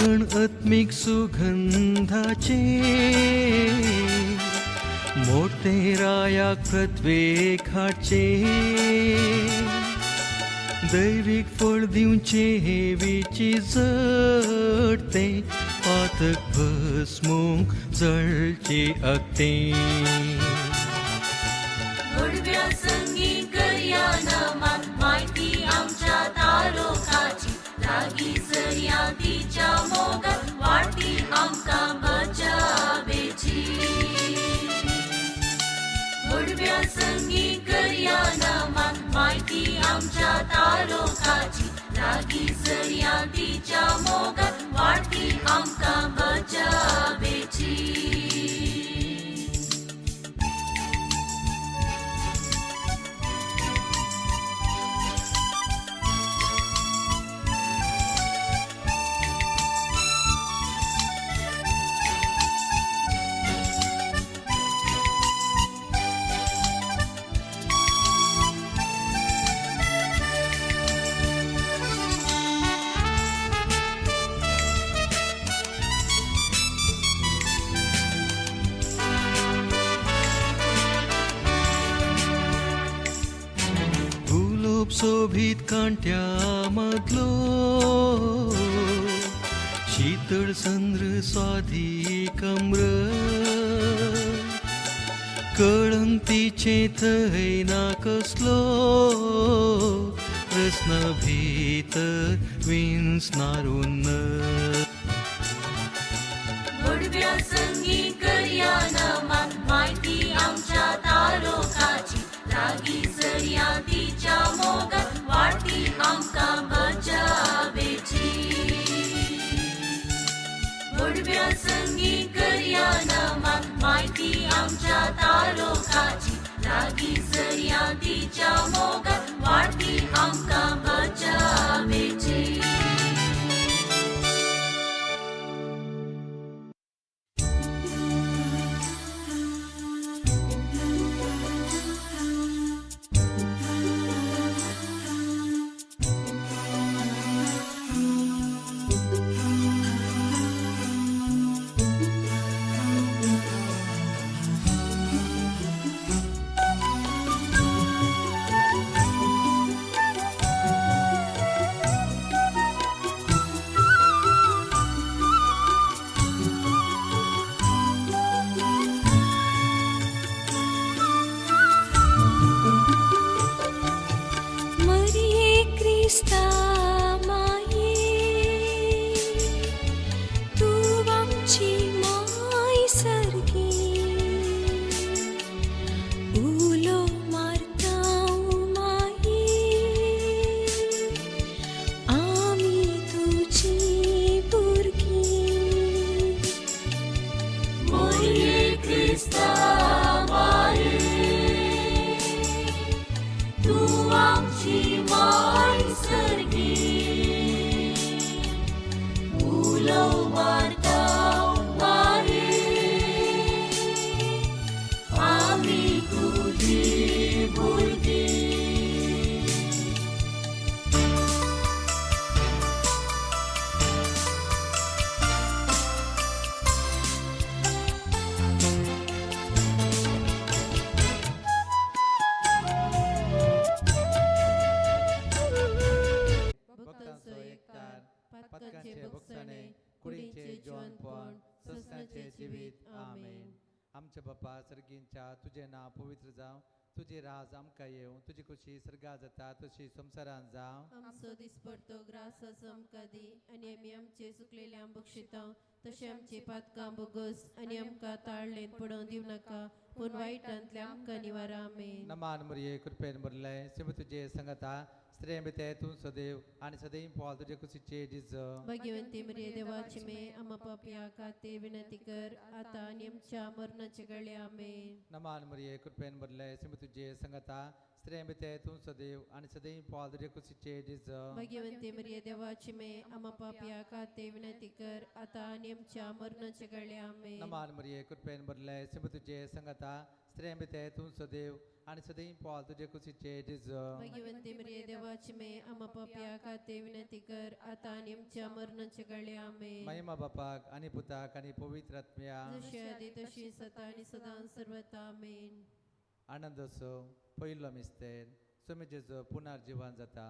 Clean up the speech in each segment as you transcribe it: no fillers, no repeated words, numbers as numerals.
खण आत्मीक सुगंधाचे मोटे रायाक पृथ्वेक हाडचे दैवीक फळ दिवचे हेवीची जडते पातक भस्मूंक जळचे अक्ते. उडव्या संगी करया नमान माहिती आमच्या तारोकाची लागीं सरया तिच्या मोगात वाडटी आमकां बचावेची. उडव्या संगी करया नमान माहिती आमच्या तारोकाची लागीं सरया तिच्या मोगात वाडटी आमकां बचावेची. सोबीत कांट्या मदलो शीतळ संद्र स्वादी कम्र कळंग तिचे थंय ना कसलो प्रस्न भितर विंचनारून. उडव्या संगी करया नमान माहिती आमच्या तारोकाची लागीं सरया तिच्या मोगात वाडटी आमकां बचावेची. उडव्या संगी करया नमान माहिती आमच्या तारोकाची लागीं सरया तिच्या मोगात वाडटी आमकां बचावेची. आमच्या बापा सर्गींच्या तुझे नांव पवित्र जावं, तुझे राज आमकां येवं, तुजी खुशी सर्गा जाता तशी संवसारान जावं. आमचो दिसपडतो ग्रास आमकां दी आनी आमी आमचे चुकलेले बक्षिता तशें आमचे पातकां बोगस आनी आमकां ताळलेन पडोवंक दिवं नाका, पूण वायटांतल्या आमकां निवारा. आमेन. नमान मरिये कृपेन भरलें, शिव तुजे संगता, स्त्रियां भितर तूं सदैव आनी सदैव पावल तुजे कुशीचे जिज. भाग्यवंती मरिये देवाची मे आमा पापया खातीर विनंती कर आतां आनी आमच्या मरणाचे वेळार. आमेन. नमान मरिये कृपेन भरलें, शिव तुजे संगता, स्त्रियां भितर तूं सदैव आनी सदैव पावल तुजे कुशीचे जेजू. भाग्यवंती मरिये देवाची मे आमा पापया खातीर विनंती कर आतां आनी आमच्या मरणाचे वेळार आमेन. नमान मरिये कृपेन भरले सिंह तुजे संगता स्त्रियां भितर तूं सदैव आनी सदैव पावल तुजे कुशीचे जेजू. भाग्यवंती मरिये देवाची मे आमा पापया खातीर विनंती कर आतां आनी आमच्या मरणाचे वेळार आमेन. महिमा बापाक आनी पुताक आनी पवित्र आत्म्या. जशी आदी तशी सता आनी सदां सर्वता आमेन. आनंदोसो पयलो मिस्तेर स्वामी जेजू पुनर्जीवन जाता.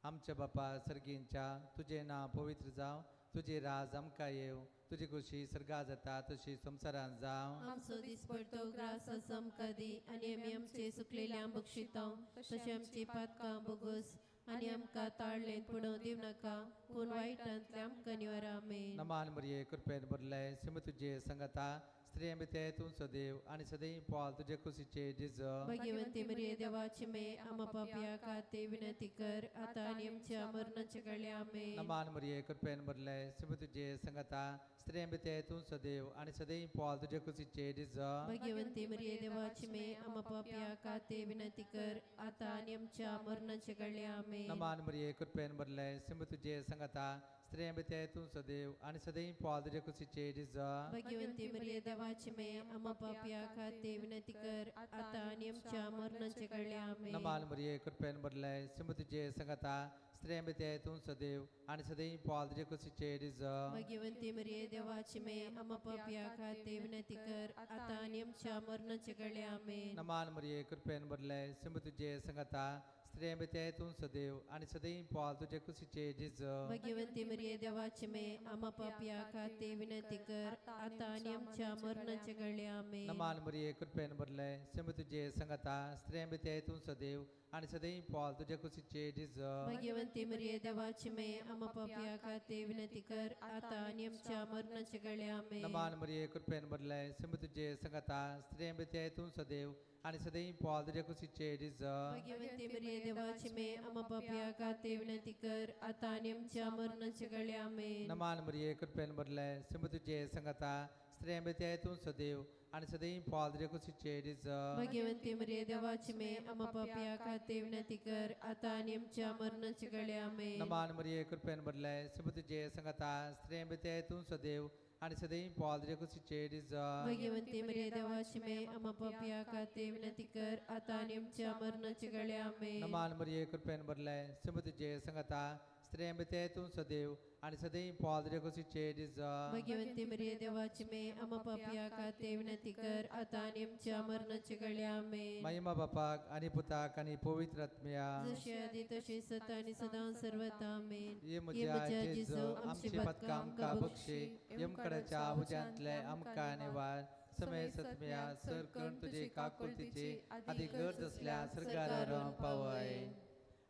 आमच्या बापा सर्गींच्या तुजें नांव पवित्र जावं, तुजें राज आमकां येवं, तुजी खुशी सर्गा जाता तशी संवसारान जावं. आमचो दिसपडतो ग्रास आमकां दी आनी आमी आमचे सुकलेल्या बक्षितां तशें आमची पातकां बोगस आनी आमकां ताळलें पडोवं दिवं नाका पूण वायटांतल्या आमकां निवार आमेन. नमान मरिये कृपेन भरले सिम तुजे संगता स्त्रियां भितर तूं सदैव आनी सदैव पावल तुजे कुशीचे जेजू. भाग्यवंती मरिये देवाची मे आमा पापया खातीर विनंती कर आतां आनी आमच्या मरणाचे वेळार आमेन. नमान मरिये कृपेन भरले सिम तुजे संगता स्त्रियां भितर तूं सदैव आनी सदैव पावल तुजे कुशीचे जेजू. भाग्यवंती मरिये देवाची मे आमा पापया खातीर विनंती कर आतां आनी आमच्या मरणाचे वेळार आमेन. नमान मरिये कृपेन भरले सिम तुजे संगता स्त्रियां भितर तूं सदैव आनी सदैव पावल तुजे कुशीचे जेजू. भाग्यवंती मरिये देवाची मे आमा पापया खातीर विनंती कर आतां आनी आमच्या मरणाचे वेळार आमेन. नमान मरिये कृपेन भरले सिम तुजे संगता स्त्रियां भितर तूं सदैव आनी सदैव पावल तुजे कुशीचे जेजू. भाग्यवंती मरिये देवाची मे आमा पापया खातीर विनंती कर आतां आनी आमच्या मरणाचे वेळार आमेन. नमान मरिये कृपेन भरले सिम तुजे संगता स्त्रियां भितर तूं सदैव आनी सदैव पावल तुजे कुशीचे जेजू. भाग्यवंती मरिये देवाची मे आमा पापया खातीर विनंती कर आतां आनी आमच्या मरणाचे वेळार आमेन. नमान मरिये कृपेन भरले सिम तुजे संगता स्त्रियां भितर तूं सदैव आनी सदैव पावल तुजे कुशीचे जेजू. भाग्यवंती मरिये देवाची मे आमा पापया खातीर विनंती कर आतां आनी आमच्या मरणाचे वेळार आमेन. नमान मरिये कृपेन भरले सिम तुजे संगता स्त्रियां भितर तूं सदैव आनी सदैव पावल तुजे कुशीचे जेजू. भाग्यवंती मरिये देवाची मे आमा पापया खातीर विनंती कर आतां आनी आमच्या मरणाचे वेळार आमेन. नमान मरिये कृपेन भरले सिम तुजे संगता स्त्रियां भितर तूं सदैव आनी सदैव पावल तुजे कुशीचे जेजू. भाग्यवंती मरिये देवाची मे आमा पापया खातीर विनंती कर आतां आनी आमच्या मरणाचे वेळार आमेन. नमान मरिये कृपेन भरले सिम तुजे संगता स्त्रियां भितर तूं सदैव आनी सदैव पावल तुजे कुशीचे जेजू. भाग्यवंती मरिये देवाची मे आमा पापया खातीर विनंती कर आतां आनी आमच्या मरणाचे वेळार आमेन. नमान मरिये कृपेन भरले सिम तुजे संगता स्त्रियां भितर तूं सदैव आनी सदैव पावल तुजे कुशीचे जेजू. भाग्यवंती मरिये देवाची मे आमा पापया खातीर विनंती कर आतां आनी आमच्या मरणाचे वेळार आमेन. महिमा बापाक आनी पुताक आनी पवित्र आत्म्या. जशी आदी तशी सता आनी सदां सर्वता आमेन. ये म्हज्या जेजू आमची पातकां आमकां बक्षी यमकडाच्या उज्यांतले आमकां निवार समय सत्म्या सर करून तुजी काकुळतीची आदी गरज असल्या सर्गार पावय.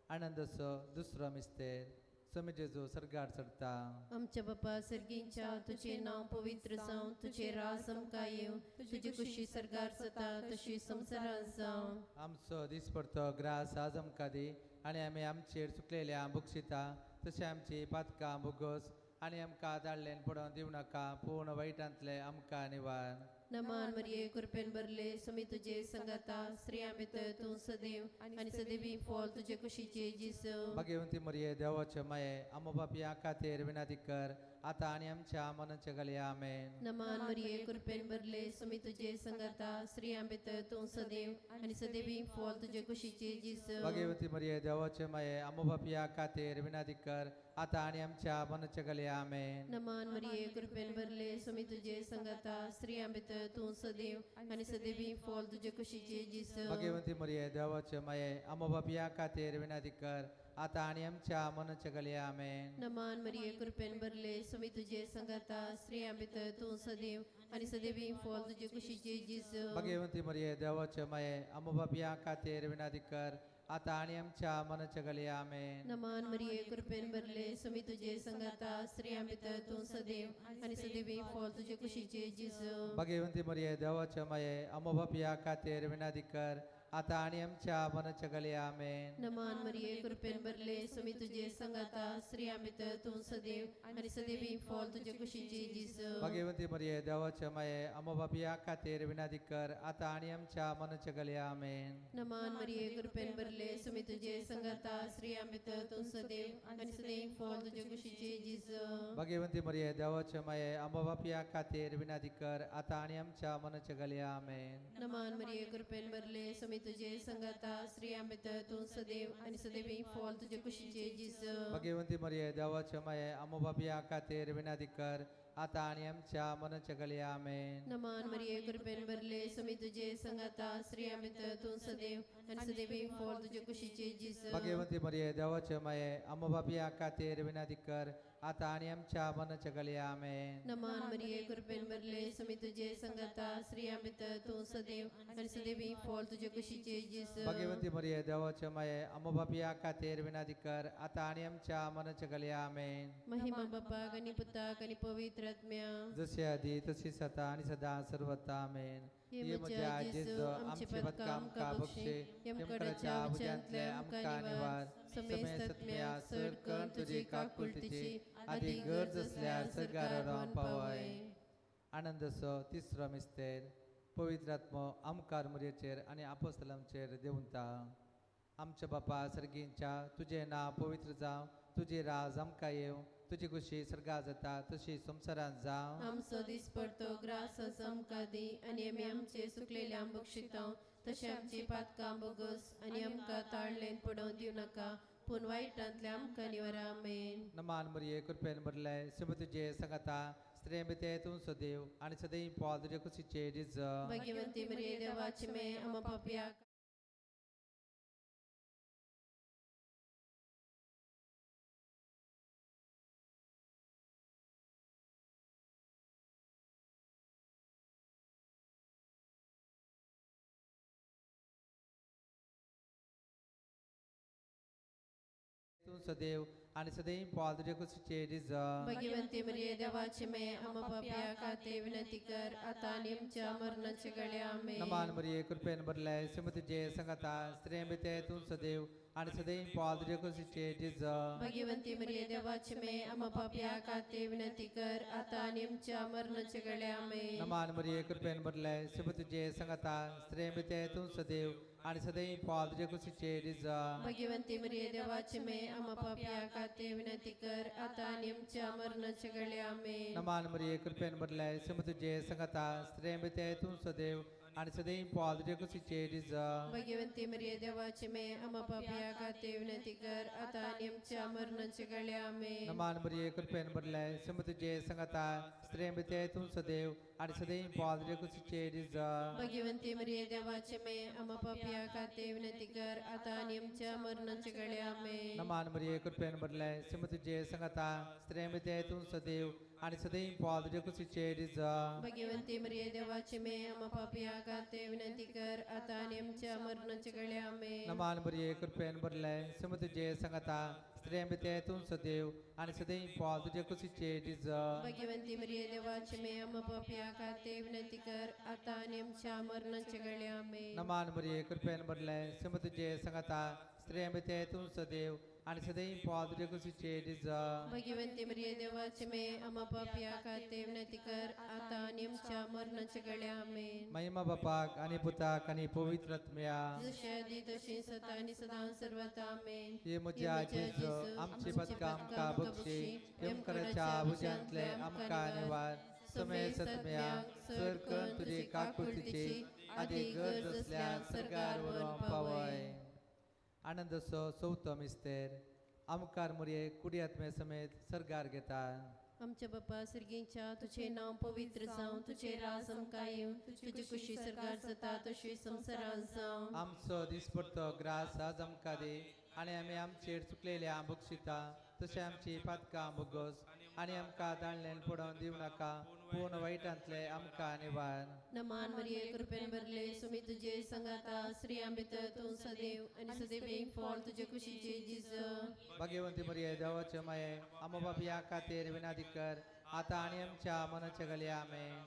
आनंदसो दुसरो मिस्तेर स्वामी जेजू सर्गार चडता. आमच्या बापा सर्गींच्या तुझे नांव पवित्र जावं, तुझे राज आमकां येवं, तुजी खुशी सर्गार जाता तशी संवसारांत जावं. आमचो दिसपडतो ग्रास आज आमकां दी आनी आमी आमचेर चुकलेल्या बक्षिता तशें आमची पातकां बोगस आनी आमकां धाडलें पडोवन दिवं नाका पूण वायटांतले आमकां निवार. नमान मरिये कृपेन भरले स्वामी तुझे संगता स्त्रियां भितर तूं सदैव आनी सदैवी फॉल तुजे कुशीचे जेजू. भाग्यवंती मरिये देवाचे माये आमो बापया खातीर विनंती कर आतां आनी आमच्या मनाच्या घालया आमेन. नमान मरिये कृपेन भरले स्वामी तुझे संगता स्त्रियां भितर तूं सदैव आनी सदैवी फॉल तुजे कुशीचे जेजू. भाग्यवंती मरिये देवाचे माये आमो बापया खातीर विनंती कर आतां आनी आमच्या मनाच्या घालया आमेन. नमान मरिये कृपेन भरले स्वामी तुझे संगता स्त्रियां भितर तूं सदैव आनी सदैवी फॉल तुजे कुशीचे जेजू. भाग्यवंती मरिये देवाचे माये आमो बापया खातीर विनंती कर आतां आनी आमच्या मनाच्या घालया आमेन. नमान मरिये कृपेन भरले स्वामी तुझे संगता स्त्रियां भितर तूं सदैव आनी सदैवी फॉल तुजे कुशीचे जेजू. भाग्यवंती मरिये देवाचे माये आमो बापया खातीर विनंती कर आतां आनी आमच्या मनाच्या घालया आमेन. नमान मरिये कृपेन भरले स्वामी तुझे संगता स्त्रियां भितर तूं सदैव आनी सदैवी फॉल तुजे कुशीचे जेजू. भाग्यवंती मरिये देवाचे माये आमो बापया खातीर विनंती कर आता आनी आमच्या मनाच्या गले आमेन. नमन मरिये कृपेन भरले स्वामी तुझे संगाता, स्त्रियां भितर तूं सदैव आनी सदैवी फॉल तुजे कुशीचे जेजू. भाग्यवंती मरिये देवाच्या माये, आमो पापया खातीर विनंती कर आता आनी आमच्या मनाच्या गले आमेन. नमन मरिये कृपेन भरले स्वामी तुझे संगाता, स्त्रियां भितर तूं सदैव आनी सदैव फॉल तुजे कुशीचे जेजू. भाग्यवंती मरिये देवाच्या माये, आमो पापया खातीर विनंती कर आता आनी आमच्या मनाच्या गले आमेन. नमन मरिये कृपेन भरले स्वामी तुझे संगाता, स्त्रियां भितर तूं सदैव आनी सदैवी फॉल तुजे कुशीचे जेजू. भाग्यवंती मरिये देवाच्या माये, आमो पापया खातीर विनंती कर आता आनी आमच्या मनाच्या गले आमेन. नमन मरिये कृपेन भरले स्वामी तुझे संगाता, स्त्रियां भितर तूं सदैव आनी सदैवी फॉल तुजे कुशीचे जेजू. भाग्यवंती मरिये देवाच्या माये, आमो पापया खातीर विनंती कर आता आनी आमच्या मनाच्या गले आमेन. नमन मरिये कृपेन भरले स्वामी तुझे संगाता, स्त्रियां भितर तूं सदैव आनी सदैवी फॉल तुजे कुशीचे जेजू. भाग्यवंती मरिये देवाच्या माये, आमो पापया खातीर विनंती कर आता आनी आमच्या मनाच्या गले आमेन. महिमा बापाक आनी पुताक आनी पवित्र आत्म्या, जसे आदी तशीच आता आणि सदा सर्वत्र आमेन. हे म्हज्या जेजू, आमचे पदकां आमकां बक्षे, यमकडाच्या उज्यांतले आमकां निवार, समेस्त चड करून तुजी काकुळटीची आदी गरज असल्यार सरकार पावय. आनंदाचो तिसरो मिस्तेर, पवित्र आत्मो आमकार मुरयेचेर आनी आपोस्तलांचेर देंवता. आमच्या बापा सर्गींच्या, तुजें नांव पवित्र जावं, तुजें राज आमकां येवं, तुजी खुशी सर्गा जाता तशी संवसारांत जावं. आमचो दिसपडतो ग्रास आमकां दी आनी आमी आमचे सुकलेल्या बक्षितां तशें आमची पातकां बोगस आनी आमकां ताळलेन पडोवन दिवं नाका, पूण वायटांतल्या आमकां निवारा. आमेन. नमान मरिये कृपेन भरले, शिव तुजे संगाता, स्त्रियां भितर तूं सदैव आनी सदैव पावल तुजे कुशीचे रिज. भाग्यवंती मरिये देवाची मे, आमा पापया तूं सदैव आनी सदैव पावल तुजे कुशीचे रिज. भाग्यवंती मरिये देवाची मे, आमा पापया खातीर विनंती कर आता आनी आमच्या मरणाचे गळे. आमेन. नमान मरिये कृपेन भरले, शिव तुजे संगाता, स्त्रियां भितर तूं सदैव आनी सदैव पावल तुजे कुशीचे रिज. भाग्यवंती मरिये देवाची मे, आमा पापया खातीर विनंती कर आता आनी आमच्या मरणाचे गळे. आमेन. नमान मरिये कृपेन भरले, शिव तुजे संगाता, स्त्रियां भितर तूं सदैव आनी सदैव पावल तुजे कुशीचे रिज. भाग्यवंती मरिये देवाची मे, आमा पापया खातीर विनंती कर आता आनी आमच्या मरणाचे गळे. आमेन. नमान मरिये कृपेन भरले, शिव तुजे संगाता, स्त्रियां भितर तूं सदैव आनी सदैव पावल तुजे कुशीचे रिज. भाग्यवंती मरिये देवाची मे, आमा पापया खातीर विनंती कर आता आनी आमच्या मरणाचे गळे. आमेन. नमान मरिये कृपेन भरले, शिव तुजे संगाता, स्त्रियां भितर तूं सदैव आनी सदैव पावल तुजे कुशीचे रिज. भाग्यवंती मरिये देवाची मे, आमा पापया खातीर विनंती कर आता आनी आमच्या मरणाचे गळे. आमेन. नमान मरिये कृपेन भरले, शिव तुजे संगाता, स्त्रियां भितर तूं सदैव आनी सदैव पावल तुजे कुशीचे रिज. भाग्यवंती मरिये देवाची मे, आमा पापया खातीर विनंती कर आता आनी आमच्या मरणाचे गळे. आमेन. नमान मरिये कृपेन भरले, शिव तुजे संगाता, स्त्रियां भितर तूं सदैव आनी सदैव पावल तुजे कुशीचे रिज. भाग्यवंती मरिये देवाची मे, आमा पापया खातीर विनंती कर आता आनी आमच्या मरणाचे गळे. आमेन. नमान मरिये कृपेन भरले, शिव तुजे संगाता, स्त्रियां भितर तूं सदैव आनी सदैव पावल तुजे कुशीचे रिज. भाग्यवंती मरिये देवाची मे, आमा पापया खातीर विनंती कर आता आनी आमच्या मरणाचे गळे. आमेन. महिमा बापाक आनी पुताक आनी पवित्र आत्म्या, जशी आदी तशी सदा आनी सदां सर्वता. आमेन. हे म्हज्या जेजू, आमची पदकां आमकां बक्षी, यमकराच्या उज्यांतले आमकां निवार, समेस्त चड करून तुजी काकुळटीची आदी गरज असल्यार सरकार व्हरून पावय. आनंदाचो चवथो मिस्तेर, आमकार मुरये कुडी आत्मे समेत सरगार घेता. आमच्या बापा सर्गींच्या, तुझे नांव पवित्र जावं, तुझे राज आमकां येवं, तुजी कुशी सरकार जाता तशी संवसारांत जावं. आमचो दिसपडतो ग्रास आज आमकां दी आनी आमी आमचेर चुकलेल्या बक्षिता तशें आमची पातकां बोगस आनी आमकां दाळल्यान पडोवन दिवं नाका, पूण वायटांतले आमकां निवार. नमान मरिये कृपेन भरले, स्वामी तुझे संगाता, स्त्रियां भितर तूं सदैव आनी सदैव फॉल तुजे कुशीचे जेजू. भाग्यवंती मरिये देवाचे माये, आमो पापया खातीर विनंती कर आता आनी आमच्या मनाच्या गले. आमेन.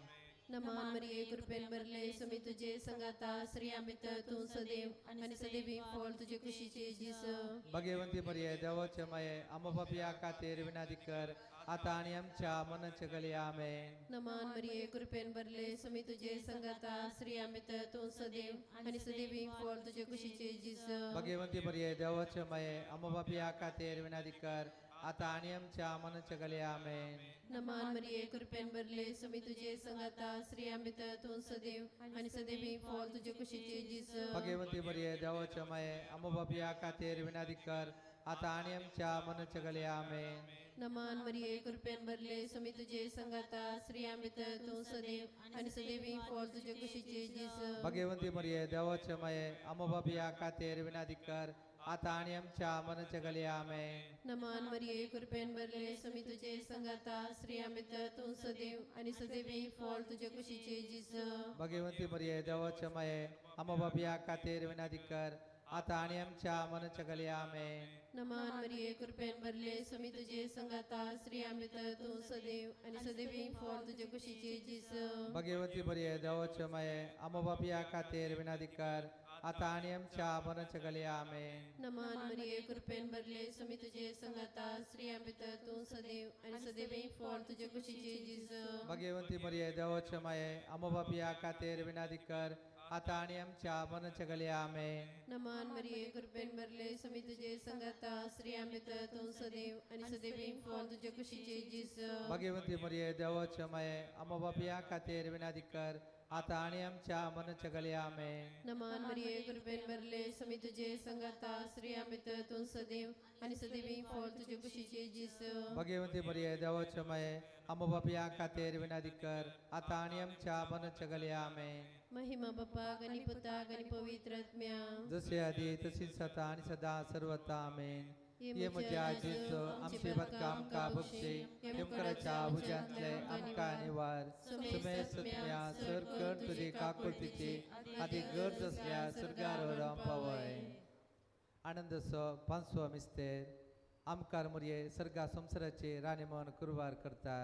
नमन मरिये कृपेन भरले सुमी तुझे संगाता स्त्रियां भितर तूं सदैव आनी सदैवी फळ तुजे कुशीचे जेजू. भगवंती मरिये देवाचे माये आम्हा पापया खातीर विनंती कर आता आणि आमच्या मनाच्या गली आमेन. नमन मरिये कृपेन भरले सुमी तुझे संगाता स्त्रियां भितर तूं सदैव आनी सदैवी फळ तुजे कुशीचे जेजू. भगवंती मरिये देवाचे माये आम्हा पापया खातीर विनंती कर आता आणि आमच्या मनाच्या गली आमेन. नमन मरिये कृपेन भरले सुमी तुझे संगाता स्त्रियां भितर तूं सदैव आनी सदैवी फळ तुजे कुशीचे जेजू. भगवंती मरिये देवाचे माये आम्हा पापया खातीर विनंती कर आता आणि आमच्या मनाच्या गली आमेन. नमन मरिये कृपेन भरले सुमी तुझे संगाता स्त्रियां भितर तूं सदैव आनी सदैवी फळ तुजे कुशीचे जेजू. भगवंती मरिये देवाचे माये आम्हा पापया खातीर विनंती कर आता आणि आमच्या मनाच्या गली आमेन. नमन मरिये कृपेन भरले सुमी तुझे संगाता स्त्रियां भितर तूं सदैव आनी सदैवी फळ तुजे कुशीचे जेजू. भगवंती मरिये देवाचे माये आम्हा पापया खातीर विनंती कर आता आणि आमच्या मनाच्या गली आमेन. नमन मरिये कृपेन भरले सुमी तुझे संगाता स्त्रियां भितर तूं सदैव आनी सदैवी फळ तुजे कुशीचे जेजू. भगवंती मरिये देवाचे माये आम्हा पापया खातीर विनंती कर आता आणि आमच्या मनाच्या गली आमेन. नमन मरिये कृपेन भरले सुमी तुझे संगाता स्त्रियां भितर तूं सदैव आनी सदैवी फळ तुजे कुशीचे जेजू. भगवंती मरिये देवाचे माये आम्हा पापया खातीर विनंती कर आता आणि आमच्या मनाच्या गली आमेन. नमन मरिये कृपेन भरले सुमी तुझे संगाता स्त्रियां भितर तूं सदैव आनी सदैवी फळ तुजे कुशीचे जेजू. भगवंती मरिये देवाचे माये आम्हा पापया खातीर विनंती कर आता आणि आमच्या मनाच्या गली आमेन. नमन मरिये कृपेन भरले सुमी तुझे संगाता स्त्रियां भितर तूं सदैव आनी सदैवी फळ तुजे कुशीचे जेजू. भगवंती मरिये देवाचे माये आम्हा पापया खातीर विनंती कर आता आणि आमच्या मनाच्या गली आमेन. महिमा बापाक आनी पुताक आनी पवित्र आत्म्या, जसे आधी तशीच आता आणि सदा सर्वता आमेन. ये म्हज्या जेजू आमचे बदकाम आमकां बक्षी यमकराच्या उज्यांतले आमकां निवार सुमे सत्म्या सर कण तुजी काकुळतीची आदी गरज आसल्या सर्गार पावय. आनंदसो पांचवो मिस्तेर आमकार मुरये सर्गा संवसाराचे राणी म्हण कुरवार करता.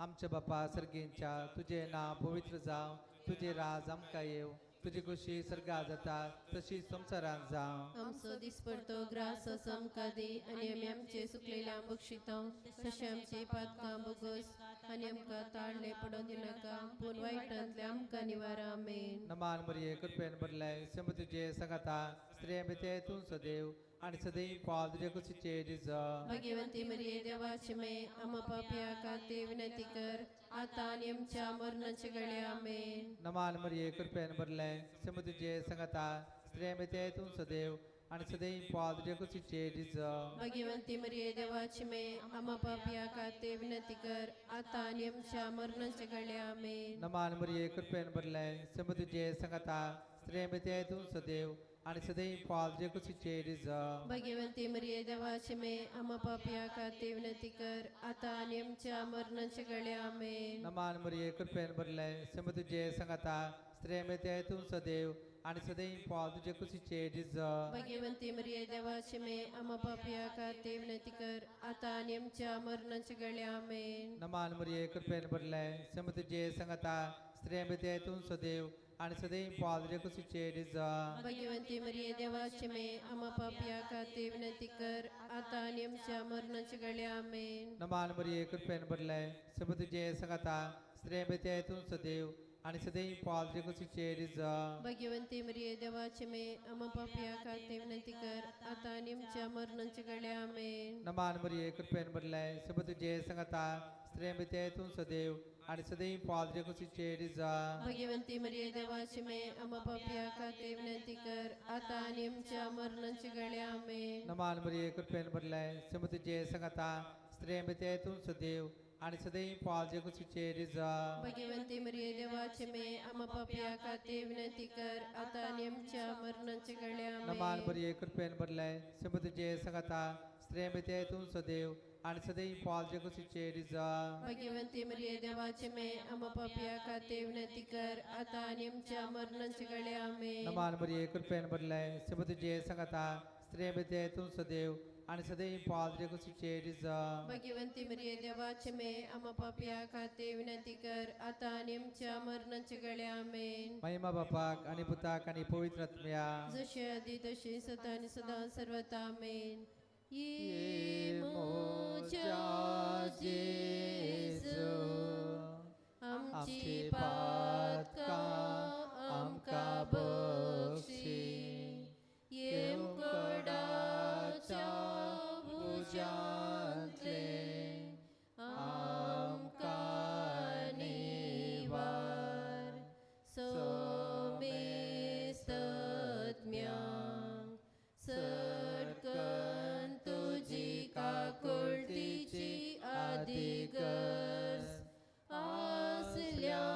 आमच्या बापा सर्गींच्या तुजें नांव पवित्र जावं, तुजें राज आमकां येवं, तुजी खुशी सर्गा जाता तशी संवसारांत जावं. आमचो दिसपडतो ग्रास आमकां दी आनी आमी आमचे सुकलेल्या बक्षिता तशें आमचे पातकां बोगस आनी आमकां ताळले पडोवन दिनाका पूण वायटांतले आमकां निवारा आमेन. नमान मरिये कृपेन भरले शंभ तुजे संगाता स्त्रियां भितर तूं सदैव आणि सदैव फळ तुजे कुशीचे जेजू. भाग्यवंती मरिये देवाची माये आम्हा पापया खातीर विनंती कर आता आनी आमच्या मरणाच्या वेळी आमेन. नमान मरिये कृपेन भरले शंभ तुजे संगाता स्त्रियां भितर तूं सदैव आणि सदैव फळ तुजे कुशीचे जेजू. भाग्यवंती मरिये देवाची माये आम्हा पापया खातीर विनंती कर आता आनी आमच्या मरणाच्या वेळी आमेन. नमान मरिये कृपेन भरले शंभ तुजे संगाता स्त्रियां भितर तूं सदैव आणि सदैव फळ तुजे कुशीचे जेजू. भाग्यवंती मरिये देवाची माये आम्हा पापया खातीर विनंती कर आता आनी आमच्या मरणाच्या वेळी आमेन. नमान मरिये कृपेन भरले शंभ तुजे संगाता स्त्रियां भितर तूं सदैव आणि सदैव फळ तुजे कुशीचे जेजू. भाग्यवंती मरिये देवाची माये आम्हा पापया खातीर विनंती कर आता आनी आमच्या मरणाच्या वेळी आमेन. नमान मरिये कृपेन भरले शंभ तुजे संगाता स्त्रियां भितर तूं सदैव आणि सदैव फळ तुजे कुशीचे जेजू. भाग्यवंती मरिये देवाची माये आम्हा पापया खातीर विनंती कर आता आनी आमच्या मरणाच्या वेळी आमेन. नमान मरिये कृपेन भरले शंभ तुजे संगाता स्त्रियां भितर तूं सदैव आणि सदैव फळ तुजे कुशीचे जेजू. भाग्यवंती मरिये देवाची माये आम्हा पापया खातीर विनंती कर आता आनी आमच्या मरणाच्या वेळी आमेन. नमान मरिये कृपेन भरले शंभ तुजे संगाता स्त्रियां भितर तूं सदैव आणि सदैव फळ तुजे कुशीचे जेजू. भाग्यवंती मरिये देवाची माये आम्हा पापया खातीर विनंती कर आता आनी आमच्या मरणाच्या वेळी आमेन. नमान मरिये कृपेन भरले शंभ तुजे संगाता स्त्रियां भितर तूं सदैव आणि सदैव फळ तुजे कुशीचे जेजू. भाग्यवंती मरिये देवाची माये आम्हा पापया खातीर विनंती कर आता आनी आमच्या मरणाच्या वेळी नमान आमेन. मरिये कृपेन भरले शंभ तुजे संगाता स्त्रियां भितर तूं सदैव आणि सदैव फळ तुजे कुशीचे जेजू. भाग्यवंती मरिये देवाची माये आम्हा पापया खातीर विनंती कर आता आनी आमच्या मरणाच्या वेळी आमेन. नमान मरिये कृपेन भरले शंभ तुजे संगाता स्त्रियां भितर तूं सदैव आनी सदैव पाद्रे कुशीचे रिजा भगवंती मरिये देवाचे मे आमा पापया खातीर विनंती कर आता आनी आमच्या मरणाच्या वेळी आमेन. महिमा बापाक आनी पुताक आनी पवित्र आत्म्या जशे आदी तशी सदा आनी सदा सर्वता आमेन. ये म्हज्या जेजू आमची पातकां आमकां बक्षी येमकोडाच्या उज्यांतले आमकां निवार सोमेस्तज्ञांक सटकन तुजी काकुळटीची आदिगर्ज आसल्या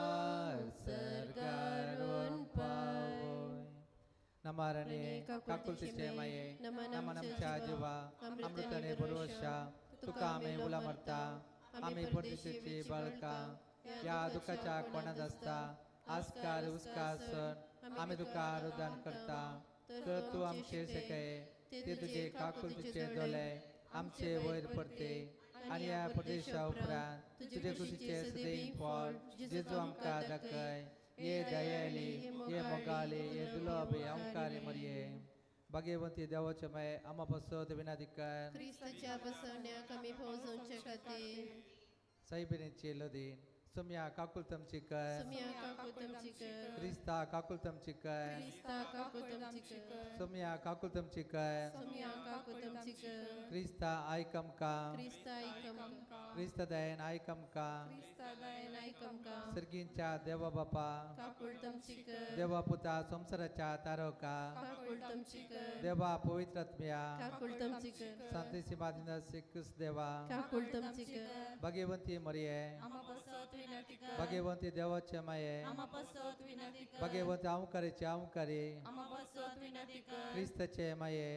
सर्गारून पावय. नमारणे काकुळतीचे माये नमन आमच्या जीवा अमृताने बरोशा तुका आमी उला मरता आमी परदेशीची बाळकां ह्या दुखाच्या कोणात आसता आस्कार उस्कार सण आमी तुका रुदान करता तर तूं आमचे सकय ते तुजे काकुळतीचे दोले आमचे वयर परते आनी ह्या परदेशा उपरांत तुजे कुशीचे सदैव फळ जेजू आमकां दाखय. ये दयाली ये मोगाली ये दुलोबी आमकारे मरिये भाग्यवंती देवाचे माये आमा पसत विनादी कर क्रिस्ताच्या बसवण्याक आमी फौजोंच्या खातीर साईबिनीचे लदीन सुम्या काकुलतमची कर सुम्या काकुळतमची कर क्रिस्ता काकुलतमची कर क्रिस्ता काकुळतमची कर सुम्या काकुलतमची कर सुम्या काकुळतमची कर क्रिस्ता आयकमका क्रिस्ता आयकमका क्रिस्ता दयन आयकमका क्रिस्ता दयन आयकमका सर्गींच्या देवा बापा काकुळतमची कर देवा पुता संसाराच्या तारका काकुळतमची कर देवा पवित्र आत्म्या काकुळतमची कर सांतेसी मादिना सिक्स देवा काकुळतमची कर भाग्यवंती मरिये भाग्यवंती देवाचे माये भाग्यवंती अंकारीचे अंकारी क्रिस्ताचे माये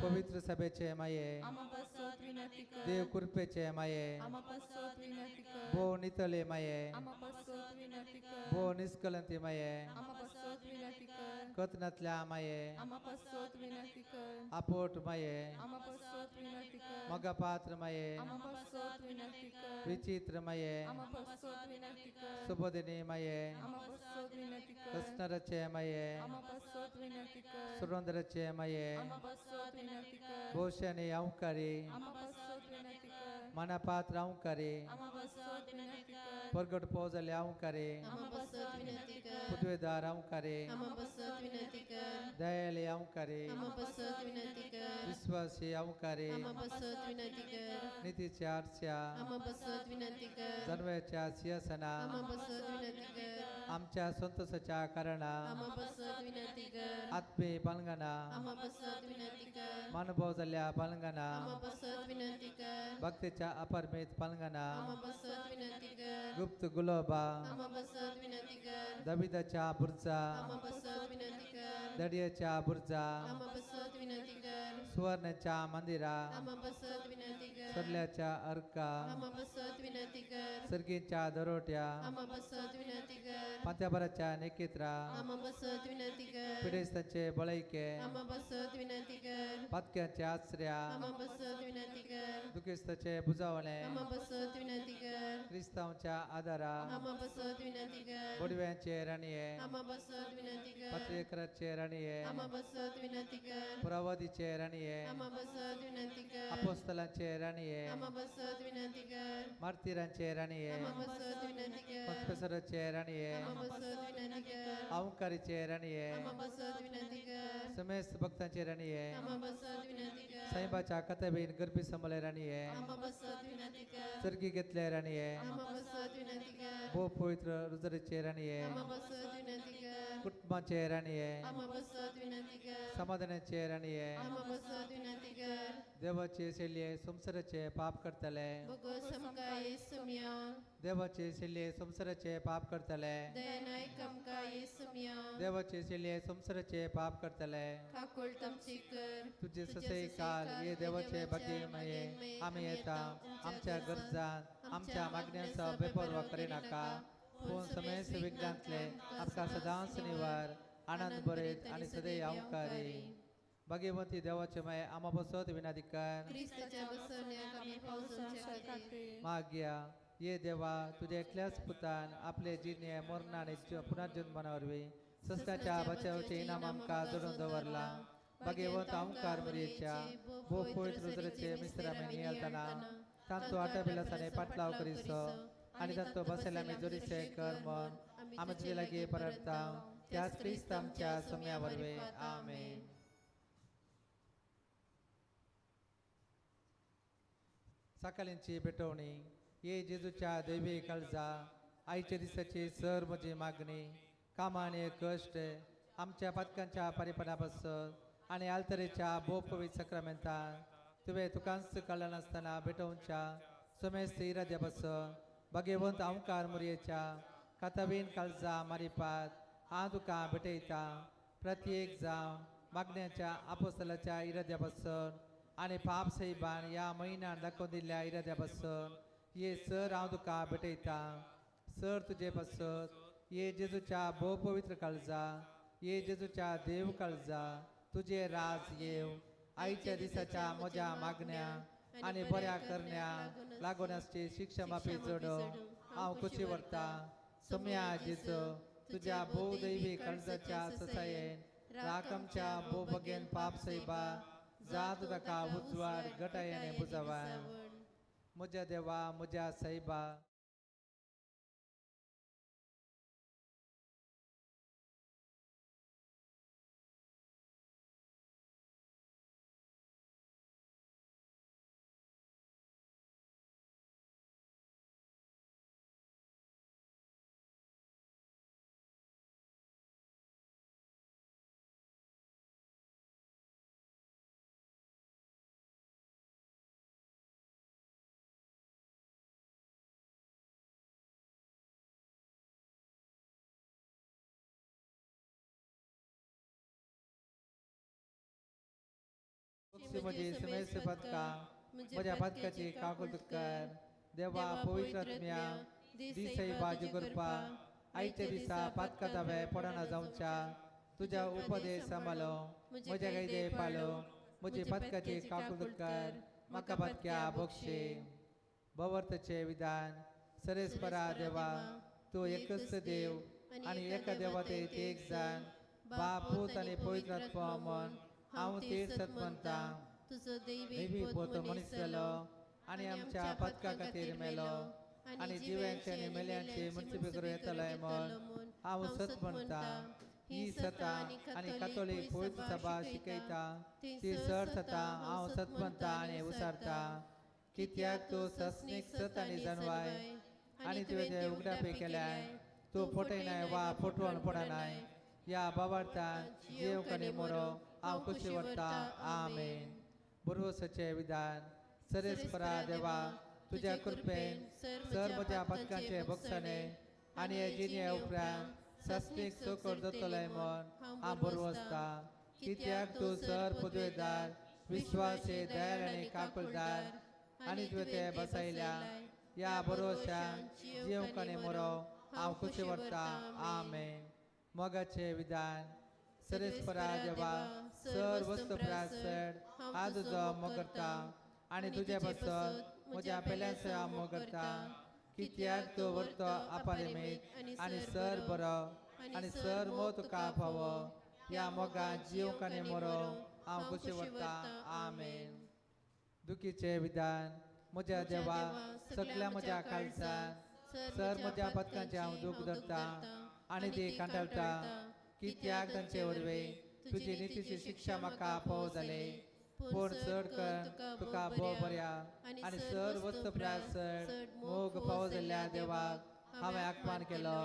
पवित्र सभेचे माये देव कृपेचे माये भो नितले माये भो निष्कलंती माये कतनातल्या माये आपोट माये मगपात्र माये विचित्र माये सुबोधिनी माये कृष्णरचे माये सुरेंद्रचे माये भूषणी अंकारी मनापात्र अंकारी परगट पोजले अंकारी पृथ्वीदार अंकारी दयाली अंकारी विश्वासी अंकारी नीतीच्या आरच्या जन्माच्या सिंहासना आमच्या संतोषाच्या कारणा आत्मी पालंगना मानुभव जाल्ल्या पालंगना भक्तीच्या अपरमित पालंगना गुप्त गुलोबा दविदाच्या बुर्जा दडियाच्या बुर्जा सुवर्णाच्या मंदिरा सरल्याच्या अर्का सर्गीच्या दरोट्या पात्याभराच्या नेकेत्रा पिडेस्तांचे बळैके पातक्याचे आसऱ्या दुखेस्ताचे बुजावणे क्रिस्तांवच्या आदारा बोडव्यांचे राणये पत्रेकराचे राणये पुरावादीचे राणये अपोस्तलांचे राणये मार्तीरांचे राणये कॉन्फेसराचे राणये अंकारीचे राणये समेस्त भक्तांचे राणये साईबाच्या कथेबीन गर्भी समले राणये सर्गी घेतले राणये भो पवित्र रुजरीचे राणये कुटुंबाचे राणये समाधानाचे राणये देवाचे शैल्ये संसाराचे पाप करतले देवाचे शैल्ये संसाराचे पाप करतले देवाचे शैल्ये संसाराचे पाप करतले तुझे ससे काल ये देवाचे भाग्यमये आम्ही येता आमच्या गरजान आमच्या मागण्यांचा बेपर्वा करिनाका पूण समेस्त विघ्नांतले आमकां सदांच निवार आनंद बरेत आनी सदैव अंकारी. भाग्यवंती देवाचे माये आमा बसत विनाधिकार क्रिस्ताच्या बसवण्याक आमी पावसाच्या खातीर मागया. ये देवा तुझ्या एकल्याच पुतान आपले जिणे मरण आनी पुनर्जन्मना वरवीं सस्त्याच्या बचावचे इनाम आमकां जोडून दवरला. भाग्यवंत आमकार मरियेच्या भोव पवित्र रुजराचे मिस्त्रामी नियाळतना तांचो आटाबिलासाने पाटलाव करीसो आनी तांचो बसयल्या आमी जोरीसे कर म्हण आमी तुजे लागीं परतता त्याच क्रिस्त आमच्या सोम्या वरवीं. आमेन. सकाळींची भेटवणी. ये जेजूच्या दैवी काळजा आयच्या दिसाची सर म्हजी मागणी कामां आनी कश्ट आमच्या पातकांच्या पारीपणा पासून आनी आल्तरेच्या भोव पवित्र सक्रामेंतान तुवें तुकांच कळ्ळें नासतना भेटोवच्या समेस्त इराद्या पासून भाग्यवंत आमकार मुरयेच्या कातावीन काळजा मारिपात हांव तुका भेटयता. प्रत्येक जावं मागण्याच्या आपोस्तलाच्या इराद्या पासून आनी पाप साहेबान ह्या म्हयन्यान दाखोवन दिल्ल्या इराद्या पासून ये सर हांव तुका भेटयता. सर तुजे पासत ये जेजूच्या भोव पवित्र काळजा ये जेजूच्या देव काळजा तुजे राज येव आयच्या दिसाच्या म्हज्या मागण्या आनी बऱ्या करण्या लागून आसची शिक्षा माफी जोडो हांव खुशी व्हरता. सोम्या जेजू तुज्या भोव दैवी काळजाच्या ससायेन राख आमच्या भोव बगेन पाप साहेबा जात ताका उजवाड गटायेने बुजावाय. म्हज्या देवा म्हज्या साहेबा म्हजी समेस्त पदकां म्हज्या पदकाची काकूट कर. देवा पवित्र आत्म्या दिसई कृपा आयच्या दिसा पातका दावे पडना जावच्या तुज्या उपदेश सांबाळो म्हज्या कायदे पाळो म्हजी पदकाची काकूट कर म्हाका पदक्या बक्षे. भवर्थचे विधान. सरेस्परा देवा तूं एकच देव आनी एका देवात एक जाण बाप पूत आनी पवित्र आत्मो म्हण हांव तीर सत म्हणटा. तुजो दैवी पोत मनीस जालो आनी आमच्या पातका खातीर मेलो आनी जिव्यांचे आनी मेल्यांचे मुन्सिपी करूं येतलोय म्हण हांव सत म्हणटा. ही सता आनी कातोलीक पवित्र सभा शिकयता ती सर सता हांव सत म्हणटा आनी उसारता. कित्याक तूं सस्नीक सत आनी जानवाय आनी तुवें ते उगडापे केल्याय तूं फटयनाय वा फटवण पडनाय. ह्या बाबार्थान जिवंक आनी मोरो हांव खुशी व्हरता. आमेन. बरोवपाचें विधान. सरेस्परा देवा तुज्या कृपेन सर म्हज्या पातकांचे बक्षाणे आनी हे जिणे उपरांत सस्नीक सुकर जातलोय म्हण हांव बरोवसता. कित्याक तूं सर पदवेदार विश्वासी दयाळ आनी काकुळदार आनी तुवें ते बसयल्या ह्या बरोवशान जिवंक आनी मोरो हांव खुशी व्हरता. आमेन. मोगाचें विधान. सरेस्परा देवा सर वस्तू प्रासड हांव तुजो मोग करता आनी तुजे पासत म्हज्या पेल्यान हांव मोग करता. कित्याक तूं व्हरतो आपालिमीत आनी सर बरो आनी सर मोग तुका फावो. ह्या मोगान जिवंक आनी मोरो हांव खुशी व्हरता. आमेन. दुखीचें विधान. म्हज्या देवा सगल्या म्हज्या काळजान सर म्हज्या पदकांचें हांव दूख धरता आनी ती कांटाळटा. कित्याक तांचे वरवीं तुजी नितीची शिक्षा म्हाका फावो जाली. पूण चड कर तुका भोव बऱ्या आनी सर वस्तू प्रासड मोग फावो जाल्ल्या देवाक हांवें आगमान केलो.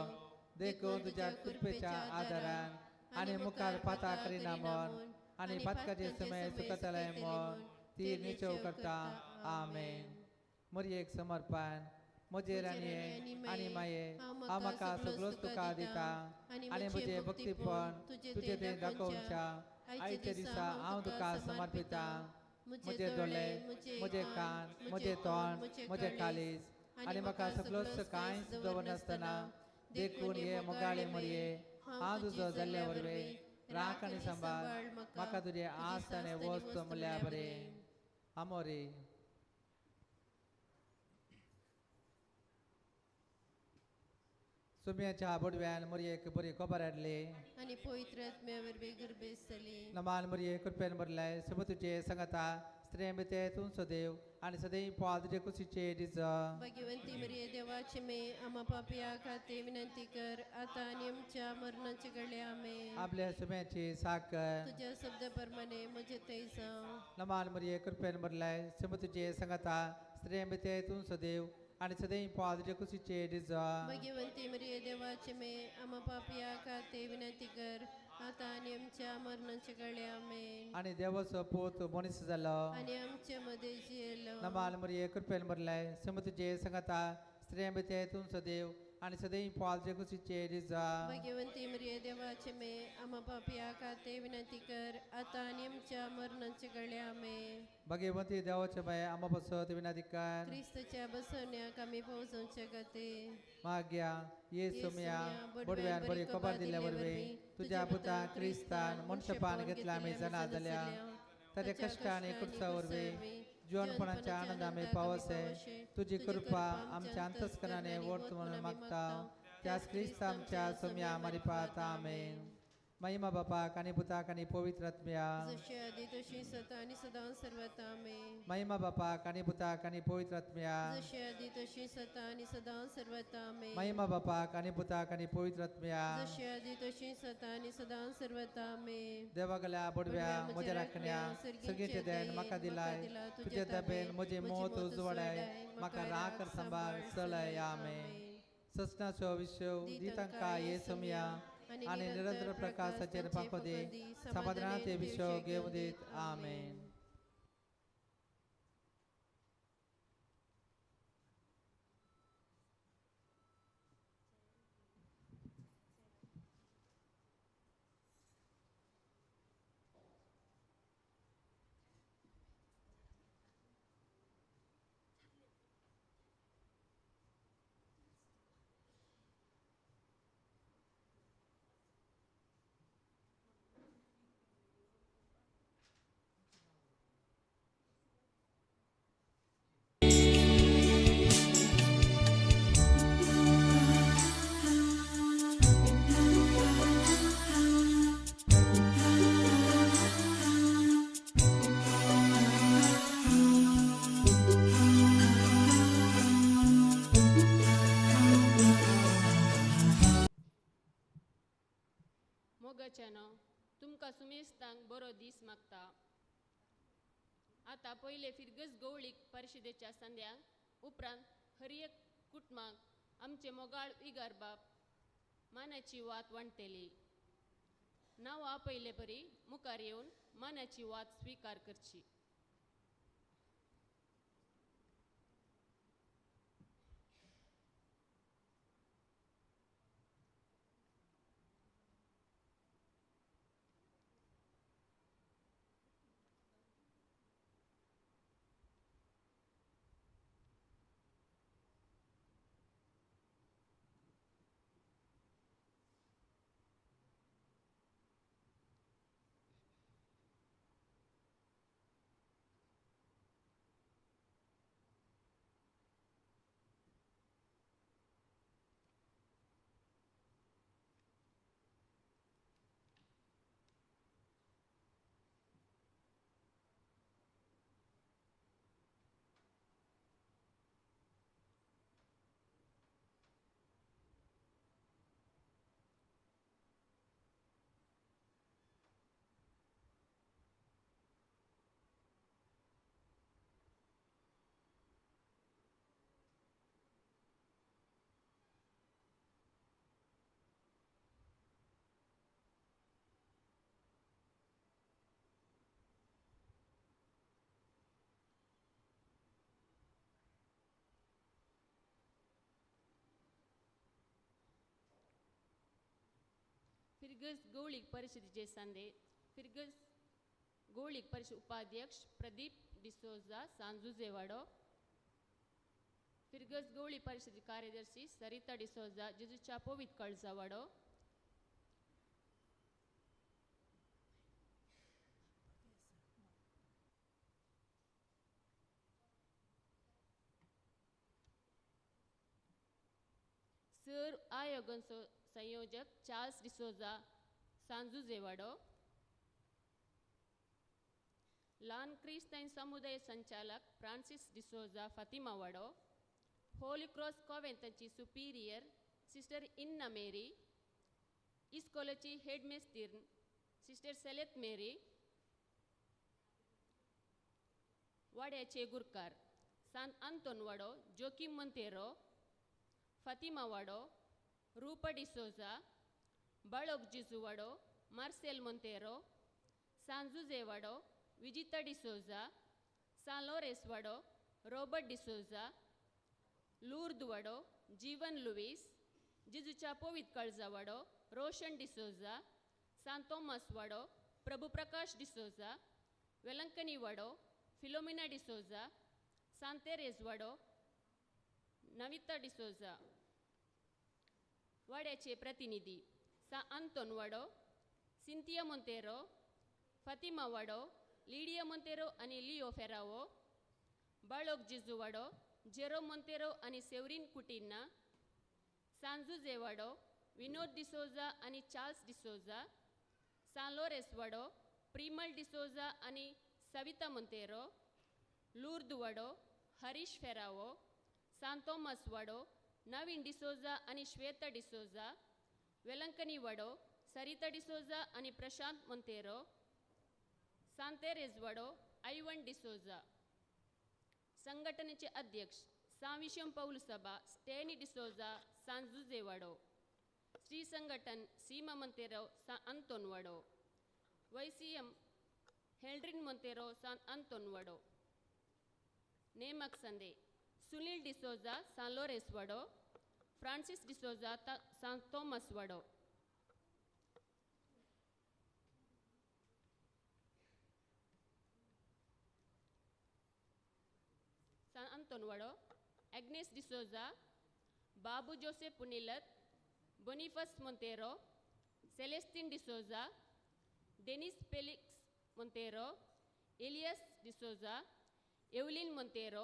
देखून तुज्या कृपेच्या आदारान आनी मुखार पाता करिना म्हण आनी पातकाचे समय चुकतले म्हण ती निचेव करता. आमेन. मरयेक समर्पण. म्हजे राणये आनी माये हांव म्हाका सगळोच तुका दिता आनी म्हजें भक्तीपण तुजें तें दाखोवच्या आयच्या दिसा हांव तुका समर्पिता. म्हजे दोळे म्हजे कान म्हजें तोंड म्हजें काळीज आनी म्हाका सगळोच कांयच दवरनासतना देखून हे मोगाळे मरये हांव तुजो जाल्ले वरवीं राख आनी सांबाळ म्हाका तुजे आस्त आनी वस्त म्हणल्यार बरें. आमोरी. सुम्याच्या बोडव्यान मोरयेक बरी खबर हाडली आनी पवित्र आत्म्या वरवीं गर्भेस्त जाली. नमान मोरये कृपेन भरलाय सुब तुजे संगता स्त्रियां भितर तूं सदैव आनी सदैव पावल तुजे कुशीचे these. भाग्यवंती मरिये देवाची मे आम्हा पापया खातीर विनंती कर आता आनी आमच्या मरणाचे घडये. आमेन. आपल्या सुम्याची साखर तुझ्या शब्द प्रमाणे म्हजे थंय जावं. नमान मरिये कृपेन भरलाय सुब तुजे संगता स्त्रियां भितर तूं सदैव आनी सदैव पावल तुजे कुशीचे these. भाग्यवंती मरिये देवाची मे आम्हा पापया खातीर विनंती कर आता आनी आमच्या मरणाचे घडये. आमेन. आनी देवाचो पूत मनीस जालो आनी आमचे मध्ये जियेलो. नमाल मरिये कृपेन भरलाय सुब तुजे संगता स्त्रियां भितर तूं सदैव आनी सदैव पावल तुजे कुशीचे these. भाग्यवंती मरिये देवाची मे आम्हा पापया खातीर विनंती कर आता आनी आमच्या मरणाचे घडये. आमेन. भाग्यवंती देवाचे माय आम्हा पासत विनंती कर. क्रिस्तच्या बसवण्याक आमी पोहोचोवचे खातीर. माग्या ये सोम्या बोडव्यान बरी खबर दिल्या वरवीं तुज्या पुता क्रिस्तान मनशापान घेतला आमी जाणा जाल्या ताच्या कश्ट आनी कुर्सा वरवीं जिवनपणाच्या आनंद आमी पावसे तुजी कृपा आमच्या अंतस्कराने वोट म्हणून मागता त्याच क्रिस्त आमच्या सोम्या मारिपात. आमेन. महिमा बापाक आनी पुताक आनी पवित्र आत्म्या. जशी आदी तशी सदा आनी सदां सर्वता. आमेन. महिमा बापाक आनी पुताक आनी पवित्र आत्म्या. जशी आदी तशी सदा आनी सदां सर्वता. आमेन. महिमा बापाक आनी पुताक आनी पवित्र आत्म्या. जशी आदी तशी सदा आनी सदां सर्वता. आमेन. देवागल्या बोडव्या म्हज्या राखण्या सगळीचे देन म्हाका दिलाय तुजे दबेन म्हजे मोत उजवाडाय म्हाका राख सांबाळ चलय. आमेन. ससनाचो विश्व दितांका ये सोमया आनी निरंतर प्रकाशाचेर पाखो दे समाधानात ते विश्व घेवन दीत. आमेन. मोगाच्यानो तुमकां सुमेस्तांक बरो दीस मागता. आतां पयले फिरगज गवळीक परिशदेच्या संद्यांक उपरांत हर एक कुटुंबाक आमचे मोगाळ विगार बाप मानाची वात वांटतली. नांवां पयले परी मुखार येवन मानाची वात स्विकार करची. फिरगज गवळीक परिषदेचे सांदे फिरगज गवळीक परिषद उपाध्यक्ष प्रदीप डिसोजा सांजुजेवाडो, फिरगज गवळी परिषद कार्यदर्शी सरिता डिसोजा जेजूच्या पवित कळजावाडो, सर आयोगांचो संयोजक चार्ल्स डिसोजा सांजुजेवाडो, ल्हान क्रिस्तांव समुदाय संचालक फ्रांसीस डिसोजा फातिमा वाडो, होली क्रॉस कॉवेंताची सुपिरियर सिस्टर इन्ना मेरी, इस्कोलाची हेड मेस्तीर्न सिस्टर सेलेत मेरी, वाड्याचे गुरकार सांत आंतोन वाडो, जोकीम मंतेरो, फातिमा वाडो, रूपा डिसोजा, बाळोक जिजू वाडो, मार्सेल मोंतेरो, सांजुजे वाडो, विजिता डिसोजा, सान लोरेस वाडो, रॉबर्ट डिसोजा, लूर्द वाडो, जीवन लुईस, जिजूच्या पवित काळजा वाडो, रोशन डिसोजा, सान तोमास वाडो, प्रभु प्रकाश डिसोजा, वेलंकनी वाडो, फिलोमिना डिसोजा, सान तेरेज वाडो, नविता डिसोजा. वाड्याचे प्रतिनिधी सा आंतोन वाडो, सिंथिया मोंतेरो, फातिमा वाडो, लिडिया मोंतेरो आनी लिओ फेरावो, बाळोक जिजू वाडो, जेरो मोंतेरो आनी सेवरीन कुटिन्ना, सांजुजे वाडो, विनोद डिसोजा आनी चार्ल्स डिसोजा, सान लोरेस वाडो, प्रिमल डिसोजा आनी सविता मोंतेरो, लूर्द वाडो, हरीश फेरावो, सान तोमास वाडो, नवीन डिसोजा आनी श्वेता डिसोजा, वेलंकनी वाडो, सरिता डिसोजा आनी प्रशांत मोंतेरो, सान तेरेज वाडो, आयवन डिसोजा. संघटनेचे अध्यक्ष सांविशम पौल सभा स्टॅनी डिसोजा, सांजुजे वाडो, श्री संघटन सीमा मोंतेरो, सान आंतोन वाडो, वैसीएम हेल्ड्रिन मोंतेरो, सान आंतोन वाडो. नेमक संदे सुनील डिसोजा, सान लोरेस वाडो, फ्रांसीस डिसोजा, सान तोमस वाडो. सान आंतोन वाडो, Agnes D'Souza, Babu Joseph Punilath, Boniface Monteiro, Celestine D'Souza, Denis Felix Monteiro, Elias D'Souza, Evelyn Monteiro,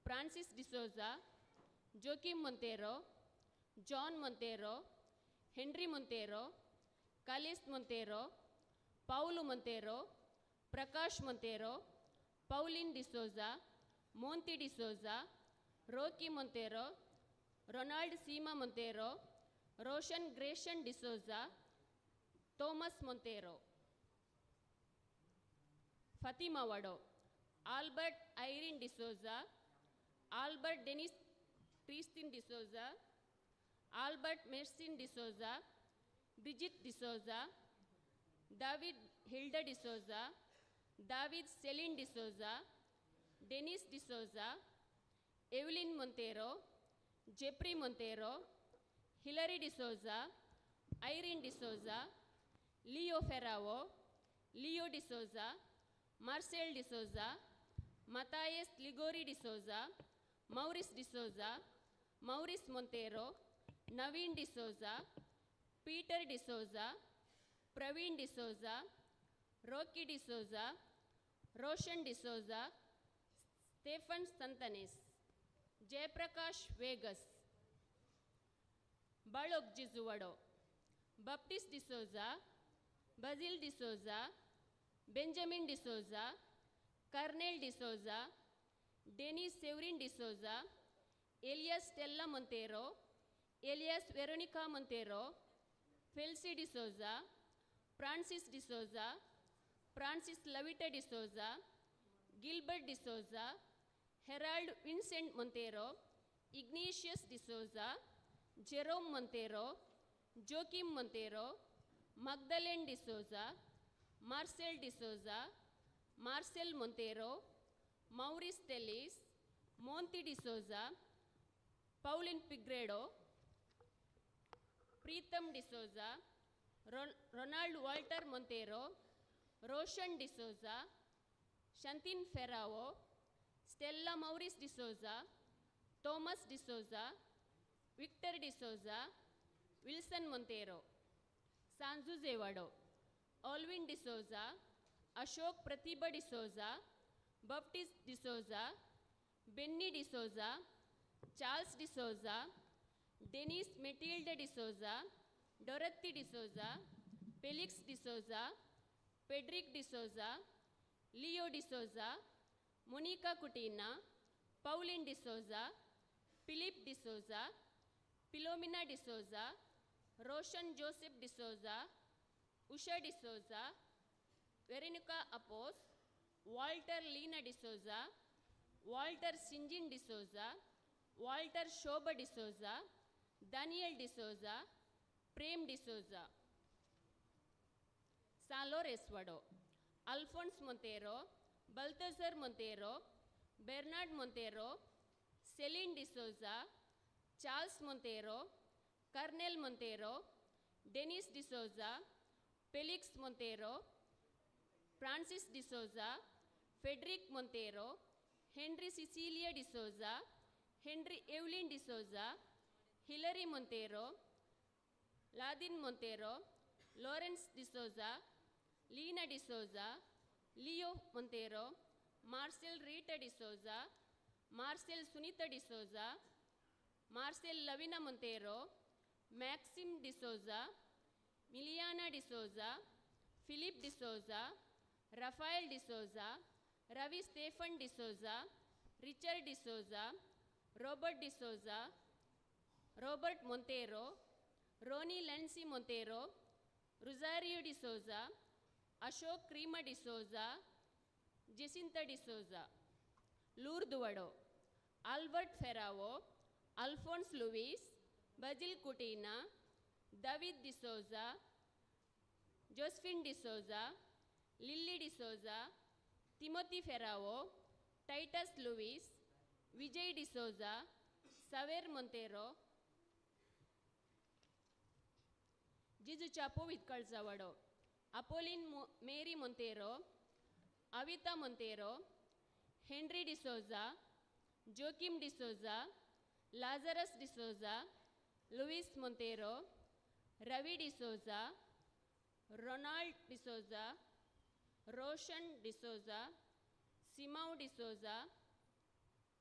Francis D'Souza, Joaquim Monteiro, John Monteiro, Henry Monteiro, Kalis Monteiro, Paulo Monteiro, Prakash Monteiro, Pauline D'Souza, Monty D'Souza, Rocky Monteiro, Ronald Seema Monteiro, Roshan Gresham D'Souza, Thomas Monteiro. Fatima Vado, Albert Irene D'Souza, Albert Denis Christine D'Souza, Albert Mersin D'Souza, Brigitte D'Souza, David Hilda D'Souza, David Celine D'Souza, Denis D'Souza, Evelyn Monteiro, Jeffrey Monteiro, Hillary D'Souza, Irene D'Souza, Leo Ferrao, Leo D'Souza, Marcel D'Souza, Matthias Ligori D'Souza, Maurice D'Souza, Maurice Monteiro, Naveen D'Souza, Peter D'Souza, Praveen D'Souza, Rocky D'Souza, Roshan D'Souza, Stephen Santanes, Jayaprakash Vegas. Balok Jizuwado, Baptist D'Souza, Basil D'Souza, Benjamin D'Souza, Colonel D'Souza, Denis Severin D'Souza, Elias Stella Monteiro, Elias Veronica Monteiro, Felcy D'Souza, Francis D'Souza, Francis Lavita D'Souza, Gilbert D'Souza, Harold Vincent Monteiro, Ignatius D'Souza, Jerome Monteiro, Joaquim Monteiro, Magdalene D'Souza, Marcel D'Souza, Marcel Monteiro, Maurice Tellis, Monty D'Souza, Pauline Figueiredo, Pritam D'Souza, Ronald Walter Monteiro, Roshan D'Souza, Shantin Ferrao, Stella Maurice D'Souza, Thomas D'Souza, Victor D'Souza, Wilson Monteiro. Sanjujewado, Alvin D'Souza, Ashok Pratibha D'Souza, Baptist D'Souza, Benny D'Souza, Charles D'Souza, Denis Matilda D'Souza, Dorothy D'Souza, Felix D'Souza, Frederick D'Souza, Leo D'Souza, Monica Coutinho, Pauline D'Souza, Philip D'Souza, Philomena D'Souza, Roshan Joseph D'Souza, Usha D'Souza, Veronica Apose, Walter Leena D'Souza, Walter Sinjin D'Souza, Walter Shobha D'Souza, Daniel D'Souza, Prem D'Souza. Salores Vado, Alphonse Monteiro, Balthazar Monteiro, Bernard Monteiro, Celine D'Souza, Charles Monteiro, Colonel Monteiro, Denis D'Souza, Felix Monteiro, Francis D'Souza, Frederick Monteiro, Henry Cecilia D'Souza, Henry Evelyn D'Souza, Hillary Monteiro, Ladin Monteiro, Lawrence D'Souza, Leena D'Souza, Leo Monteiro, Marcel Rita D'Souza, Marcel Sunita D'Souza, Marcel Lavina Monteiro, Maxim D'Souza, Miliana D'Souza, Philip D'Souza, Raphael D'Souza, Ravi Stephen D'Souza, Richard D'Souza, Robert D'Souza, Robert Monteiro, Ronnie Lancy Monteiro, Rosario D'Souza, Ashok Reema D'Souza, Jacinta D'Souza. Lourdes Vado, Albert Ferrao, Alphonse Luis, Basil Coutinho, David D'Souza, Josephine D'Souza, Lily D'Souza, Timothy Ferrao, Titus Luis, Vijay D'Souza, Saver Monteiro. जेजूच्या पवित्र काळजावाडो, Apolline Mary Monteiro, Avita Monteiro, Henry D'Souza, Joachim D'Souza, Lazarus D'Souza, Luis Monteiro, Ravi D'Souza, Ronald D'Souza, Roshan D'Souza, Simao D'Souza,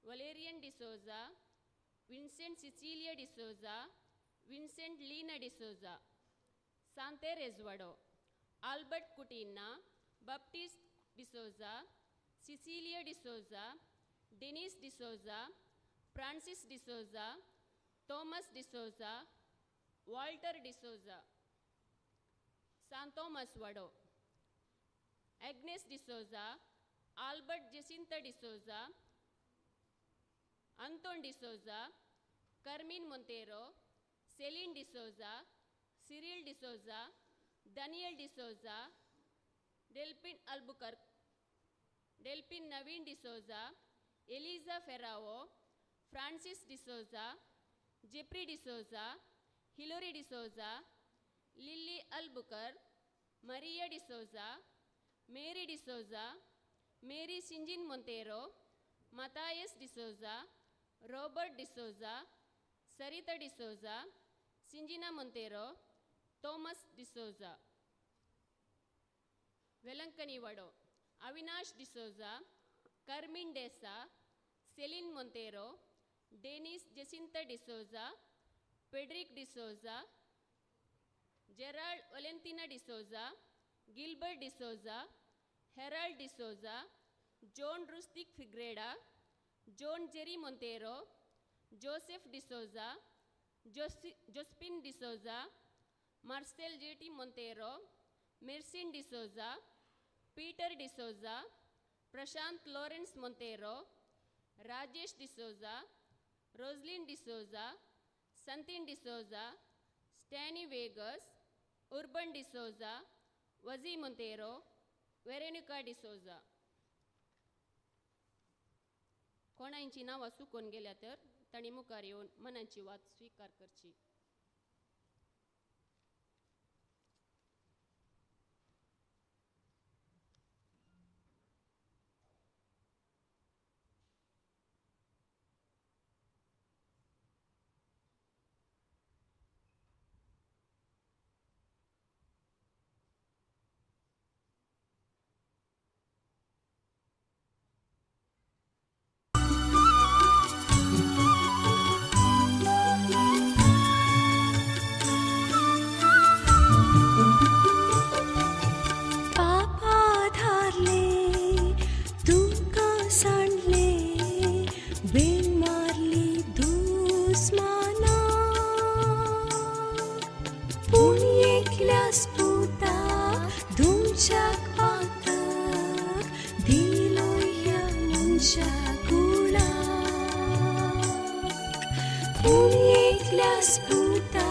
Valerian D'Souza, Vincent Cecilia D'Souza, Vincent Leena D'Souza. Sante Rezvado, Albert Coutinho, Baptist D'Souza, Cecilia D'Souza, Denis D'Souza, Francis D'Souza, Thomas D'Souza, Walter D'Souza. San Thomas Vado, Agnes D'Souza, Albert Jacinta D'Souza, Anton D'Souza, Carmine Monteiro, Celine D'Souza, Cyril D'Souza, Daniel D'Souza, Delphin Albuquerque, Delphin Naveen D'Souza, Eliza Ferrao, Francis D'Souza, Jeffrey D'Souza, Hillary D'Souza, Lily Albuquerque, Maria D'Souza, Mary D'Souza, Mary Sinjin Monteiro, Matthias D'Souza, Robert D'Souza, Sarita D'Souza, Sinjina Monteiro, Thomas D'Souza. Velankanni Vado, Avinash D'Souza, Carmine D'Sa, Celine Monteiro, Denis Jacinta D'Souza, Frederick D'Souza, Gerald Valentina D'Souza, Gilbert D'Souza, Herald D'Souza, John Rustic Figueiredo, John Jerry Monteiro, Joseph D'Souza, Josephine D'Souza, Marcel J T Monteiro, Mercin D'Souza, Peter D'Souza, Prashant Lawrence Monteiro, Rajesh D'Souza, Roslin D'Souza, Santin D'Souza, Stany Vegas, Urban D'Souza, Vazi Monteiro, Veronica D'Souza. कोणांची नांवां चुकून गेल्या तर तांणी मुखार येवन मनाची वात स्विकार करची. स्पुता तुमच्या पातक दिलो ह्या मनशा कुळाक पूण एकल्या स्पुता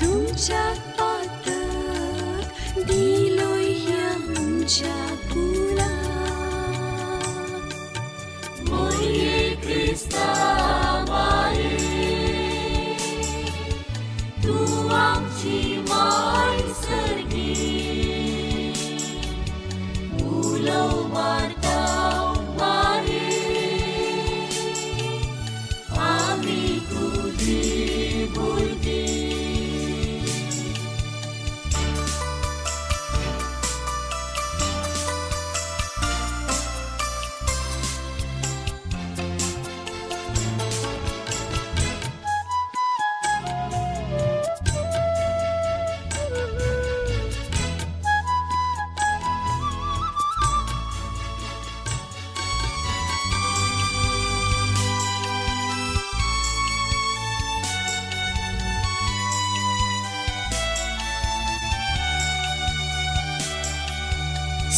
तुमच्या पातक दिलो ह्या मनशा कुळाक मोरये क्रिस्ता माये तूं आमची माय सर्गी उलो मारता माये आमी तुजी भुरगीं.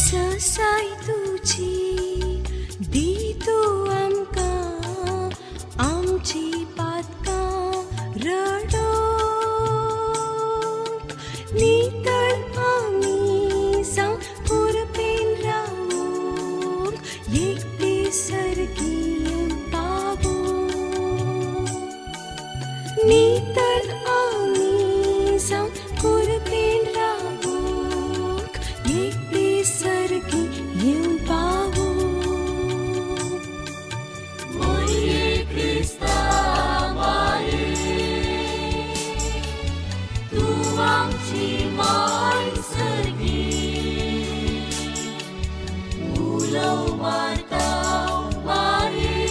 ससाय तुजी दी तूं आमकां आमची पातकां रडोवंक नितळ आमी जावं उर्बेन रावूंक एक दीस सर्गी येवन पावूंक नितळ आमी जावं उर्बेन रावूंक एक दीस सर्गी येवन पावूंक. मोरये क्रिस्ता माये तूं आमची माय सर्गी उलो मारता माये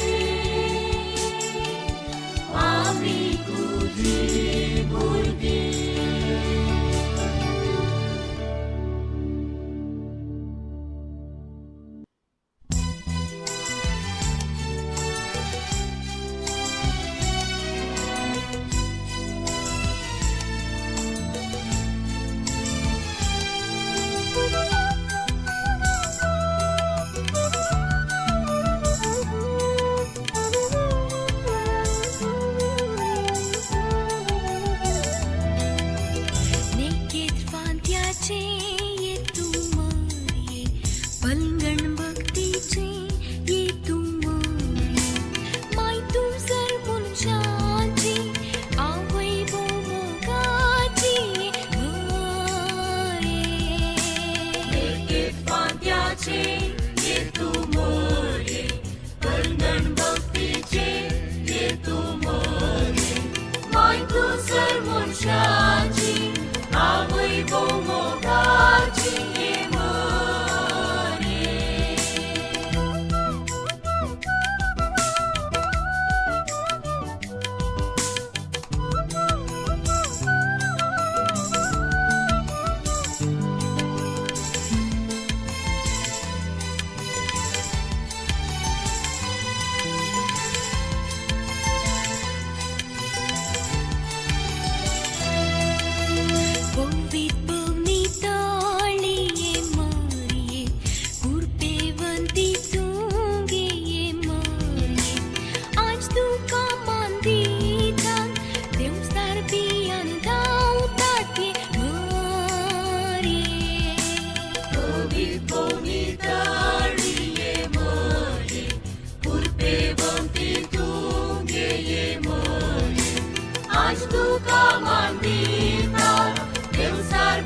आमी तुजी भुरगीं. नेकेत फांत्याचे ये तूं मरये पलंगण भक्तीचे ये तूं मरये माय तूं जर मनशाची आवय भोमोगाची मरये. नेकेत फांत्याचे ये तूं मोरये कलंगण भक्तीचे ये तूं मोरये माय तूं सर मनशाची आवय भोमोगाची ये मोरये. पवित पवनी तळये मरये कुरपेवंती तुंगे मरये आज तुका मान दितात देवस्तार बियान धांवतात ये मरये. पवित पवनी तळये मोरये कुरपेवंती तुंगे ये मोरये आज तुका मान दितात देवसार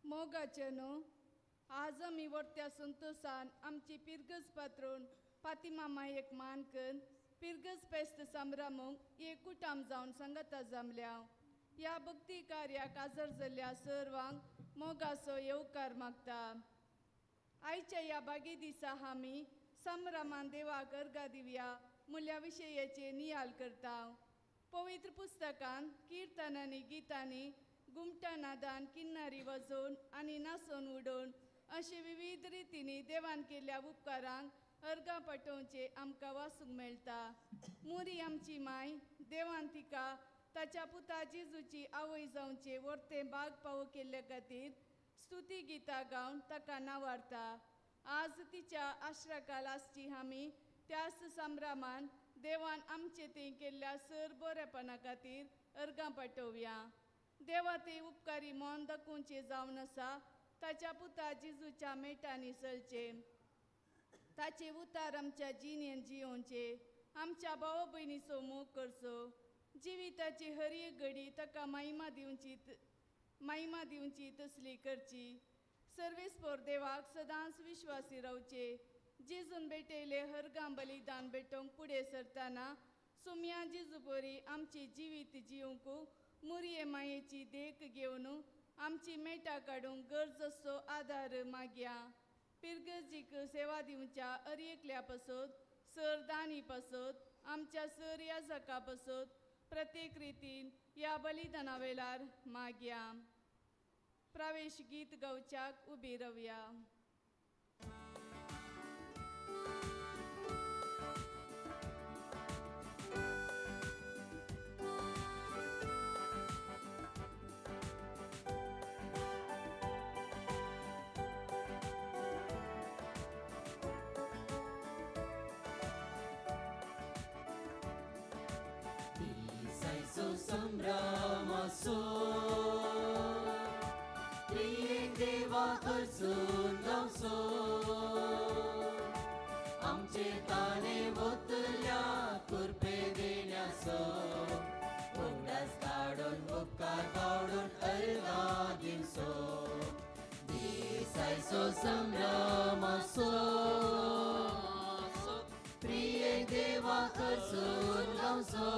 मोगाचे न्हू आज आमी वर्त्या संतोसान आमची पिरगज पात्रोन फातिमा मायेक मान करून पिरगज फेस्त संभ्रमूंक एक कुटाम जावन सांगाता जमल्या. ह्या भक्ती कार्याक हाजर जाल्ल्या सर्वांक मोगाचो येवकार मागता. आयच्या ह्या बागी दिसा आमी संभ्रमान देवाक अर्गां दिवया मुल्या विशयाचे नियाल करता. पवित्र पुस्तकान किर्तनांनी गितांनी गुमटा नादान किन्नारी वाजोवन आनी नाचोवन उडोवन अशे विविध रितींनी देवान केल्ल्या उपकारांक अर्गां पाठोवचे आमकां वाचूंक मेळटा. मुरी आमची माय देवान तिका ताच्या पुता जेजूची आवय जावचे वर्तें बाग पावो केल्ले खातीर स्तुती गितां गावन ताका नावारता. आज तिच्या आश्रकाल आसची आमी त्याच संभ्रमान देवान आमचे थंय केल्ल्या सर बरेपणा खातीर अर्गां पाठोवया. देवा ते उपकारी मन दाखोवचें जावन आसा ताच्या पुता जेजूच्या मेटांनी चलचे, ताचे उतार आमच्या जिणेन जियोवचे, आमच्या भाव भयणीचो मोग करचो, जिविताची हर एक घडी ताका महिमा दिवची तसली करची. सर्वेस्पोर देवाक सदांच विश्वासी रावचे. जेजून भेटयले हरगां बलिदान भेटोवंक फुडें सरतना सुम्या जेजू परी आमचे जिवीत जिवंक मुरये मायेची देख घेवन आमची मेटां काडूंक गरज असो आदार मागया. पिरगर्जीक सेवा दिवच्या हर एकल्या पासत, सर दानी पासत, आमच्या सर याजका पासत प्रत्येक रितीन ह्या बलिदाना वेळार मागया. प्रवेश गीत गावच्याक उबी रावया. संभ्रमासो त्रियेक देवा खर्चून गावचो आमचे ताणे वतल्या कुरपे देण्याचो उगडास काडून उपकार पावडून अर्गां दिवचो. दिसायचो संभ्रमासो त्रियेक देवा खर्चून गावचो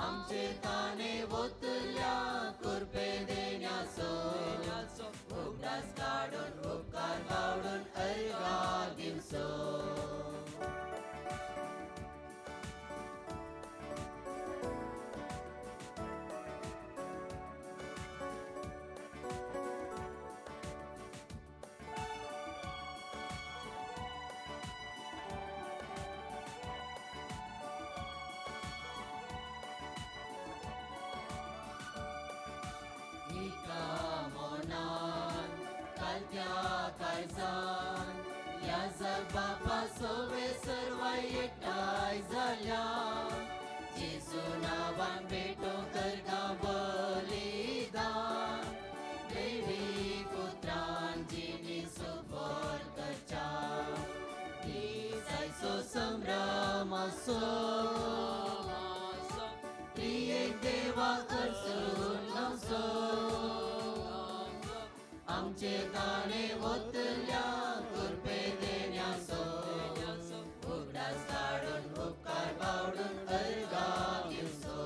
आमचे ताणे वतल्या कुरपे देण्याचो उगडास काडून उपकार पावडून अर्गां दिवचो. बापा सोवे सर्वाय एकठांय जाल्या जेजू नांवान भेटो करगा बलिदान देवी पुत्रान जिणी सुफल करच्या दिसायचो संभ्रमासो त्रियेक देवा खर्चून गावचो आमचे ताणे वतल्या कुरपे देण्याचो उगडास काडून उपकार पावडून अर्गां दिवचो.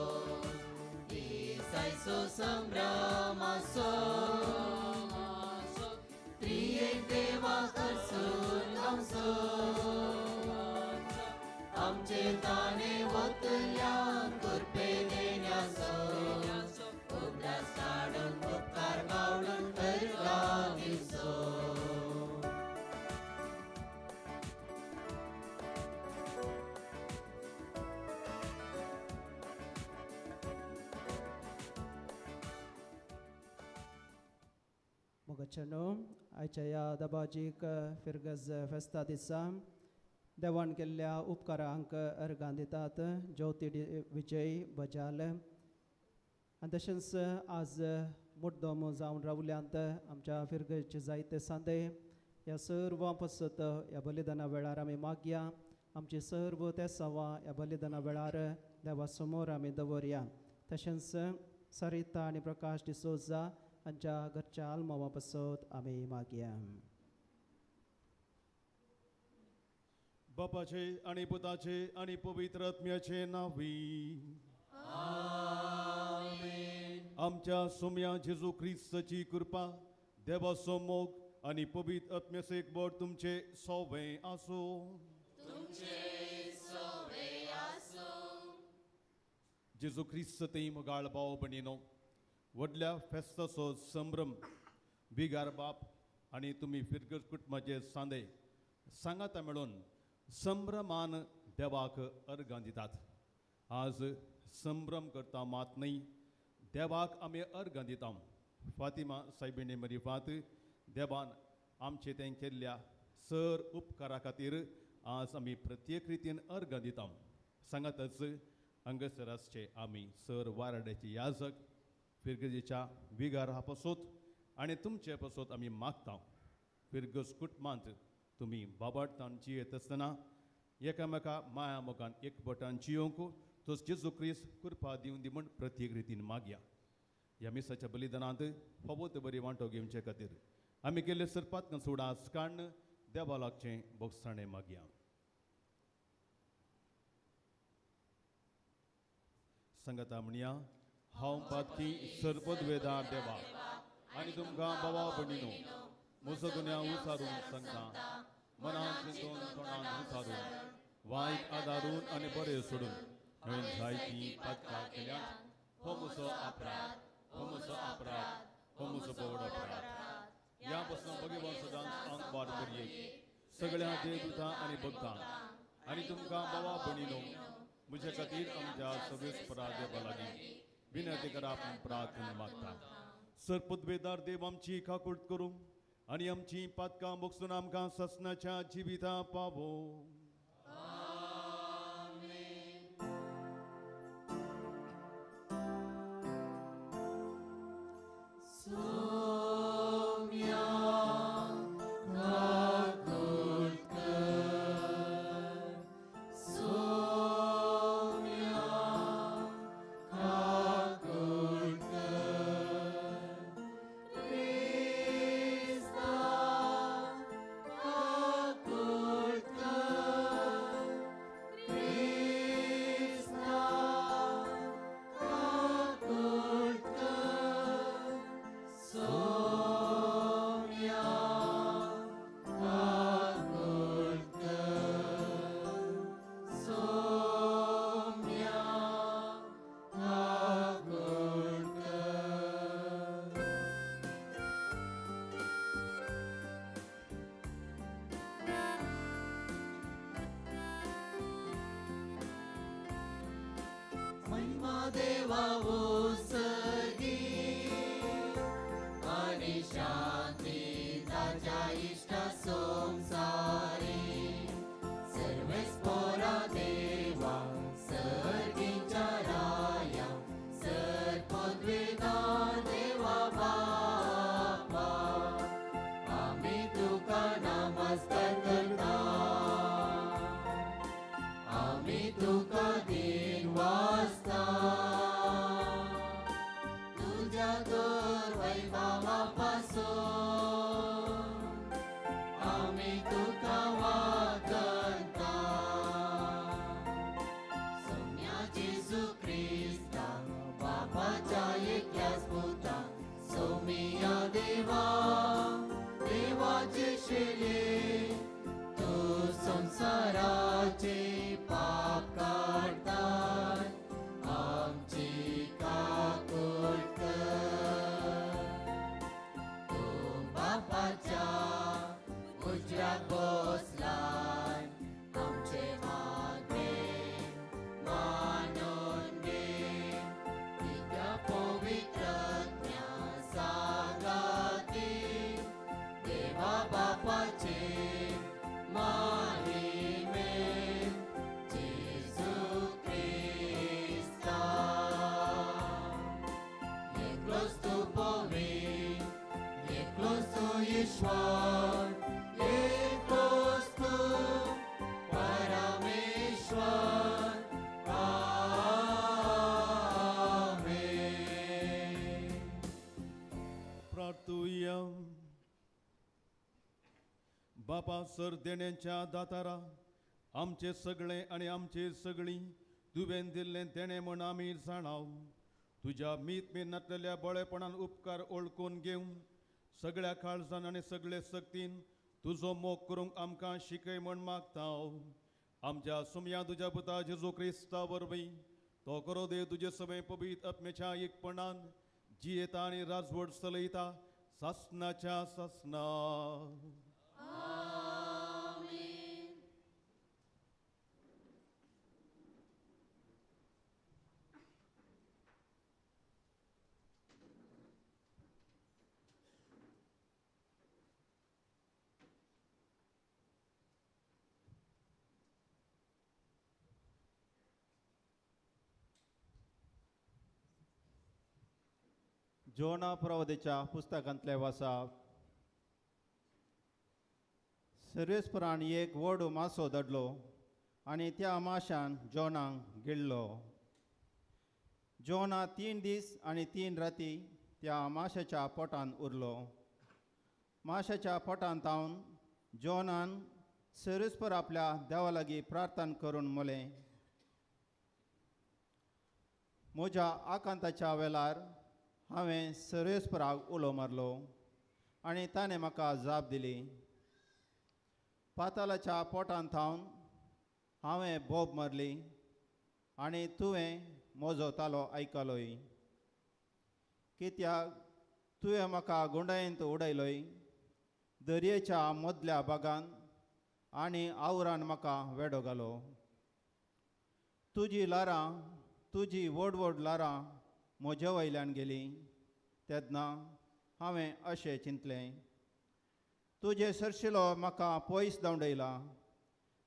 दिसायचो संभ्रमासो त्रियेक देवा खर्चून गावचो आमचे ताणे वतल्या कुरपे देण्याचो उगडास काडून उपकार पावडून अर्गां दिवचो. मोगाच्यानो आयच्या ह्या दबाजीक फिरगज फेस्ता दिसा देवान केल्ल्या उपकारांक अर्गां दितात ज्योती विजय बजाल आनी तशेंच आज मुड्डोम जावन रावल्यांत आमच्या फिरगजचे जायते सांदे ह्या सर्वां पासत ह्या बलिदाना वेळार आमी मागया. आमची सर्व तेसांवां ह्या बलिदाना वेळार देवा समोर आमी दवरया. तशेंच सरिता आनी प्रकाश डिसोजा हांच्या घरच्या आल्मावा पासत आमी मागया. बापाचे आनी पुताचे आनी पवित्र आत्म्याचे नांवी. आमच्या सोम्या जेजू क्रिस्ताची कृपा, देवाचो मोग आनी पवित्र आत्म्याचो एकवट तुमचे सोवे आसूं. जेजू क्रिस्त ते मोगाळ भाव भयणीनो, व्हडल्या फेस्ताचो संभ्रम बिगार बाप आनी तुमी फिरगज कुटुंबाचे सांदे सांगाता मेळून संभ्रमान देवाक अर्गां दितात. आज संभ्रम करता मात न्हय, देवाक आमी अर्गां दिता. फातिमा सायबिणी मरिफात देवान आमचे तें केल्ल्या सर उपकारा खातीर आज आमी प्रत्येक रितीन अर्गां दिता. सांगातच हांगासर आसचे आमी सर वाराड्याचे याजक फिरगजेच्या विगारा पासत आनी तुमचे पासत आमी मागता. फिरगज कुटुंबांत तुमी बाबाटान जियेत आसतना एकामेका माया मोगान एकवटान जियोवंक तोच जेजू क्रिस्त कृपा दिवन दी म्हूण प्रत्येक रितीन मागया. ह्या मिसाच्या बलिदानांत फावो ते बरी वांटो घेवचे खातीर आमी केल्ले सरपात सुडास काडून देवा लागचें भोगसाणें मागया. सांगाता म्हणया, हांव पातकी सर्पद्वेदार देवा आनी तुमकां बाबा भयणीनो म्हजो गुन्यांव उसारून सांगता, मनान चिंतून तोंडान उसारून वायट आदारून आनी बरें सोडून हांवें जायतीं पातकां केल्यात. हो म्हजो अपराध, हो म्हजो अपराध, हो म्हजो व्हड अपराध. ह्या पासून भगवान सदांच आंकवार करयेक सगळ्या देवदूतां आनी भक्तांक आनी तुमकां बाबा भयणीनो म्हजे खातीर आमच्या सगळेच देवा लागीं विनंती करा प्रार्थना मागता. सरपदवेदार देव आमची काकूट करूं आनी आमची पातकां बगसून आमकां ससनाच्या जिविता पावो. बापा सर देण्यांच्या दातारा आमचे सगळे आनी आमचे सगळीं तुवें दिल्लें देणें म्हण आमी जाणाव. तुज्या मीत मेर नातलेल्या बळेपणान उपकार ओळखून घेवन सगळ्या काळजान आनी सगळे सक्तीन तुजो मोग करूंक आमकां शिकय म्हण मागता. आमच्या सुमया तुज्या पुता जेजू क्रिस्ता वरवीं तो करो देव तुजे समें पवित्र आत्म्याच्या एकपणान जियेता आनी राजवट चलयता सासनाच्या सासना. जोना प्रवदेच्या पुस्तकांतले वासाप. सर्वेस्परान एक व्हड मासो धाडलो आनी त्या माशान जोनाक गिळ्ळो. जोना 3 दीस आनी 3 राती त्या माशाच्या पोटान उरलो. माशाच्या पोटान तावन जोनान सर्वेस्पर आपल्या देवा लागीं प्रार्थना करून म्हळें, म्हज्या आकांताच्या वेळार हांवें सर्वेस्पराक उलो मारलो आनी ताणें म्हाका जाप दिली. पातालाच्या पोटान थावन हांवें बोब मारली आनी तुवें म्हजो तालो आयकलोय. कित्याक तुवें म्हाका गुंडायेंत उडयलोय दर्येच्या मदल्या बागान आनी आवरान म्हाका वेडो घालो. तुजी ल्हारां, तुजी व्हड व्हड ल्हारां म्हजे वयल्यान गेली तेन्ना हांवें अशें चिंतलें, तुजें सरशिलो म्हाका पयस धांवडयला.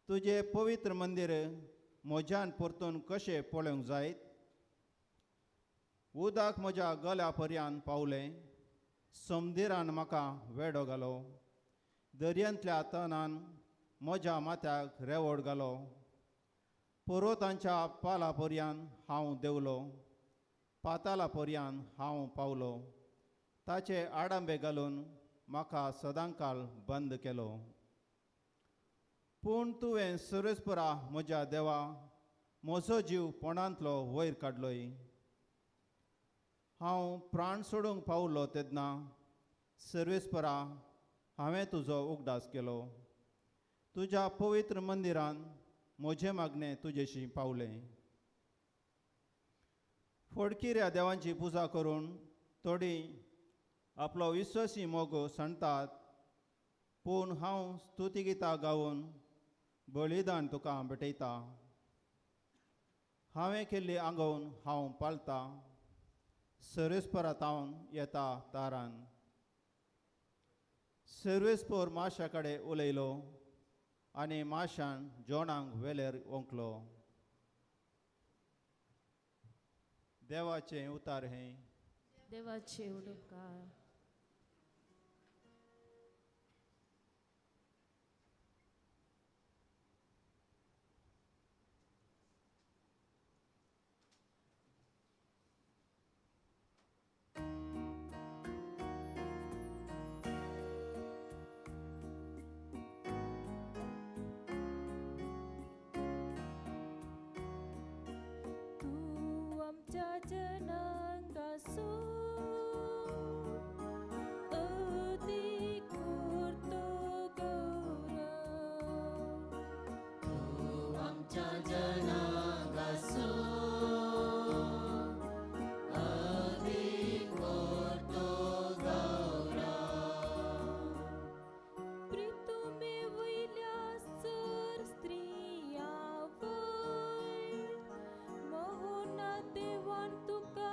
तुजें पवित्र मंदीर म्हज्यान परतून कशें पळोवंक जायत? उदक म्हज्या गल्या पर्यान पावलें, समदिरान म्हाका वेडो घालो, दर्यांतल्या तणान म्हज्या माथ्याक रेवड घालो, पर्वतांच्या पाला पर्यान हांव देंवलो, पाताला पर्यान हांव पावलो. ताचे आडांबे घालून म्हाका सदांकाळ बंद केलो. पूण तुवें सर्वेस्परा म्हज्या देवा म्हजो जीव पोणांतलो वयर काडलोय. हांव प्राण सोडूंक पावलो तेन्ना सर्वेस्परा हांवें तुजो उगडास केलो. तुज्या पवित्र मंदिरान म्हजें मागणें तुजेशी पावलें. फडकिऱ्या देवांची पुजा करून थोडी आपलो विश्वासी मोग सांडतात, पूण हांव स्तुतिगितां गावन बलिदान तुका भेटयता. हांवें केल्ली आंगोवन हांव पाळटा, सर्वेस्परा तावन येता तारान. सर्वेस्पर माशा कडेन उलयलो आनी माशान जोणांक वेलेर ओंकलो. देवाचें उतार हें. देवाचे उपकार. तुका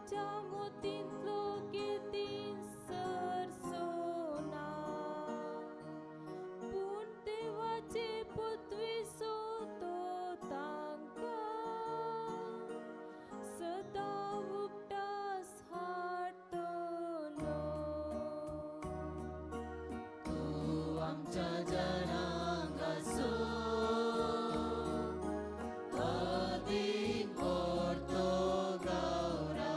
आमच्या मोतींतलो केदीन सरसोना पूण देवाचे पदवीसो तो तांकां सदां उगडास हाडटलो. तूं आमच्या जनांगासो अदीक व्हडलो गौरव.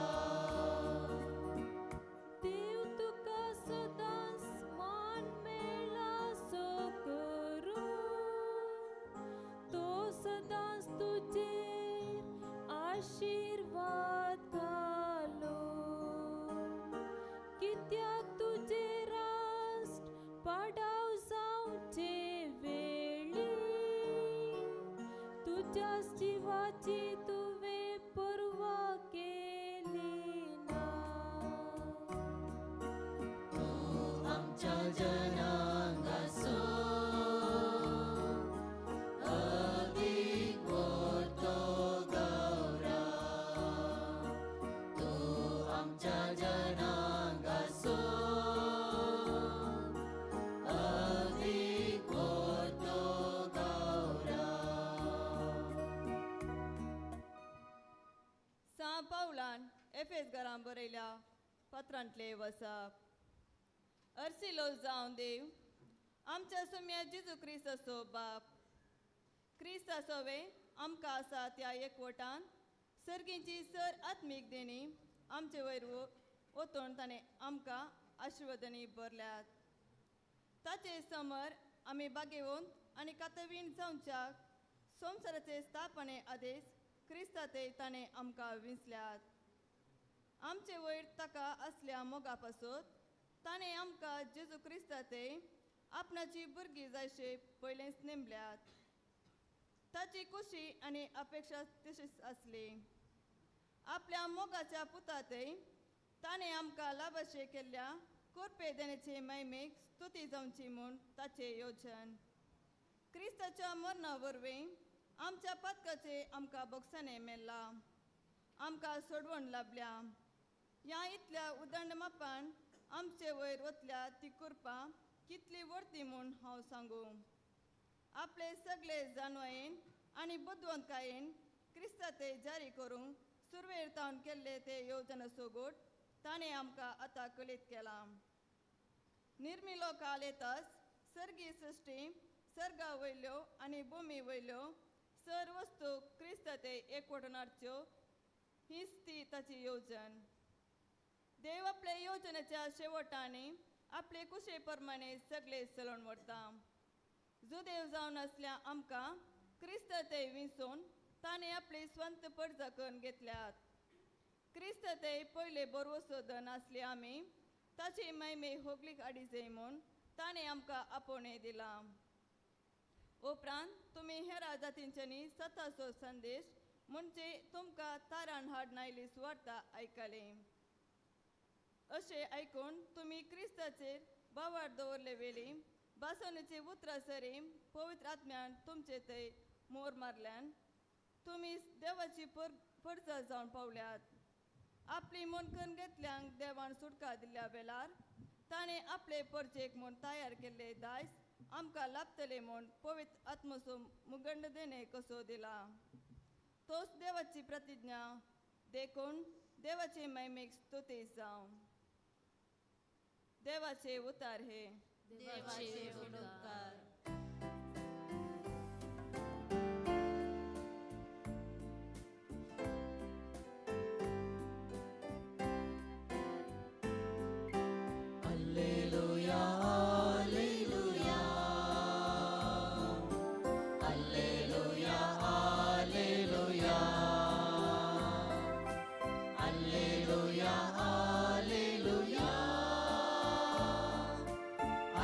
देव तुका सदांच मान मेळासो करूं, तो सदांच तुजेर आशिर्वाद घालो. कित्याक तुजें राष्ट्र पाडाव जावचे वेळी तुज्याच जिवाची तुवें पर्वा केली ना. तूं आमच्या जनांगासो अदीक व्हडलो गौरव. तूं आमच्या जनांगासो अदीक व्हडलो गौरव. सां पावलान एफेस घरां बरयल्या पत्रांतले वसाप. अर्सिलो जावन देव आमच्या सुम्या जेजू क्रिस्ताचो बाप, क्रिस्तासोवे आमकां आसा त्या एकवटान सर्गींची सर आत्मीक देणी आमचे वयर ओतून ताणें आमकां आशिर्वदनी भरल्यात. ताचे समर आमी बागेवंत आनी कातवीण जावच्या संवसाराचे स्थापने आदेश क्रिस्ताते ताणें आमकां विंचल्यात. आमचे वयर ताका आसल्या मोगा पासत ताणें आमकां जेजू क्रिस्ताते आपणाची भुरगीं जायशे पयलेंच नेमल्यात. ताची खुशी आनी अपेक्षा तशीच आसली. आपल्या मोगाच्या पुताते ताणें आमकां लाभाशे केल्ल्या कृपे देण्याचे महिमेक स्तुती जावची म्हूण ताचें योजन. क्रिस्ताच्या मरणा वरवीं आमच्या पातकाचे आमकां बोगसाणें मेळ्ळां, आमकां सोडवण लाबल्या. ह्या इतल्या उदंड मापान आमचे वयर वतल्या ती कृपा कितली व्हडती म्हूण हांव सांगूं. आपले सगळे जाणवायेन आनी बुदवंतकायेन क्रिस्ताते जारी करूंक सुरवेर तावन केल्ले ते येवजण सोगोट ताणें आमकां आतां कळीत केलां. निर्मिलो काल येताच सर्गी सृश्टी सर्गा वयल्यो आनी भुमी वयल्यो सर वस्तू क्रिस्ताते एकवटून हाडच्यो हीच ती ताची येवजण. देव आपले येवजणेच्या शेवटांनी आपले कुशे प्रमाणे सगळे चलोवन व्हरता. जुदेव जावन आसल्या आमकां क्रिस्ताते विंचून ताणें आपली स्वंत परजा करून घेतल्यात. क्रिस्ताते पयले बरवसो धन आसले आमी ताची महिमे होगलीक आडिजय म्हूण ताणें आमकां आपोवणें दिलां. उपरांत तुमी हेर जातींच्यांनी सताचो संदेश म्हणजे तुमकां तारान हाडून आयली सुवार्ता आयकली. अशें आयकून तुमी क्रिस्ताचेर बावार दवरले वेली बासवणेची उतरां सरी पवित्र आत्म्यान तुमचे थंय मोर मारल्यान तुमी देवाची परजा जावन पावल्यात. आपली म्हूण करून घेतल्यांक देवान सुटका दिल्ल्या वेळार ताणें आपले परजेक म्हूण तयार केल्ले दायज आमकां लाभतले म्हूण पवित्र आत्मसो मुगंड देणे कसो दिला. तोच देवाची प्रतिज्ञा देखून देवाचे महिमेक स्तुती जावं. देवाचे उतार हे. देवाचे उपकार. Alleluia, alleluia, alleluia, alleluia, alleluia, alleluia,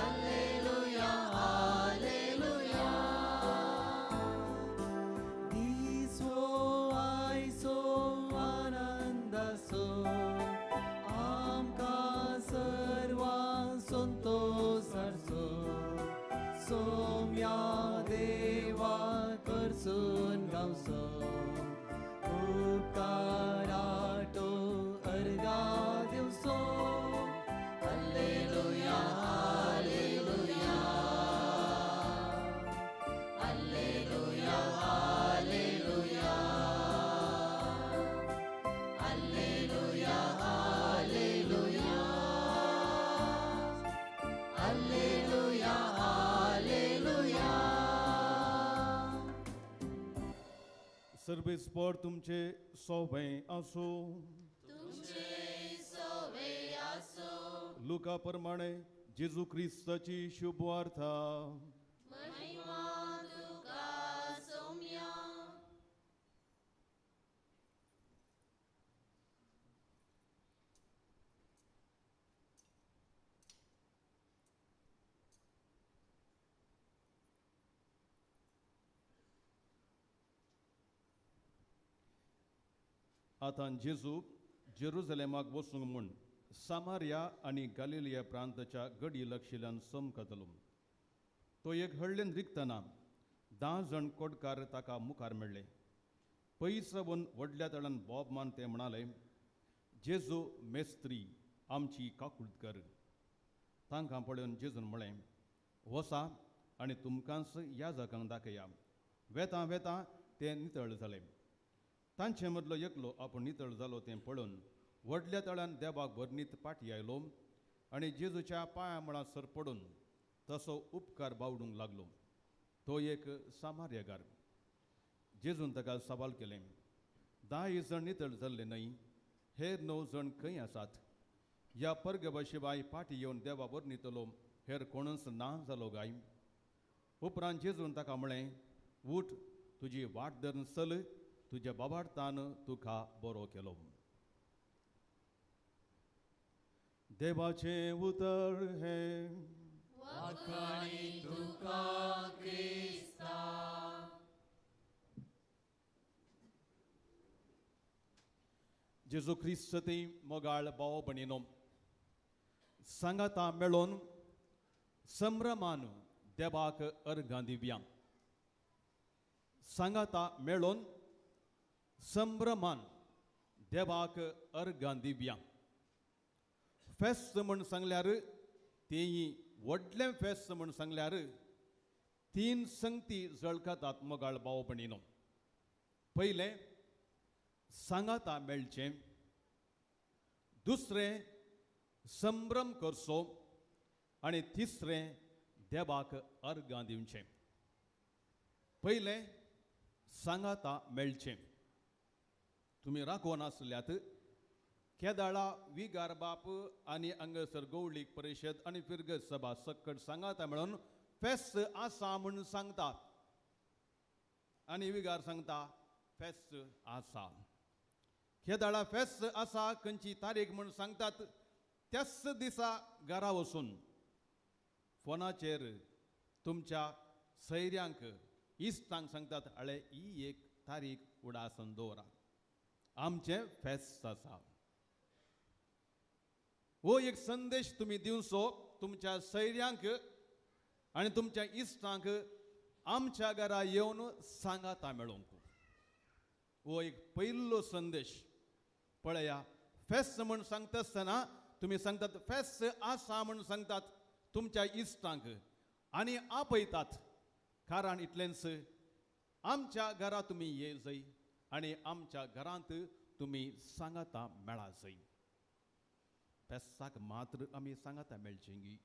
alleluia, alleluia. दिसो आयसो आनंदासो आमकां सर्वां संतोष हाडचो सोम्या देवा करसून गावचो उपकाराटो. सर्वेस्पर तुमचे सोबें आसूं. लुका प्रमाणे जेजू क्रिस्ताची शुभवार्ता. आतां जेजू जेरुजलेमाक वचूंक म्हूण सामारिया आनी गालिलिया प्रांताच्या गडी लक्षिल्यान समकतलो. तो एक हळ्ळेन रिगतना 10 जण कोटकार ताका मुखार मेळ्ळे. पयस रावन व्हडल्या तळान बोब मान ते म्हणाले, जेजू मेस्त्री आमची काकूट कर. तांकां पळोवन जेजून म्हळें, वसा आनी तुमकांच ह्या जागांक दाखया. वेतां वेतां ते नितळ जाले. तांचे मदलो एकलो आपूण नितळ जालो तें पळोवन व्हडल्या तळान देवाक भरणीत पाटी आयलो आनी जेजूच्या पांया मुळां सर पडून तसो उपकार बावडूंक लागलो. तो एक सामार्यगार. जेजून ताका सवाल केलें, 10 जण नितळ जाल्ले न्हय, हेर 9 जण खंय आसात? ह्या परगबा शिवाय पाटी येवन देवा भरणीतलो हेर कोणूच ना जालो गाय? उपरांत जेजून ताका म्हळें, उठ, तुजी वाट धरून चल, तुज्या बाबार्थान तुका बरो केलो. देवाचें उतर हें. वाखाणी तुका क्रिस्ता. जेजू क्रिस्त ती मोगाळ भाव भणिनो, सांगाता मेळोन संभ्रमान देवाक अर्घां दिवया. सांगाता मेळोन संभ्रमान देवाक अर्घां दिवया. फेस्त म्हूण सांगल्यार तेंय व्हडलें फेस्त म्हूण सांगल्यार 3 संगती झळकतात मोगाळ भाव भणिनो. पयलें, सांगाता मेळचें. दुसरें, संभ्रम करचो. आनी तिसरें, देवाक अर्घां दिवचें. पयलें, सांगाता मेळचें. तुमी राखोवन आसल्यात केदाळा विगार बाप आनी हांगासर गवळीक परिशद आनी फिरगज सभा सक्कड सांगाता मेळून फेस्त आसा म्हूण सांगता आनी विगार सांगता फेस्त आसा. केदाळा फेस्त आसा खंयची तारीख म्हूण सांगतात त्याच दिसा घरा वचून फोनाचेर तुमच्या सैऱ्यांक इश्टांक सांगतात, अळे ही एक तारीख उडासन दवरा, आमचें फेस्त आसा. हो एक संदेश तुमी दिवचो तुमच्या सैऱ्यांक आनी तुमच्या इश्टांक, आमच्या घरा येवन सांगाता मेळोवंक. हो एक पयलो संदेश. पळया, फेस्त म्हूण सांगता आसतना तुमी सांगतात फेस्त आसा म्हूण सांगतात तुमच्या इश्टांक आनी आपयतात. कारण इतलेंच, आमच्या घरा तुमी ये जाय आनी आमच्या घरांत तुमी सांगाता मेळा जाय. फेस्ताक मात्र आमी सांगाता मेळचेंगी.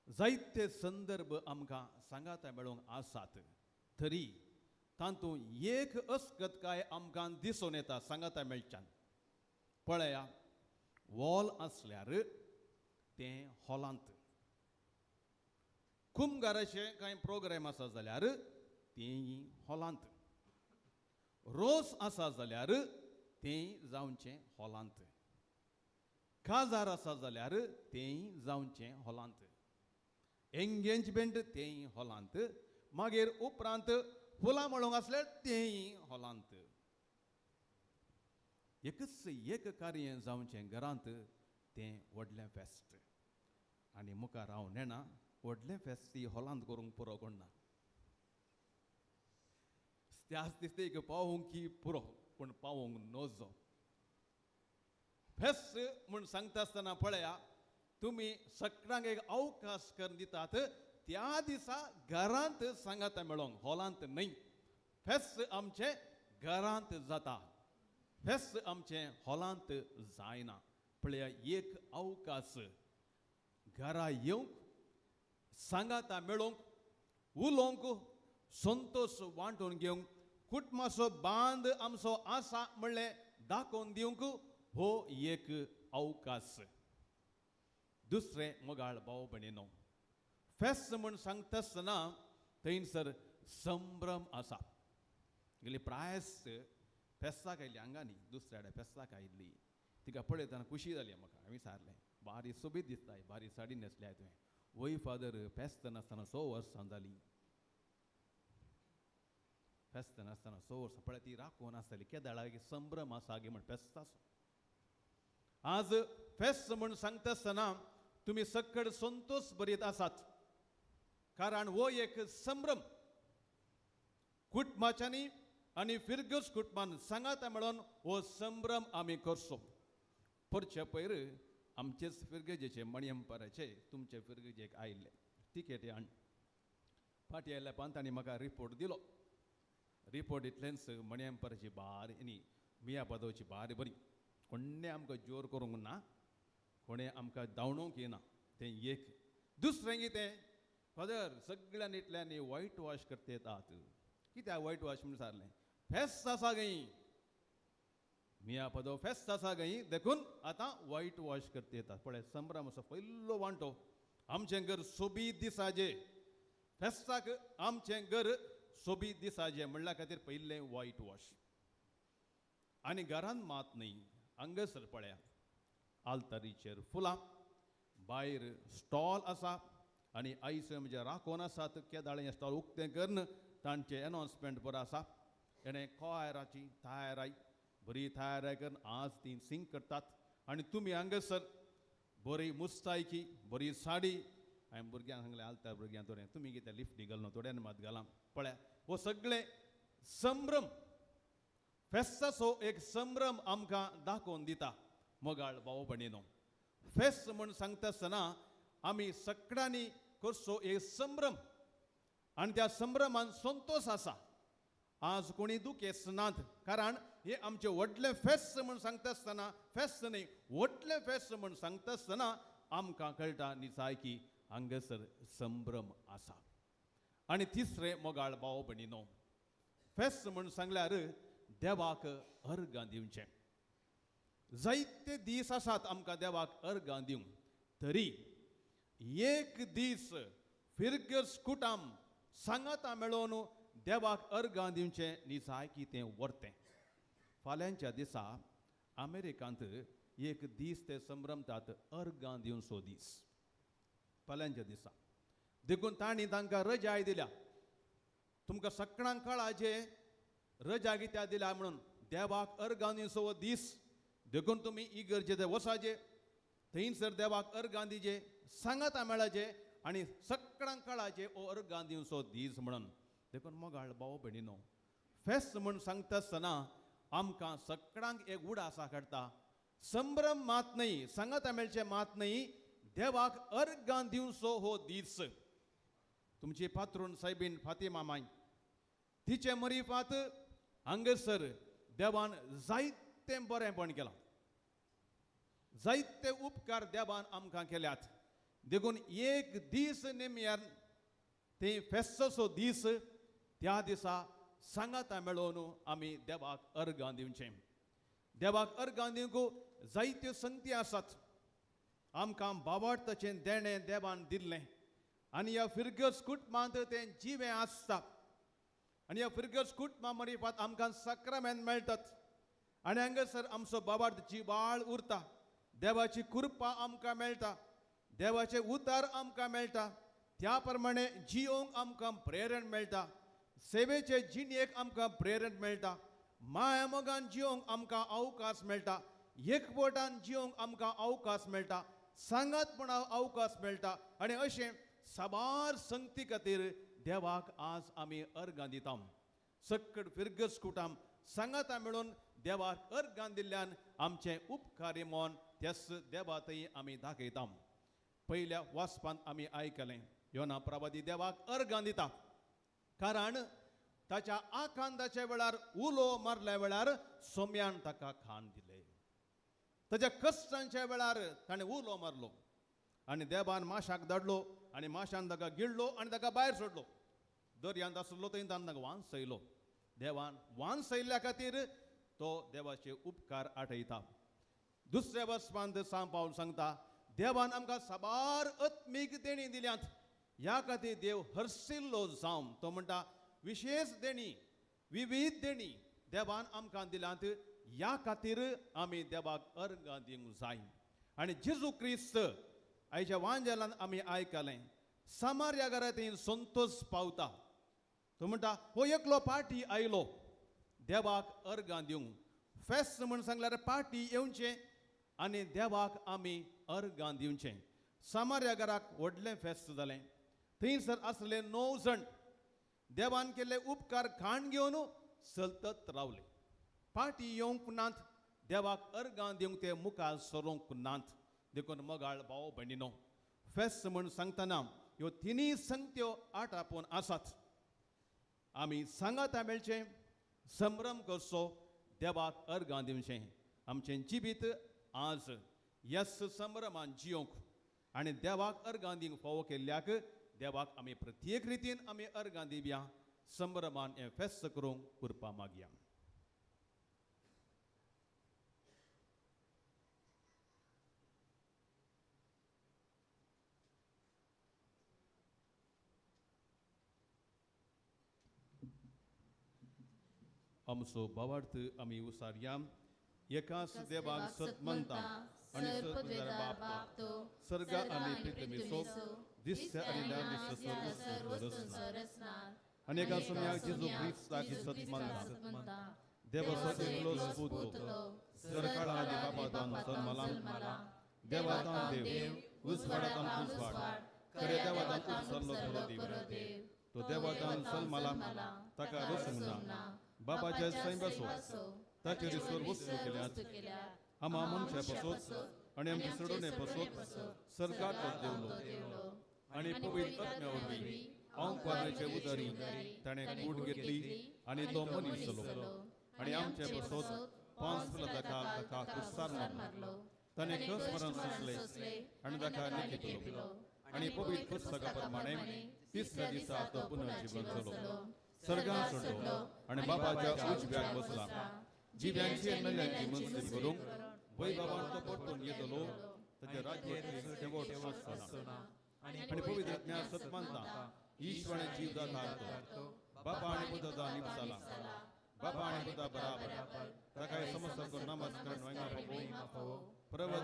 जायते संदर्भ आमकां सांगाता मेळोवंक आसात, तरी तातूंत एक अस्कतकाय आमकां दिसून येता सांगाता मेळच्यान. पळया, वॉल आसल्यार तें हॉलांत, कुमगाराचे कांय प्रोग्राम आसा जाल्यार तेंय हॉलांत, रोस आसा जाल्यार तें जावचें हॉलांत, काजार आसा जाल्यार तेंय जावचें हॉलांत, एंगेजमेंट तेंय हॉलांत, मागीर उपरांत फुलां मळोवंक आसल्यार तेंय हॉलांत. एकच एक कार्य जावचें घरांत तें व्हडलें फेस्त. आनी मुखार हांव नेणा व्हडलें फेस्त हॉलांत करूंक पुरो कोण ना. त्याच दिसता एक पावोवंक की पुरो, पूण पावोवंक नजो. फेस्त म्हूण सांगता आसतना पळया, तुमी सगळ्यांक एक अवकाश करून दितात त्या दिसा घरांत सांगाता मेळोवंक, हॉलांत न्हय. फेस्त आमचें घरांत जाता, फेस्त आमचें हॉलांत जायना. पळया, एक अवकाश घरा येवंक, सांगाता मेळोवंक, उलोवंक, संतोश वांटून घेवंक कुटुंबाचो बांद आमचो आसा म्हणलें दाखोवन दिवंक हो एक अवकाश. दुसरें मोगाळ भाव भयणीनो, फेस्त म्हूण सांगता आसतना थंयसर संभ्रम आसा. गेली प्रायस फेस्ताक आयली हांगा न्ही, दुसऱ्या कडेन फेस्ताक आयिल्ली, तिका पळयतना खुशी जाली म्हाका. हांवें विचारलें, बारी सोबीत दिसताय, बारी साडी न्हेसल्याय तुवें. वय फादर, फेस्त नासतना 100 वर्सां जाली, फेस्त नासतना 100 वर्सां. पळय ती राखून आसताली केदाळा संभ्रम आसा गे म्हण फेस्ताचो. आज फेस्त म्हूण सांगता आसतना तुमी सकड संतोष बरीत आसात, कारण हो एक संभ्रम कुटुंबाच्यांनी आनी फिरगस कुटुंबान सांगाता मेळोन हो संभ्रम आमी करचो. परचे पयर आमचेच फिरगजेचे मणयंपराचे तुमचे फिरगजेक आयिल्ले तिकेटी हाण फाटी आयिल्ल्या पान तांणी म्हाका रिपोर्ट दिलो. रिपोर्ट इतलेंच मणयंपराची बारी न्ही मिया पादोवची बारी बरी, कोणें आमकां जोर करूंक ना, कोणें आमकां धांवणूंक येना. तें एक. दुसरें कितें फादर, सगळ्यांनी इतल्यांनी व्हायट वॉश करता येतात. कित्याक व्हायट वॉश म्हूण सारलें? फेस्त आसा गई, मिया पदो फेस्त आसा गई, देखून आतां व्हायट वॉश करता येतात. पळय संभ्रम असो पयलो वांटो. आमचें घर सोबीत दिसाजे, फेस्ताक आमचें घर सोबीत दिसाजे म्हणल्या खातीर पयलें व्हायट वॉश. आनी घरान मात न्ही, हांगासर पळया आल्तारीचेर फुलां, भायर स्टॉल आसा आनी आयज म्हणजे राखोवन आसात. केदाळें स्टॉल उक्तें करून तांचें एनावन्समेंट बरो आसा. हेणें कॉयराची तयाराय बरी तयाराय करून आज ती सिंग करतात. आनी तुमी हांगासर बरी मुस्तायकी, बरी साडी. हांवें भुरग्यांक सांगलें, आलता भुरग्यांक थोडें तुमी कितें लिफ्टी घालना, थोड्यांनी मात घालां. पळया हो सगळें संभ्रम, फेस्ताचो एक संभ्रम आमकां दाखोवन दिता. मोगाळ भाव भयणीनो, फेस्त म्हूण सांगता आसतना आमी सगळ्यांनी करचो एक संभ्रम आनी त्या संभ्रमान संतोष आसा. आज कोणी दुखेस्त नात, कारण हे आमचें व्हडलें फेस्त म्हूण सांगता आसतना, फेस्त न्ही व्हडलें फेस्त म्हूण सांगता आसतना आमकां कळटा निजाय की हांगासर संभ्रम आसा. आनी तिसरें मोगाळ भाव भयणीनो, फेस्त म्हूण सांगल्यार देवाक अर्गां दिवचें. जायते दीस आसात आमकां देवाक अर्गां दिवंक, तरी एक दीस फिरगस कुटाम सांगाता मेळोवन देवाक अर्गां दिवचें निजाय की तें व्हरतें. फाल्यांच्या दिसा अमेरिकांत एक दीस ते संभ्रमतात अर्गां दिवचो दीस, फाल्यांच्या दिसा. देखून तांणी तांकां रजाय दिल्या. तुमकां सगळ्यांक कळाचे रजा कित्याक दिल्या म्हणून, देवाक अर्गां दिवचो दीस. देखून तुमी इगर्जे ते वसाचे, थंयसर देवाक अर्गां दिजे, सांगाता मेळाचे आनी सगळ्यांक कळाचे हो अर्गां दिवचो दीस म्हणून. देखून मोगाळ भाव भयणीनो, फेस्त म्हूण सांगता आसतना आमकां सगळ्यांक एक उडासा काडटा. संभ्रम मात न्ही, सांगाता मेळचें मात न्ही, देवाक अर्गां दिवचो हो दीस. तुमची पात्रून सायबीन फातिमा माय, तिचे मरिफात हांगासर देवान जायतें बरेंपण केलां, जायते उपकार देवान आमकां केल्यात. देखून एक दीस निमयान ते फेस्ताचो दीस, त्या दिसा सांगाता मेळोवन आमी देवाक अर्गां दिवचें. देवाक अर्गां दिवंक जायत्यो संगती आसात. आमकां बाबार्थाचें देणें देवान दिल्लें आनी ह्या फिरगस कुटुंबांत तें जिवें आसता. आनी ह्या फिरगस कुटुंबा मरिफात आमकां साक्रामेंत मेळटात आनी हांगासर आमचो बाबार्थ जिवाळ उरता. देवाची कृपा आमकां मेळटा, देवाचें उतार आमकां मेळटा, त्या प्रमाणे जियोंक आमकां प्रेरण मेळटा, सेवेचे जिणेक आमकां प्रेरण मेळटा, माया मोगान जियोंक आमकां अवकाश मेळटा, एकवटान जियोंक आमकां अवकाश मेळटा, सांगातपणा अवकाश मेळटा. आनी अशें साबार संगती खातीर देवाक आज आमी अर्गां दिता. सक्कड फिरगस कुटाम सांगाता मेळून देवाक अर्गां दिल्ल्यान आमचें उपकारी मन त्याच देवा थंय आमी दाखयता. पयल्या वाचपांत आमी आयकलें, योना प्रवादी देवाक अर्गां दिता, कारण ताच्या आकांताच्या वेळार उलो मारल्या वेळार सोम्यान ताका खाण दिलें. ताच्या कश्टांच्या वेळार ताणें उलो मारलो आनी देवान माशाक धाडलो आनी माशान ताका गिळ्ळो आनी ताका भायर सोडलो. दर्यांत आसलो थंय ताणें ताका वांचयलो. देवान वानसयल्ल्या खातीर तो देवाचे उपकार आठयता. दुसऱ्या वर्सपांत सांग पावल सांगता देवान आमकां साबार आत्मीक देणी दिल्यात, ह्या खातीर देव हर्शिल्लो जावं. तो म्हणटा विशेष देणी, विविध देणी देवान आमकां दिल्यात, ह्या खातीर आमी देवाक अर्गां दिवंक जाय. आनी जेजू क्रिस्त आयच्या वांजेलान आमी आयकलें सामार्या घरांत संतोष पावता. तो म्हणटा हो एकलो पार्टी आयलो देवाक अर्गां दिवंक. फेस्त म्हण सांगल्यार पार्टी येवचें आनी देवाक आमी अर्गां दिवचें. सामार्या घराक व्हडलें फेस्त जालें. थंयसर आसले 9 जाण देवान केल्ले उपकार खाण घेवन चलतत रावले. पार्टी येवंक नात, देवाक अर्गां दिवंक ते मुखार सरूंक नात. देखून मोगाळ भाव भयणीनो, फेस्त म्हण सांगतना ह्यो तिनूय संगत्यो आटापून आसात. आमी सांगाता मेळचें, संभ्रम करचो, देवाक अर्गां दिवचें. आमचें जिवीत आज यस संभ्रमान जियोंक आनी देवाक अर्गां दिवंक फावो केल्ल्याक देवाक आमी प्रत्येक रितीन आमी अर्गां दिवया. संभ्रमान हें फेस्त करूंक कृपा मागया. आमचो भावार्थ आमी उसारया. एकाच देवाक सत मानता आनी सत बाप तो सर्ग आनी पृथ्वीचो दिसच्या आनी ना दिसच्या सर्व रचना आनी एका सुम्याक जेजू क्रिस्ताक सत मानता. देवाचो एकलो पूत सरकाळ आनी बापातान जन्मला, देवातान देव, उजवाडातान उजवाड, खऱ्या देवातान उपसरलो खरो देव. तो देवातान जन्मला, ताका रसूंक ना, बाबाच्या सैंबासो ताचेर सर्व वस्तू केल्यात. आमा मनशा पासत आनी आमचे सडोवणे पासत सरकार तो देवलो आनी पवित्र आत्म्या वरवीं अंकुराचे उदारी ताणें कूड घेतली आनी तो मनीस जालो आनी आमचे पासत 5 ताका ताका कुस्तार मारलो. ताणें कस मरण सोंसलें आनी ताका निखितलो आनी पवित्र पुस्तका प्रमाणे तिसऱ्या दिसा तो पुनर्जीवन जालो. सर्गांत सोडलो आनी बाबाच्या उजव्याक बसला. जिव्यांची मेल्यांची मस्ती करूंक वैभवान तो परतून येतलो. ताच्या राज्याक शेवट आसचो ना. आनी पवित्र आत्म्या सत मानता ईश्वराने जीवदाता तो बापा आनी पुताचा निपसाला. बापा आनी पुता बराबर ताका समस्तांचो नमस्कार महिमा फावो. प्रभु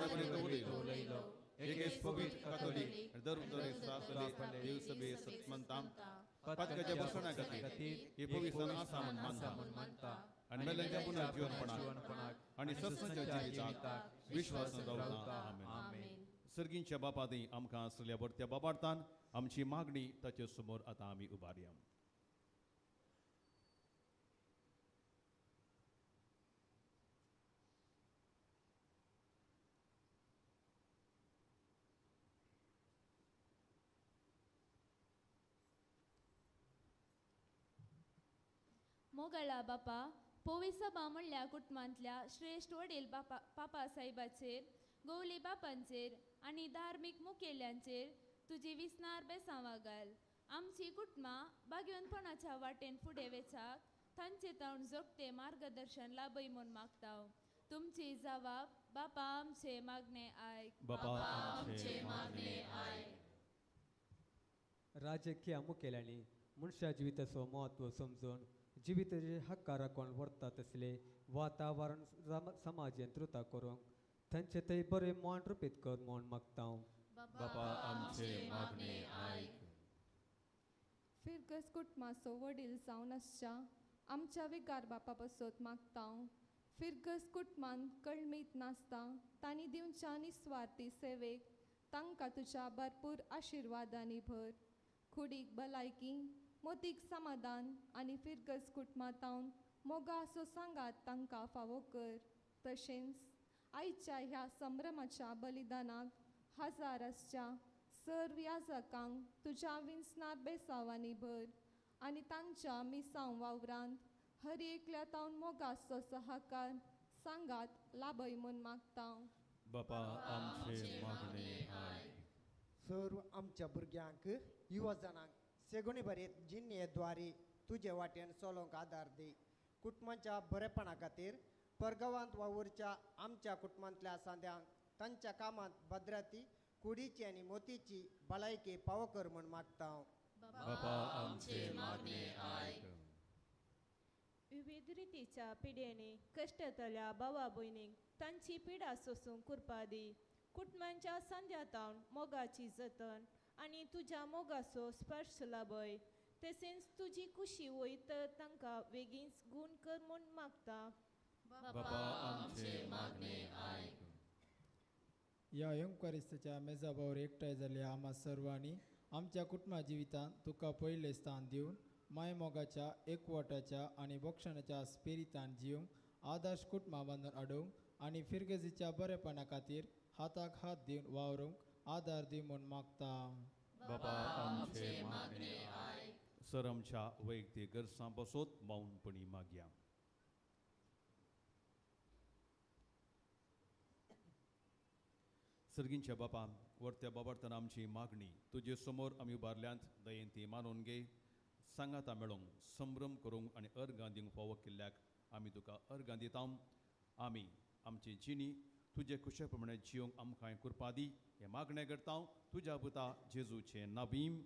उलयलो एकेच पवित्र कातोलीक दर सासले देवसभे सत मानता. पातकाच्या बसवण्या खातीर ही पवित्र आसा म्हूण मानता आनी मेल्यांच्या पुनर्जीवनपणाक आनी सत्संगाच्या जिविताक विश्वासान रावता. आमेन. सर्गींच्या बापादी आमकां आसलेल्या बरत्या बाबार्थान आमची मागणी ताचे समोर आतां आमी उबारया. मोगळा बापा पोविसबा म्हणल्या कुटुंबांतल्या श्रेश्ठ वडील बापा पापा साहेबाचेर, गोवली बापांचेर आनी धार्मीक मुखेल्यांचेर तुजी विसनार बेसांवा घाल. आमची कुटुंबां भाग्यवंतपणाच्या वाटेन फुडें वेचाक तांचे तावन जोगते मार्गदर्शन लाभय म्हूण मागता. तुमची जवाब बापा आमचे मागणे आयक. बापा आमचे मागणे आयक. राजकीय मुखेल्यांनी मनशा जिविताचो म्हत्व समजून जिविताचे हक्का राखून व्हरता तसले वातावरण समाज यंत्रता करूंक तांचे थंय बरें मान रुपीत कर म्हूण मागता. बापा आमचे मागणे आयक. फिरगस कुटुंबाचो वडील जावन आसच्या आमच्या विगार बापा पासत मागता. फिरगस कुटुंबान कळमीत नासता तांणी दिवच्या निस्वार्थी सेवेक तांकां तुज्या भरपूर आशिर्वादांनी भर. कुडीक भलायकी, मोतीक समाधान आनी फिरगस कुटुंबांतावन मोगाचो सांगात तांकां फावो कर. तशेंच आयच्या ह्या संभ्रमाच्या बलिदानाक हजार आसच्या सर्व याजकांक तुज्या विंसनार बेसावांनी भर आनी तांच्या मिसांव वावरांत हर एकल्या तावन मोगाचो सहकार सांगात लाभय म्हूण मागता. बापा आमचे मागणे आयक. सर्व आमच्या भुरग्यांक, युवा जाणांक सेगुणी बरें जिन्ने द्वारे तुजे वाटेन चलोवंक आदार दी. कुटुंबाच्या बरेपणा खातीर परगांवांत वावुरच्या आमच्या कुटुंबांतल्या सांद्यांक तांच्या कामांत भद्राती कुडीची आनी मोतीची भलायकी पावो कर म्हूण मागता. बापा आमचे मागणे आयक. विविध रितीच्या पिड्यांनी कश्टतल्या भावा भयणींक तांची पिडा सोसूंक कृपा दी. कुटुंबाच्या संध्यातावन मोगाची जतन आनी तुज्या मोगाचो स्पर्श लाभय. तशेंच तुजी कुशी वयत तांकां वेगींच गूण कर म्हूण मागता. बापा आमचे मागणे आयक. ह्या येवकारिस्ताच्या मेजाबावर एकठांय जाल्ल्या आम्हा सर्वांनी आमच्या कुटुंबा जिवितांत तुका पयलें स्थान दिवन मायमोगाच्या एकवटाच्या आनी बक्षणाच्या स्पिरितान जिवंक आदर्श कुटुंबा बांदून हाडूंक आनी फिरगजीच्या बरेपणा खातीर हाताक हात दिवन वावरूंक आदार दी म्हूण मागता. बाबा आमचे मागणे आयक. सर आमच्या वैयक्तीक गरजां बसोत मौनपणी मागया. सर्गींच्या बापा वरत्या बाबार्थान आमची मागणी तुजे समोर आमी उबारल्यांत दयेन ती मानून घे. सांगाता मेळोंक संभ्रम करूंक आनी अर्गां दिवंक फावो केल्ल्याक आमी तुका अर्गां दिता. आमी आमची जिणी तुजे खुशे प्रमाणे जिवंक आमकां कृपा दी हें मागणें करता तुज्या पुता जेजूचें नाबीम.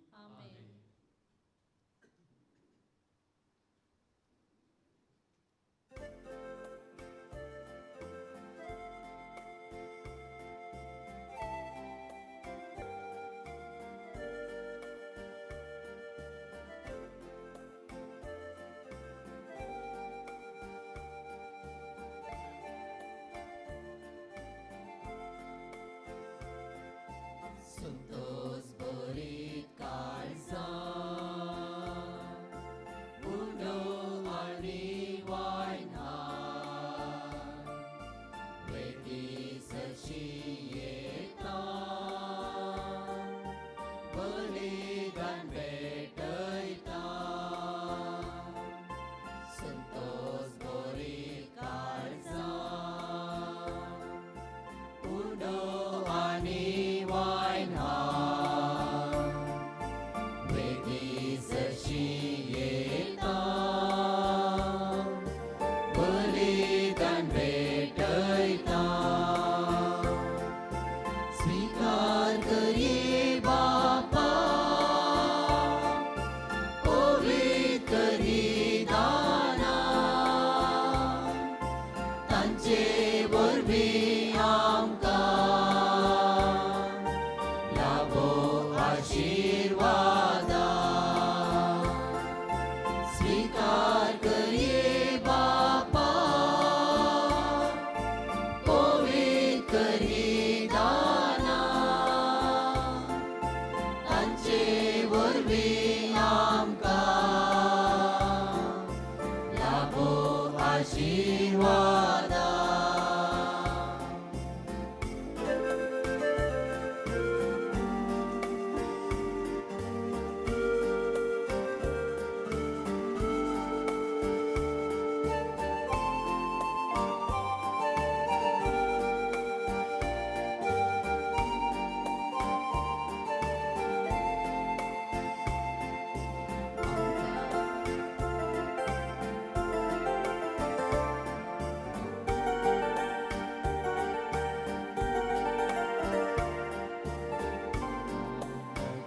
संतोष बरी काळजां उंडो आनी वायना वेदी सरशी येता बलिदान भेटयता. संतोष बरी काळजां उंडो आनी वायना वेदी सरशी येता बलिदान भेटयता. स्वीकार करी बापा पवित्र करी दाना तांचे वरवीं आमकां लाभो आशिर्वादा. स्वीकार करी बापा पवित्र करी दाना तांचे वरवीं आमकां लाभो आशिर्वादा.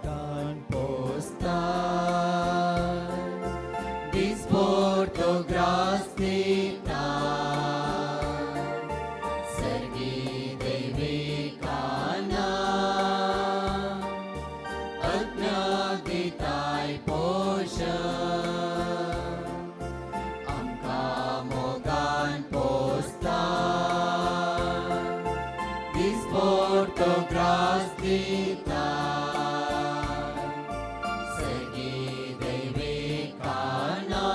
Gan postar disporto grastita sergi devikana अज्ञादिताय पोषण आमकां मोगान पोसता disporto grastita sergi devikana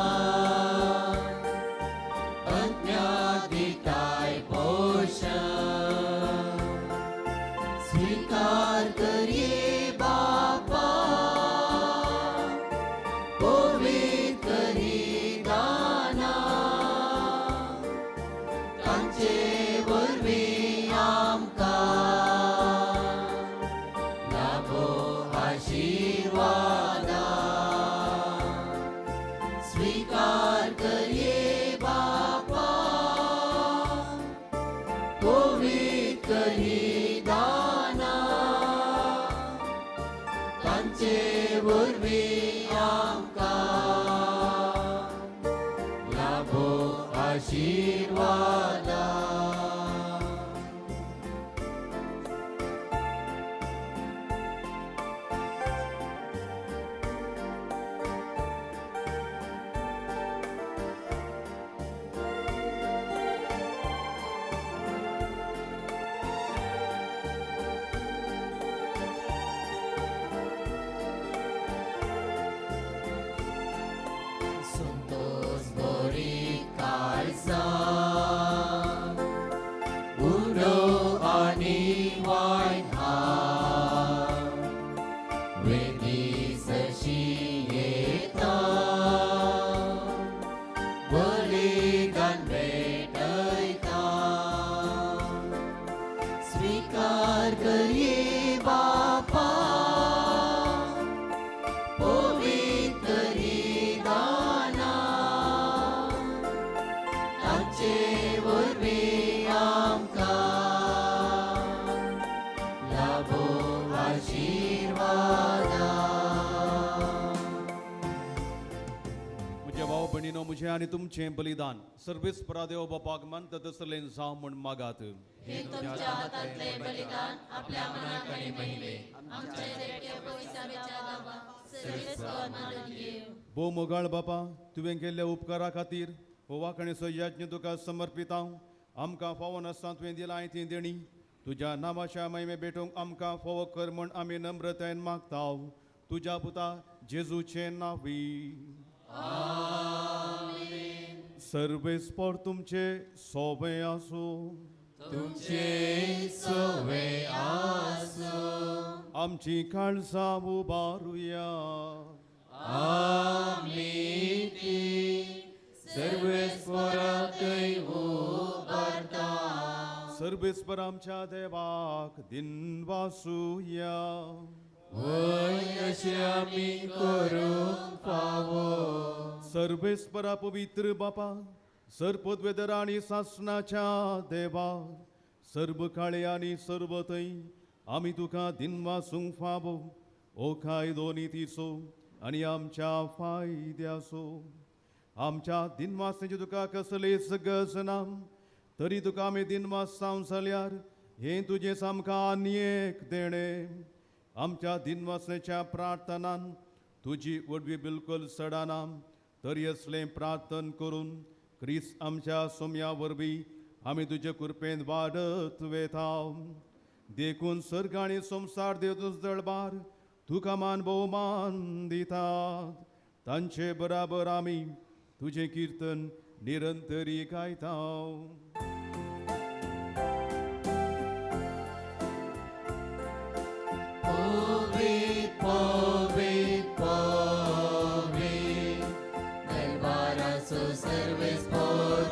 स्वीकार करये बापा पवित्र ही दाना तांचे वरवीं आमकां लाभो आशिर्वादा. संतोष बरी काळजां उंडो आनी वायन हाड वेदी सरशी येता बलिदान भेटयता स्वीकार करये बापा पवित्र ही दाना तांचे वरवीं आमकां लाभो आशिर्वादा. म्हज्या भाव भयणीनो, म्हजें आनी तुमचें बलिदान सर्वेस्परा देव बापाक मानता तसलें जावं म्हूण मागात. हे तुमच्या हातांतले बलिदान आपल्या मनाक आनी महिमेक आमच्या देखट्या पयसावेच्या नांवान सर्वेस्पर मानून घेव. भोव मोगाळ बापा, तुवें केल्ल्या उपकारा खातीर हो वांकणेचो यज्ञ तुका समर्पित हांव. आमकां फावो नासतना तुवें दिलां ती देणी तुज्या नांवाच्या महिमे भेटूंक आमकां फावो कर म्हूण आमी नम्रतायेन मागता तुज्या पुता जेजूचे नांवी. सर्वेस्पर तुमचे सोबे आसूं. तुमचे सोवे आसूं. आमची काळजां उबारुया. आमी ती सर्वेस्पराकय उबारता. सर्वेस्पर आमच्या देवाक दिनवासुया. वय अशें आमी करूंक फावो. सर्वेस्परा पवित्र बापा, सर्पद्वेदर आनी सासणाच्या देवा, सर्व काळे आनी सर्व थंय आमी तुका दिनवासूंक फावो. ओ कायदो नितीचो आनी आमच्या फायद्याचो, आमच्या दिनवासनेची तुका कसलेच गरज ना, तरी तुका आमी दिनवास जावं जाल्यार हें तुजें सामकां आनी एक देणें. आमच्या दिनवासनेच्या प्रार्थनान तुजी वडवी बिलकुल सडाना, तरी असलें प्रार्थन करून क्रिस्त आमच्या सोम्या वरवीं आमी तुजे कृपेन वाडत वेता. देखून सर्ग आनी संवसार देव तुजो दळबार तुका मान भोवमान दितात. तांचे बराबर आमी तुजें किर्तन निरंतरी गायता. पवित्र पवित्र पवित्र दरबाराचो सर्वेस्पर,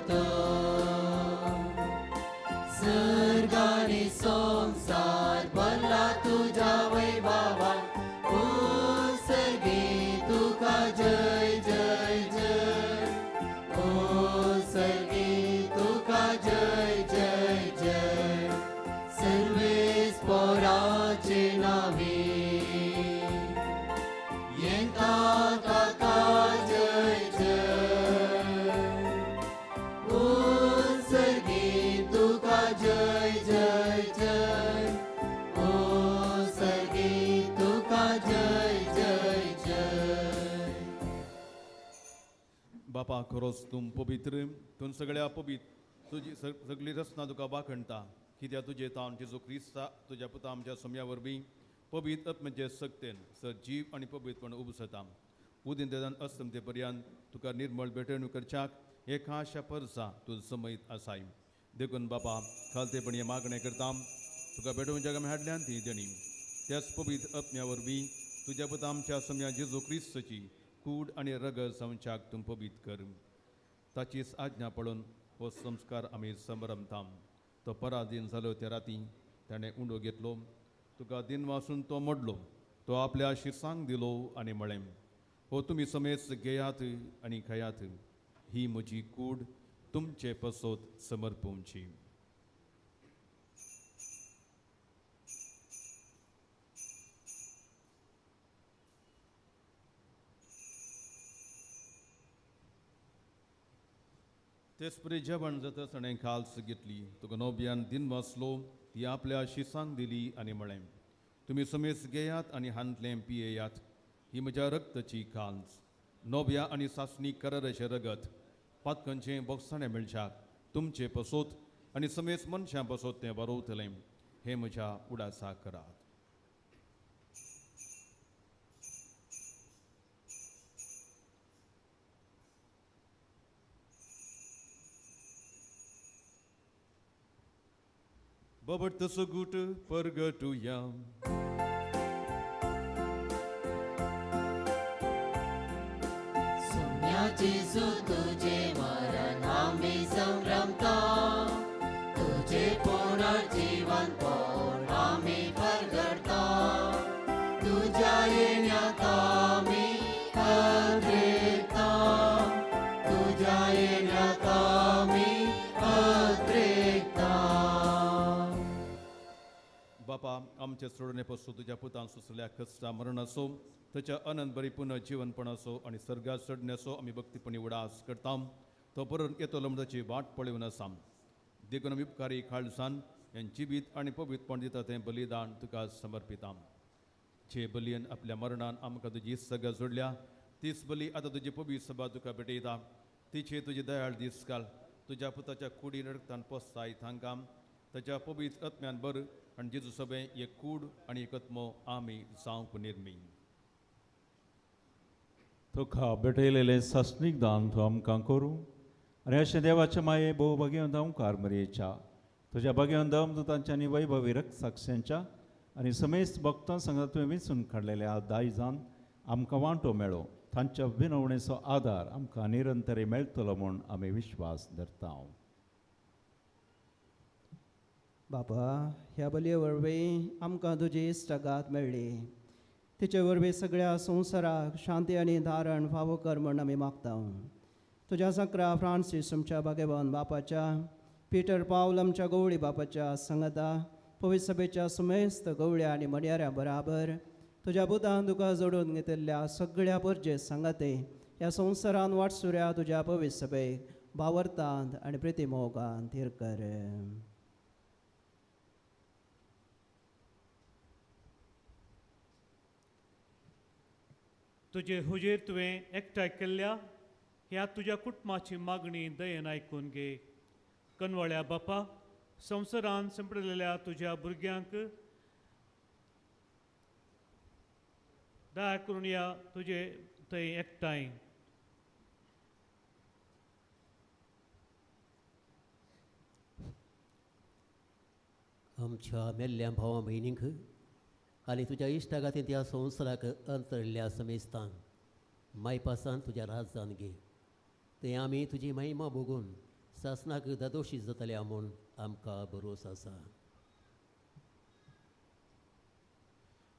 सर्ग आनी संवसार भरला तुज्या वैभवान. ओ सर्गी तुका जय जय जय, ओ सर्गी तुका जय जय जय, सर्वेस्पराचे नावे येता ताका जय जय. ओ सर्गी तुका जय जय जय, ओ सर्गी तुका जय जय जय. बापा, खरोच तूं पवित्र, तूं सगळ्या पवित्र. तुजी सगळी रचना तुका वाखणटा, कित्याक तुजे तावन जेजू क्रिस्ता तुज्या पुता आमच्या सोम्या वरवीं पवित्र आत्म्याचे सक्तेन सर जीव आनी पवित्रपण उपसता. उदीन अस्तमते पर्यंत तुका निर्मळ भेटवणूक करच्याक हे खाशा परसा तूं समयत आसाय. देखून बापा खालतेपणी हें मागणें करता, तुका भेटोवच्या आमी हाडल्यान ती देणी त्याच पवित्र आत्म्या वरवीं तुज्या पुता आमच्या सोम्या जेजू क्रिस्तची कूड आनी रगत जावच्याक तूं पवित्र कर. ताचीच आज्ञा पळोवन हो संस्कार आमी समरमता. तो पराधीन जालो त्या राती ताणें उंडो घेतलो, तुका दिनवासून तो मोडलो, तो आपल्या शिरसांक दिलो आनी म्हळें, हो तुमी समेज घेयात आनी खायात. ही म्हजी कूड तुमचे पसोत समर्पवची. तेच जेवण जाता ताणें खाल्स घेतली, तुका नोब्यान दिन वाचलो, ती आपल्या शिसांक दिली आनी म्हळें, तुमी समेज घेयात आनी हांतलें पियेयात. ही म्हज्या रक्ताची खाल्स, नोब्या आनी सासणी कराराचें रगत, पातकांचें बोगसाणें मेळच्याक तुमचे पसोत आनी समेज मनशां पसोत तें बरोवतलें. हें म्हज्या उडासाक करात. बबट तसो गुट परगटुया. सुम्या जेजू तुझे मरण आमी संभ्रमता, तुझे पुनर्जीवन पोर आमी परगटता, तुझ्या येण्यात आमी अद्रेकता, तुझ्या येण्यात आमी अद्रेकता. बापा, आमचे सोडणे पसून तुज्या पुतान सोंसल्या कश्टा मरणाचो, ताच्या अनंत बरी पुनः जिवनपणाचो आनी सर्गात चडण्याचो आमी भक्तीपणी उडास करता. तो परत येतलो म्हूण ताची वाट पळोवन आसा. देखून आमी उपकारी खाळसान हें जिवीत आनी पवित्रपण दिता तें बलिदान तुका समर्पिता. जे बलयन आपल्या मरणान आमकां तुजी सगळ्या जोडल्या, तीच बली आतां तुजी पवित्र सभा तुका भेटयता. तिचे तुजी दयाळ दीस घाल, तुज्या पुताच्या कुडीन रक्तान पोसताय तांकां ताच्या पवित्र आत्म्यान बर आनी जेजू सभें एक कूड आनी एक आत्मो आमी जावंक निर्मी. तुका भेटयलेलें सासणीक दान तूं आमकां करूं आनी अशें देवाच्या माये भोव भाग्यवंत ओंकार मरयेच्या तुज्या भाग्यवंत अमदुतांच्या आनी वैभवी रक्तसाक्षांच्या आनी समेस्त भक्तां सांगा तुवें वेंचून काडलेल्या दायजान आमकां वांटो मेळो. तांच्या विनवणेचो आदार आमकां निरंतरी मेळटलो म्हूण आमी विश्वास धरता. बाबा, ह्या बलये वरवीं आमकां तुजी इश्टागात मेळ्ळी. तिचे वरवीं सगळ्या संवसाराक शांती आनी धारण फावो कर म्हूण आमी मागता. तुज्या सकरा फ्रांसीस आमच्या भाग्यवान बापाच्या, पिटर पावल आमच्या गवळी बापाच्या संगता, पवित्र सभेच्या सुमेस्त गवळ्या आनी मणयाऱ्या बराबर तुज्या बुधान तुका जोडून घेतिल्ल्या सगळ्या परजे सांगाते ह्या संवसारान वाटसुऱ्या तुज्या पवित्र सभेक भावर्थांत आनी प्रितीमोगान थीर कर. तुजे हुजेर तुवें एकठांय केल्ल्या ह्या तुज्या कुटुंबाची मागणी दयेन आयकून घे. कनवळ्या बापा, संवसारान सांपडिल्ल्या तुज्या भुरग्यांक दया करून या तुजे थंय एकठांय. आमच्या मेल्ल्या भावा भयणींक आनी तुज्या इश्टागातीन त्या संवसाराक अंतरिल्ल्या समेस्तान मायपासान तुज्या राजान घे. थंय आमी तुजी महिमा भोगून सासणाक दादोशी जातल्या म्हूण आमकां भरोस आसा.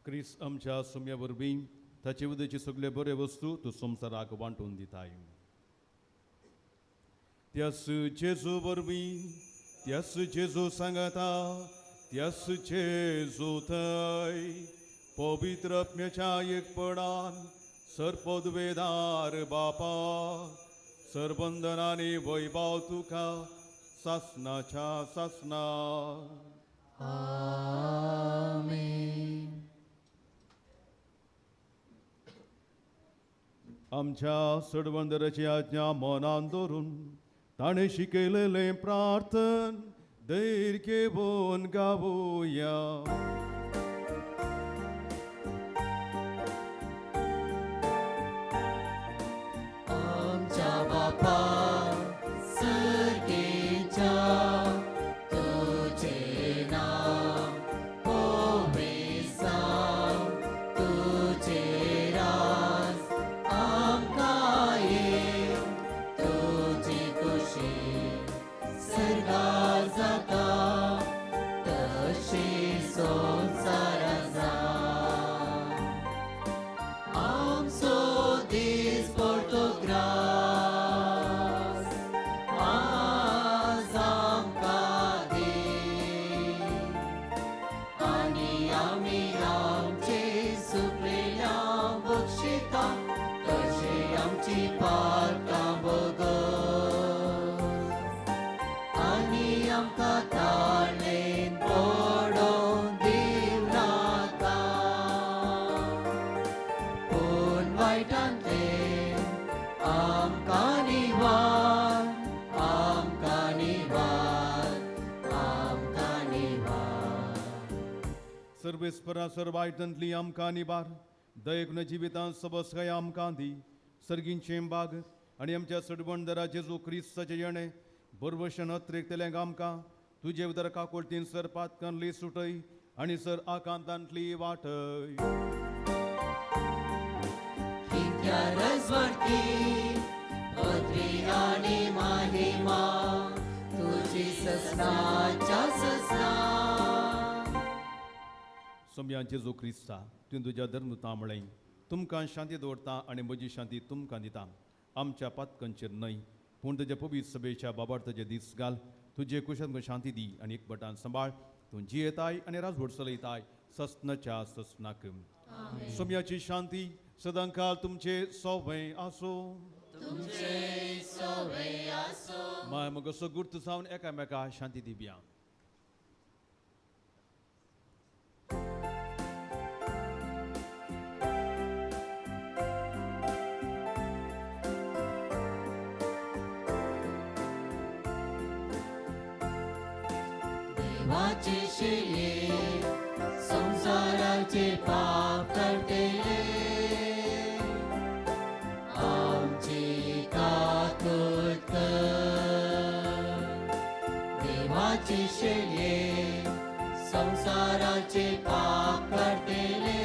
क्रिस्त आमच्या सुम्या वरवीं ताचे उदेची सगळे बरे वस्तू तूं संवसाराक वांटून दिताय. त्यास जेजू वरवीं, त्यास जेजू सांगता, त्यास जेजू थंय पवित्र आत्म्याच्या एकपणान सर्पदवेदार बापा सरबंधनानी वैभव तुका सासनाच्या सासना. आमेन. आमच्या सडवंदराची आज्ञा मनान दवरून ताणें शिकयलेलें प्रार्थन धैर्य घेवन गावया. आमच्या बापा सर्गेच्या, तुझे नाव पवित्र, तुझे राज आमकां ये, तुजी खुशी सर्गार जाता तशी सर्वेस्परा सर्व आयटंतली आमकां निबार दयेकून जिवितांत सबसकाय आमकां दी सर्गींचें बाग आनी आमच्या सडबंदरा जेजू क्रिस्ताचें येणें बरवशन अत्रेकतल्यांक आमकां तुजे उदर काकुळतीन सर पातकांतली सुटय आनी सर आकांतांतली वाटय. कित्या रजवटी पदवी आनी महिमा तुजी ससनाच्या ससना. सोमया जेजू क्रिस्ता तुवें तुज्या धर्मता म्हळें तुमकां शांती दवरता आनी म्हजी शांती तुमकां दिता. आमच्या पातकांचेर न्हय पूण तुज्या पवित्र सभेच्या बाबार तुजे दीस घाल. तुजे कुशांत शांती दी आनी एकवटान सांबाळ. तूं जियेताय आनी राजवट चलयताय ससनाच्या ससनाक. सोमयाची शांती सदांकाल तुमचे सोवें आसूं. तुमचे सोवें आसूं. माय मगो गुर्त जावन एकामेका शांती दिवया. देवाचे शिले संसाराचे पाप करतले आमची काकूट कर. देवाचे शिले संसाराचे पाप करतले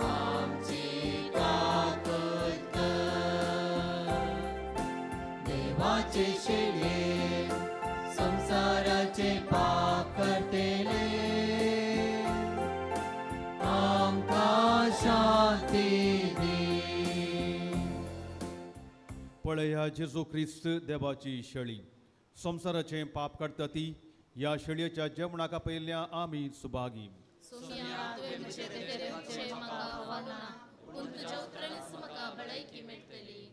आमची काकूट कर. देवाचे शिले संसाराचे पाप करतले आमकां शांती दी. पळया जेजू क्रिस्त देवाची शेळी संवसाराचें पाप काडटा ती ह्या शेळयेच्या जेवणाक आपयल्ल्या आमी सुभागी. सोमया तुवें म्हजें तेरेचें म्हाका फावना पूण तुज्या उतरांनीच म्हाका भलायकी मेळटली.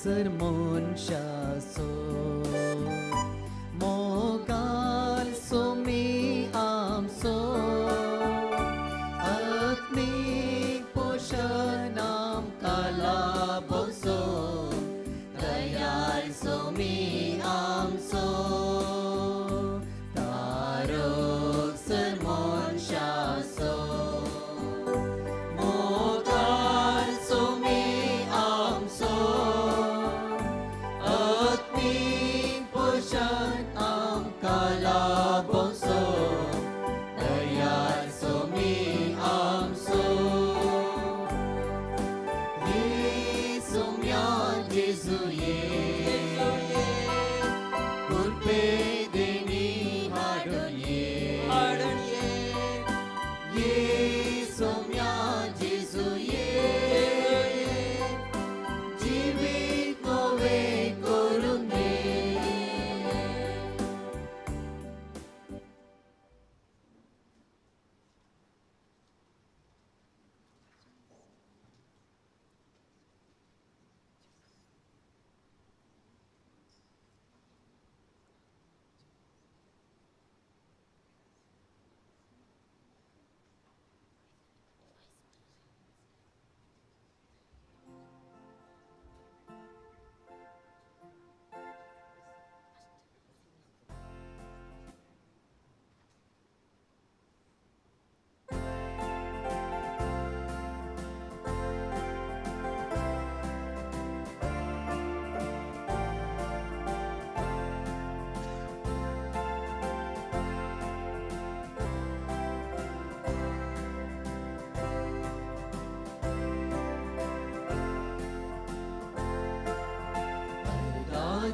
सर मनशाचो मोगाल सोमी आमचो आत्मीक पोशण आमकां लाभोसो दयाळ सोमी आमचो तारक सर मनशाचो मोगाल सोमी आमचो आत्मीक पोशण आमकां लाभोसो दयाळ सोमी आमचो ये सोम्या जेजू ये कृपे देणी हाडून ये हाडून ये ये सोम्या जेजू ये जिवीत नवें करून दे.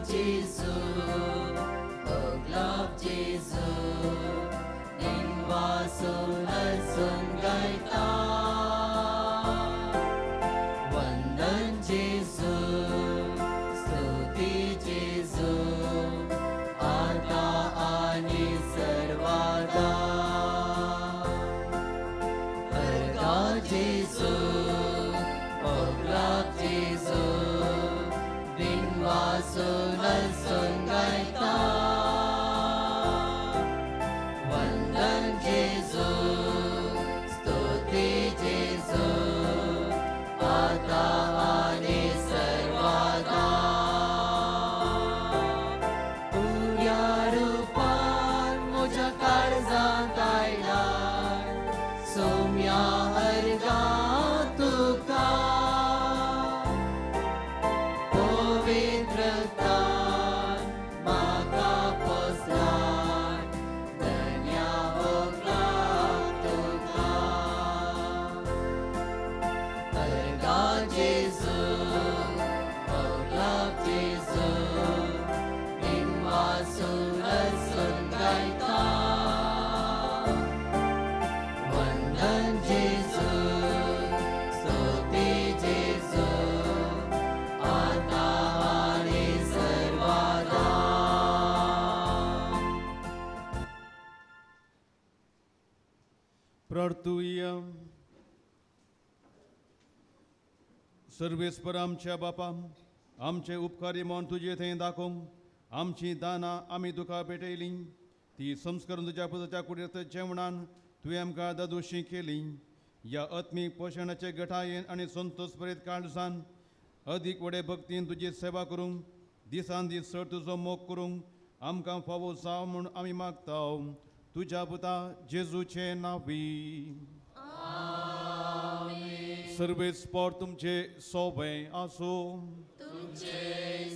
Gesù, oh love Gesù, निवासून असून गायता. वंदन जेजू, स्तुती जेजू, आता आणि सर्वदा. अर्गा जेजू, oh love Gesù, निवासून असून गायता. वंदन जेजू, स्तुती जेजू, आता आणि सर्वदा. पुऱ्या रुपान म्हज्या काळजांत आयला सोम्या अर्गा तुका पवित्रतान म्हाका पोसलाय धन्या ओगलाक तुका. अर्गा जेजू, ओगलाक जेजू, निवासून असून गायता. वंदन जेजू, स्तुती जेजू, आता आणि सर्वदा. प्रार्थुया. सर्वेस्पर आमच्या बापा, आमचे उपकारी म्हूण तुजे थंय दाखोवंक आमची दानां आमी तुका भेटयली ती संस्करून तुज्या पुताच्या कुडींत जेवणान तुवें आमकां दादोशी केली. ह्या आत्मीक पोशणाचे गठायेन आनी संतोष प्रेत काळजान अदीक व्हडे भक्तीन तुजी सेवा करूंक दिसान दीस चड तुजो मोग करूंक आमकां फावो जावं म्हूण आमी मागता तुज्या पुता जेजूचे नांवी. सर्वेस्पर तुमचे सोबें आसूं. तुमचे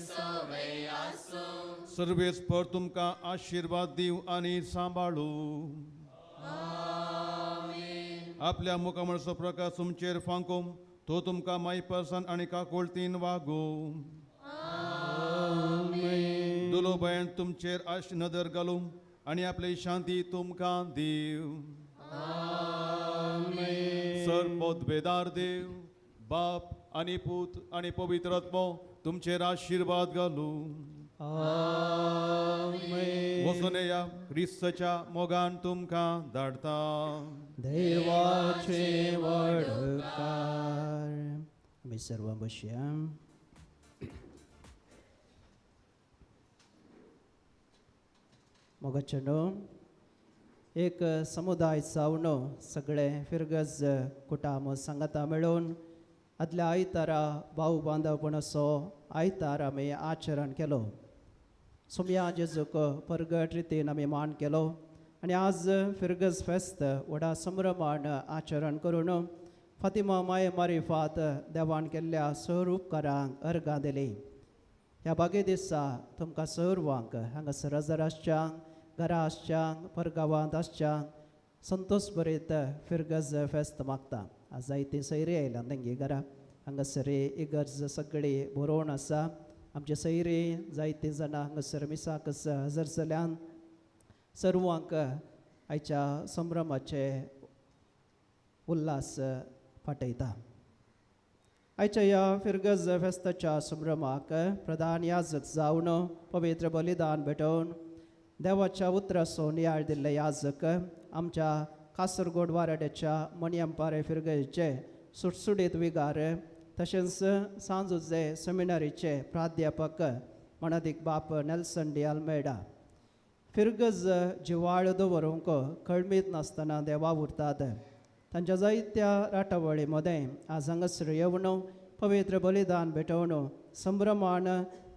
सोबें आसूं. सर्वेस्पर तुमकां आशिर्वाद दिवं आनी सांबाळूं. आपल्या मुखामळचो प्रकाश तुमचेर फांकूं, तो तुमकां मायपासान आनी काकुळतीन वागूं. दुलो भयण तुमचेर आश नदर घालूं आनी आपली शांती तुमकां दिवं. सर पदवेदार देव बाप आनी पूत आनी पवित्र आत्मो तुमचेर आशिर्वाद घालूं. वचून या क्रिस्ताच्या मोगान तुमकां धाडता. देवाचे वडकार. आमी सर्व बसया. मोगाचे न्हू एक समुदाय जावन सगळे फिरगज कुटाम सांगाता मेळून आदल्या आयतारा भाव बांदवपणाचो आयतार आमी आचरण केलो. सुमया जेजूक परगट रितीन आमी मान केलो आनी आज फिरगज फेस्त व्हडा संभ्रमान आचरण करून फातिमा माये मारिफात देवान केल्ल्या सर उपकारांक अर्गां दिली. ह्या बागे दिसा तुमकां सर्वांक हांगासर हजर आसच्यांक, घरा आसच्यांक, परगांवांत आसच्यांक संतोश बरीत फिरगज फेस्त मागता. आज जायतीं सैरी आयल्या तेंगे घरा, हांगासर इगर्ज सगळी बरोवन आसा. आमचे सैरी जायतीं जाणां हांगासर मिसाक हजर जाल्यान सर्वांक आयच्या संभ्रमाचे उल्हास फाटयता. आयच्या ह्या फिरगज फेस्ताच्या संभ्रमाक प्रधान याजक जावन पवित्र बलिदान भेटोवन देवाच्या उतराचो नियाळ दिल्ले याजक आमच्या कासरगोड वाराड्याच्या मणयंपारे फिरगजेचे सुटसुटीत विगार तशेंच सांजुजे सेमिनारीचे प्राध्यापक मणादीक बाप नेल्सन डी आल्मेडा फिरगज जिवाळ दवरूंक कळमीत नासतना देवा उरतात. तांच्या जायत्या राटावळी मदें आज हांगासर येवन पवित्र बलिदान भेटोवन संभ्रमान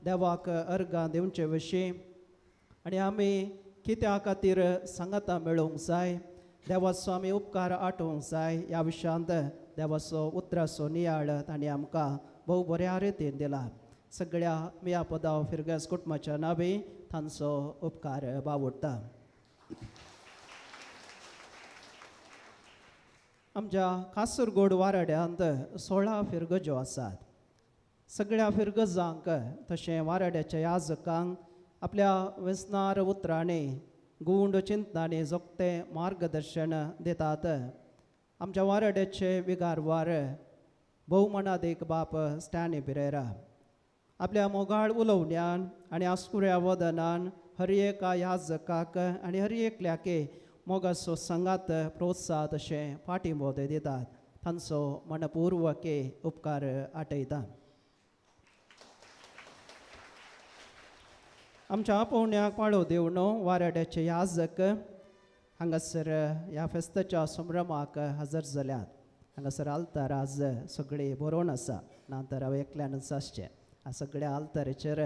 देवाक अर्गां दिवचे विशीं आनी आमी कित्या खातीर सांगातां मेळोवंक जाय, देवाचो आमी उपकार आठोवंक जाय ह्या विशयांत देवाचो उतराचो नियाळ तांणी आमकां भोव बऱ्या रितीन दिला. सगळ्या मिया पदाव फिरगज कुटुंबाच्या नांवी तांचो उपकार बावडटा. आमच्या कासरगोड वाराड्यांत 16 फिरगज्यो आसात. सगळ्या फिरगजांक तशें वाराड्याच्या याजकांक आपल्या वेसनार उतरांनी गुंड चिंतनांनी जोगतें मार्गदर्शन दितात. आमच्या वाराड्याचे विगारवार भोवमानादीक बाप स्टॅनी पिरेरा आपल्या मोगाळ उलोवण्यान आनी आस्कुऱ्या वदनान हर एका याजकाक आनी हर एकल्याके मोगाचो संगात प्रोत्साह तशें फाटिंबो ते दितात. तांचो मनपूर्वके उपकार आटयता. आमच्या आपोवण्याक पाळो दिवन वाराड्याचे याजक हांगासर ह्या फेस्ताच्या संभ्रमाक हजर जाल्यात. हांगासर आल्तार आज सगळी बरोवन आसा, ना तर हांव एकल्यानूच आसचें. सगळ्या आल्ताराचेर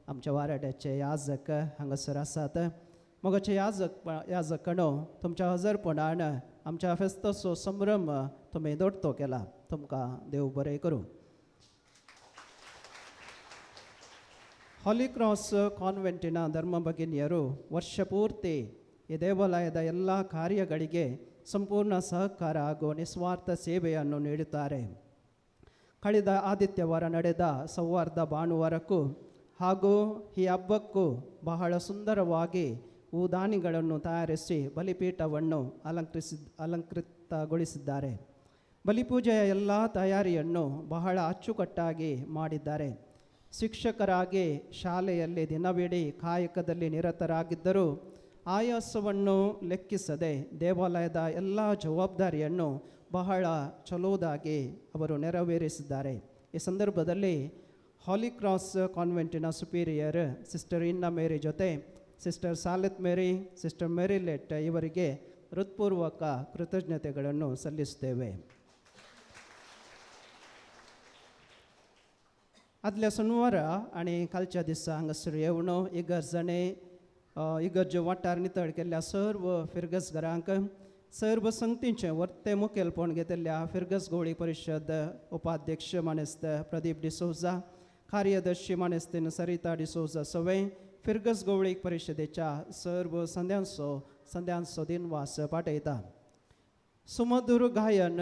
आमच्या वाराड्याचे याजक हांगासर आसात. मोगाचे याजकणो तुमच्या हजरपणान आमच्या फेस्ताचो संभ्रम तुमी दोडतो केला. तुमकां देव बरें करूं. ಹಾಲಿ ಕ್ರಾಸ್ ಕಾನ್ವೆಂಟಿನ ಧರ್ಮಭಗಿನಿಯರು ವರ್ಷಪೂರ್ತಿ ಈ ದೇವಾಲಯದ ಎಲ್ಲ ಕಾರ್ಯಗಳಿಗೆ ಸಂಪೂರ್ಣ ಸಹಕಾರ ಹಾಗೂ ನಿಸ್ವಾರ್ಥ ಸೇವೆಯನ್ನು ನೀಡುತ್ತಾರೆ. ಕಳೆದ ಆದಿತ್ಯವಾರ ನಡೆದ ಸೌಹಾರ್ದ ಭಾನುವಾರಕ್ಕೂ ಹಾಗೂ ಈ ಹಬ್ಬಕ್ಕೂ ಬಹಳ ಸುಂದರವಾಗಿ ಹೂದಾನಿಗಳನ್ನು ತಯಾರಿಸಿ ಬಲಿಪೀಠವನ್ನು ಅಲಂಕೃತಗೊಳಿಸಿದ್ದಾರೆ. ಬಲಿಪೂಜೆಯ ಎಲ್ಲ ತಯಾರಿಯನ್ನು ಬಹಳ ಅಚ್ಚುಕಟ್ಟಾಗಿ ಮಾಡಿದ್ದಾರೆ. ಶಿಕ್ಷಕರಾಗಿ ಶಾಲೆಯಲ್ಲಿ ದಿನವಿಡೀ ಕಾಯಕದಲ್ಲಿ ನಿರತರಾಗಿದ್ದರೂ ಆಯಾಸವನ್ನು ಲೆಕ್ಕಿಸದೆ ದೇವಾಲಯದ ಎಲ್ಲ ಜವಾಬ್ದಾರಿಯನ್ನು ಬಹಳ ಚಲೋದಾಗಿ ಅವರು ನೆರವೇರಿಸಿದ್ದಾರೆ. ಈ ಸಂದರ್ಭದಲ್ಲಿ ಹಾಲಿ ಕ್ರಾಸ್ ಕಾನ್ವೆಂಟಿನ ಸುಪೀರಿಯರ್ ಸಿಸ್ಟರ್ ಇನ್ನ ಮೇರಿ ಜೊತೆ sister Saleth Mary, sister Marylet ಇವರಿಗೆ ಹೃತ್ಪೂರ್ವಕ ಕೃತಜ್ಞತೆಗಳನ್ನು ಸಲ್ಲಿಸುತ್ತೇವೆ. आदल्या सोनवारा आनी कालच्या दिसा हांगासर येवन इगर्जांनी इगर्ज वाठार नितळ केल्ल्या सर्व फिरगज घरांक सर्व संगतींचें वर्ते मुखेलपण घेतिल्ल्या फिरगज गोळी परिशद उपाध्यक्ष मानेस्त प्रदीप डिसोजा, कार्यदर्शी मानेस्तीन सरिता डिसोजा सवे फिरगज गोवळी परिशदेच्या सर्व संद्यांचो दिनवास पाठयता. सुमधुर गायन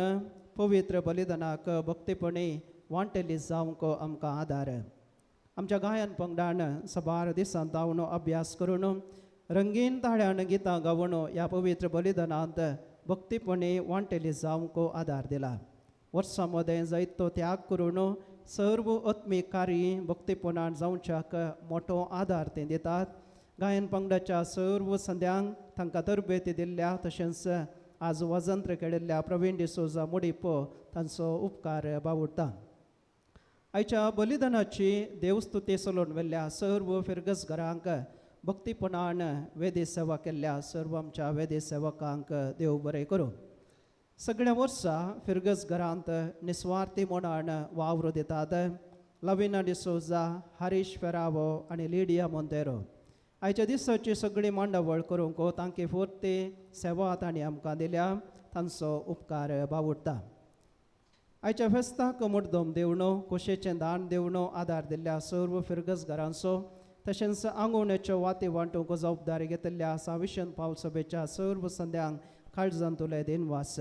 पवित्र बलिदानाक भक्तीपणी वांटेली जावंक आमकां आदार. आमच्या गायन पंगडान सबार दिसांत धांवन अभ्यास करून रंगीन ताळ्यान गितां गावन ह्या पवित्र बलिदानांत भक्तीपणी वांटेली जावंक आदार दिला. वर्सां मदें जायतो त्याग करून सर्व आत्मीक कार्य भक्तीपणान जावच्याक मोठो आदार ते दितात. गायन पंगडाच्या सर्व संद्यांक तांकां तरबेती दिल्ल्या तशेंच आज वाजंत्र केळिल्ल्या प्रवीण डिसोजा मुडीपो तांचो उपकार बावडटा. आयच्या बलिदानाची देवस्तुती चलोवन व्हेल्ल्या सर्व फिरगज घरांक भक्तीपणान वेदी सेवा केल्ल्या सर्व आमच्या वेदी सेवकांक देव बरें करूं. सगळ्या वर्सा फिरगज घरांत निस्वार्थी म्हणान वावर दितात लविना डिसोजा, हरीश फेरावो आनी लिडिया मोंतेरो. आयच्या दिसाची सगळी मांडावळ करूंक तांकी फुर्ती सेवा तांणी आमकां दिल्या, तांचो उपकार बावुडटा. आयच्या फेस्ताक मुड्डम दिवणो, खोशेचें दान दिवणो आदार दिल्ल्या सर्व फिरगज घरांचो तशेंच आंगवणेच्यो वाती वांटूंक जबाबदारी घेतिल्ल्या साविशन पावल सभेच्या सर्व संद्यांक काळजान तुले दिनवास.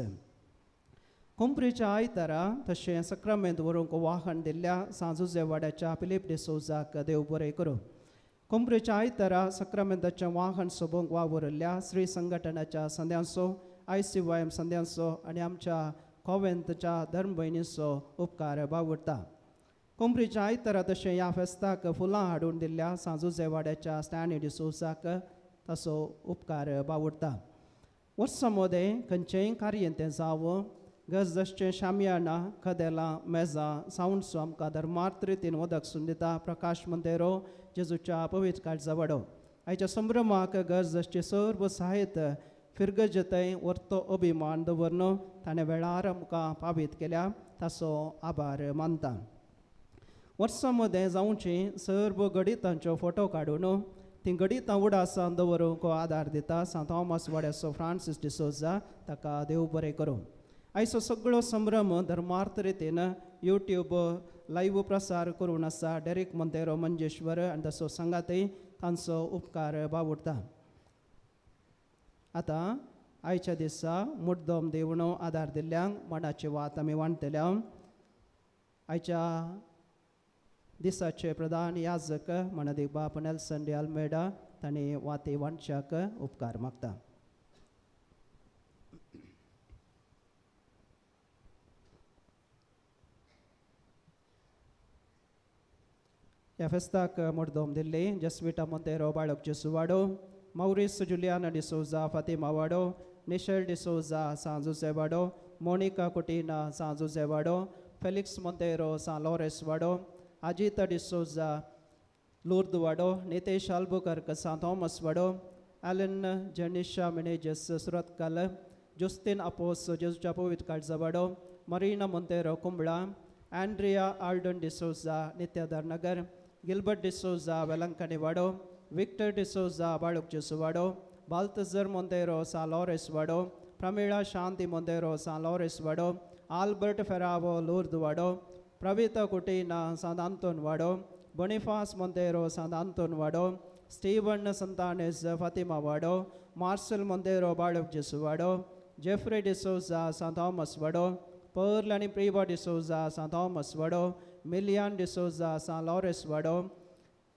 कुंपरीच्या आयतारा तशें सक्रामेंत व्हरूंक वाहन दिल्ल्या सांजुजे वाड्याच्या फिलीप डिसोजाक देव बरें करूं. कुंपरीच्या आयतारा सक्रामेंताचें वाहन सोबोवंक वावुरिल्ल्या श्री संघटनाच्या संद्यांचो, ICYM संद्यांचो आनी आमच्या कोवेंतच्या धर्म भयणीचो उपकार बावुडटा. कुंपरीच्या आयतारा तशें ह्या फेस्ताक फुलां हाडून दिल्ल्या सांजुजे वाड्याच्या स्टॅनी डिसोजाक ताचो उपकार बावुडटा. वर्सां मदें खंयचेंय कार्य तें जावं, गजदशचें शामियाना, कदेलां, मेजां, सावंड्सो आमकां धर्मार्थ रितीन वदक सून दिता प्रकाश मंदेरो, जेजूच्या पवित्र काळजा वाडो. आयच्या संभ्रमाक गजदशचें सर्व साहित्य फिरगजतय वर्तो अभिमान दवरन ताणें वेळार आमकां पावीत केल्या, ताचो आभार मानता. वर्सां मदें जावचीं सर्व गणितांच्यो फोटो काडून ती गणितां उडासान दवरूंक आदार दिता सांत थॉमस वाड्याचो फ्रांसीस डिसोजा, ताका देव बरें करूं. आयचो सगळो संभ्रम धर्मार्थ रितीन यूट्यूब लायव्ह प्रसार करून आसा डेरिक मोंतेरो मंजेश्वर आनी ताचो सांगातय तांचो उपकार बावुडटा. आतां आयच्या दिसा मुड्डम देवणो आदार दिल्ल्यांक मनाची वात आमी वांटतल्या. आयच्या दिसाचे प्रधान याजक मनादीक बाप नेल्सन डी आल्मेडा तांणी वाती वांटच्याक उपकार मागता. ह्या फेस्ताक मुड्डम दिल्ली जस्विटा मोंतेरो, बाळक जेसू वाडो, मौरिस जुलियाना डिसोजा, फातिमा वाडो, निशेल डिसोजा, सांजुजे वाडो, मोनिका कुटिना, सांजुजे वाडो, फेलिक्स मोंतेरो, सां लॉरेस वाडो, अजिता डिसोजा, लुर्द वाडो, नितेश आल्बुकर्क, सां थॉमस वाडो, एलन जेनिशा मिनेजस, सुरतकल, जुस्तीन अपोस, जेजुच्या पवित्र काळजा वाडो, Marina Monteiro, Kumbla, Andrea Alden D'Souza, Nityadhar Nagar, Gilbert D'Souza, Velankanni Wado, Victor D'Souza, Baluk Jesu Wado, Baltazar Monteiro, सां लॉरेस वाडो, प्रमिळा शांती मोंतेरो, सां लॉरेस वाडो, आल्बर्ट फेरावो, लुर्द वाडो, प्रविता कुटीना, सांत आंतोन वाडो, बोनिफास मोंतेरो, सांत आंतोन वाडो, स्टीवन संतानेस, फातिमा वाडो, मार्सेल मोंतेरो, बाळक जेसू वाडो, जेफ्री डिसोजा, सांत थॉमस वाडो, पर्ल आनी प्रिवा डिसोजा, सांत थॉमस वाडो, मिलियन डिसोजा, सां लॉरेस वाडो,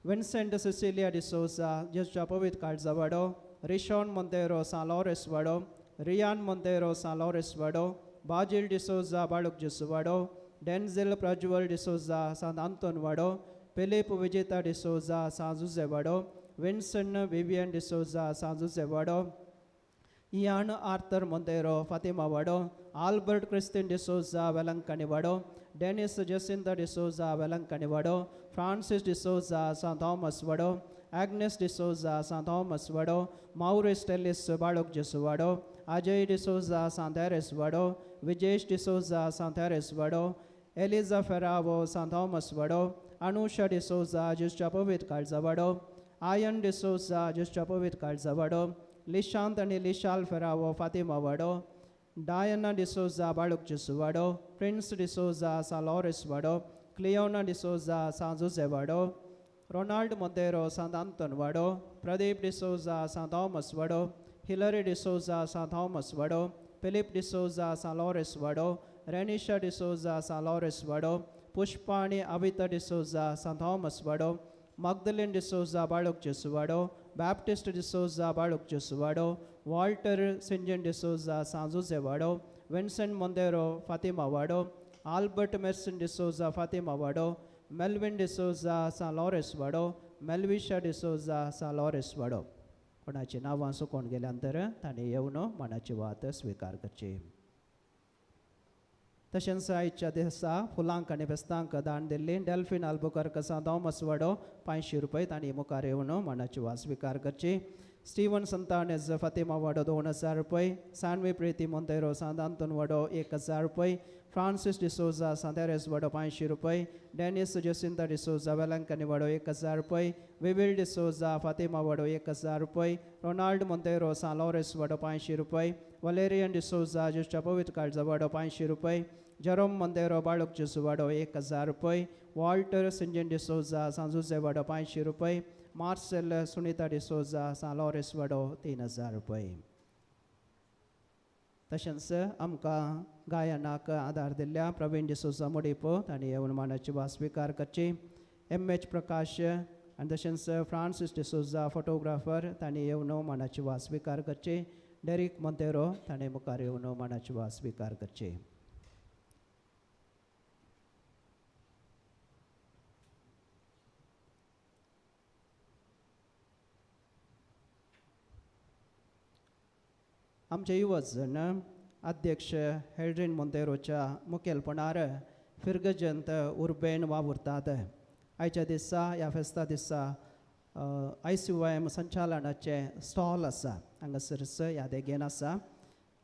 विन्सेंट सिसिलिया डिसोजा, जेजुच्या पवित्र काळजा वाडो, रिशॉन मोंतेरो, सां लॉरेस वाडो, रियान मोंतेरो, सां लॉरेस वाडो, बाजील डिसोजा, बाळक जेसू वाडो, डेन्झिल प्रज्वल डिसोजा, सांत आंतोन वाडो, फिलीप विजेता डिसोजा, सांजुजे वाडो, विन्सन विवियन डिसोजा, सांजुजे वाडो, इयान आर्थर मोंतेरो, फातिमा वाडो, आल्बर्ट क्रिस्तीन डिसोजा, वेलंकणी वाडो, डेनिस जसिंता डिसोजा, वेलंकणी वाडो, फ्रांसीस डिसोजा, सांत थॉमस वाडो, एग्नेस डिसोजा, सांत थॉमस वाडो, माउरिस टेलिस, बाळक जेसू वाडो, अजय डिसोजा, सांत तेरेस वाडो, विजेश डिसोजा, सांत तेरेस वाडो, एलिजा फेरावो, सांत थॉमस वाडो, अनुषा डिसोजा, जेजुच्या पवित्र काळजा वाडो, आयन डिसोजा, जेजुच्या पवित्र काळजा वाडो, लिशांत आनी लिशाल फेरावो, फातिमा वाडो, डायना डिसोजा, बाळक जेसू वाडो, प्रिन्स डिसोजा, सां लॉरेस वाडो, क्लियोना डिसोजा, सांजुजे वाडो, रोनाल्ड मोंतेरो, सांत आंतोन वाडो, प्रदीप डिसोजा, सांत थॉमस वाडो, हिलरी डिसोजा, सांत थॉमस वाडो, फिलीप डिसोजा, सां लॉरेस वाडो, रेनिशा डिसोजा, सां लॉरेस वाडो, पुष्पा आनी अविता डिसोजा, सांत थॉमस वाडो, मगदलीन डिसोजा, बाळक जेसू वाडो, बॅप्टिस्ट डिसोजा, बाळक जेसू वाडो, वॉल्टर सिंजन डिसोजा, सांजुजे वाडो, विन्सेंट मोंतेरो, फातिमा वाडो, आल्बर्ट मेर्सन डिसोजा, फातिमा वाडो, मेल्विन डिसोजा, सां लॉरेस वाडो, मेल्विशा डिसोजा, सां लॉरेस वाडो. कोणाची नांवां सुकोवन गेल्या नंतर तांणी येवन मनाची वात स्विकार करची. तशेंच आयच्या दिसा फुलांक आनी फेस्तांक दान दिल्ली डेल्फीन आल्बुकर्क सांतोमस वाडो 500 रुपये तांणी मुखार येवन मानाची वास स्विकार करची. स्टीवन संतानेज फातिमा वाडो 2000 रुपये, सानवी प्रीती मोंतेरो सांत आंतोन वाडो 1000 रुपये, फ्रांसीस डिसोजा सांतेरेस वाडो 500 रुपये, डेनिस जेसिंता डिसोजा वेलंकनी वाडो 1000 रुपये, विविल डिसोजा फातिमा वाडो 1000 रुपये, रोनाल्ड मोंतेरो सान लॉरेस वाडो 500 रुपये, वलेरियन डिसोजा ज्युस्टा पवित्र काळजा वाडो 500 रुपये, जेरोम मोंतेरो बाळूक जेसू वाडो 1000 रुपये, वॉल्टर सिंजन डिसोजा सांजुजे वाडो 500 रुपये, मार्सेल सुनीता डिसोजा सान लॉरेस वाडो 3000 रुपये. तशेंच आमकां गायनाक आदार दिल्ल्या प्रवीण डिसोजा मोडीपो तांणी येवन मानाची वास स्विकार करची. एम.एच. प्रकाश आनी तशेंच फ्रांसीस डिसोजा फोटोग्राफर तांणी येवन मानाची वास स्विकार करची. डेरिक मोंतेरो ताणें मुखार येवन मानाची वास स्विकार करची. आमचे युवजण अध्यक्ष हेड्रीन मोंतेरोच्या मुखेलपणार फिर्गजंत उर्बेन वावुरतात. आयच्या दिसा ह्या फेस्ता दिसा ICYM संचालनाचें स्टॉल आसा हांगासरच ह्या देगेन आसा.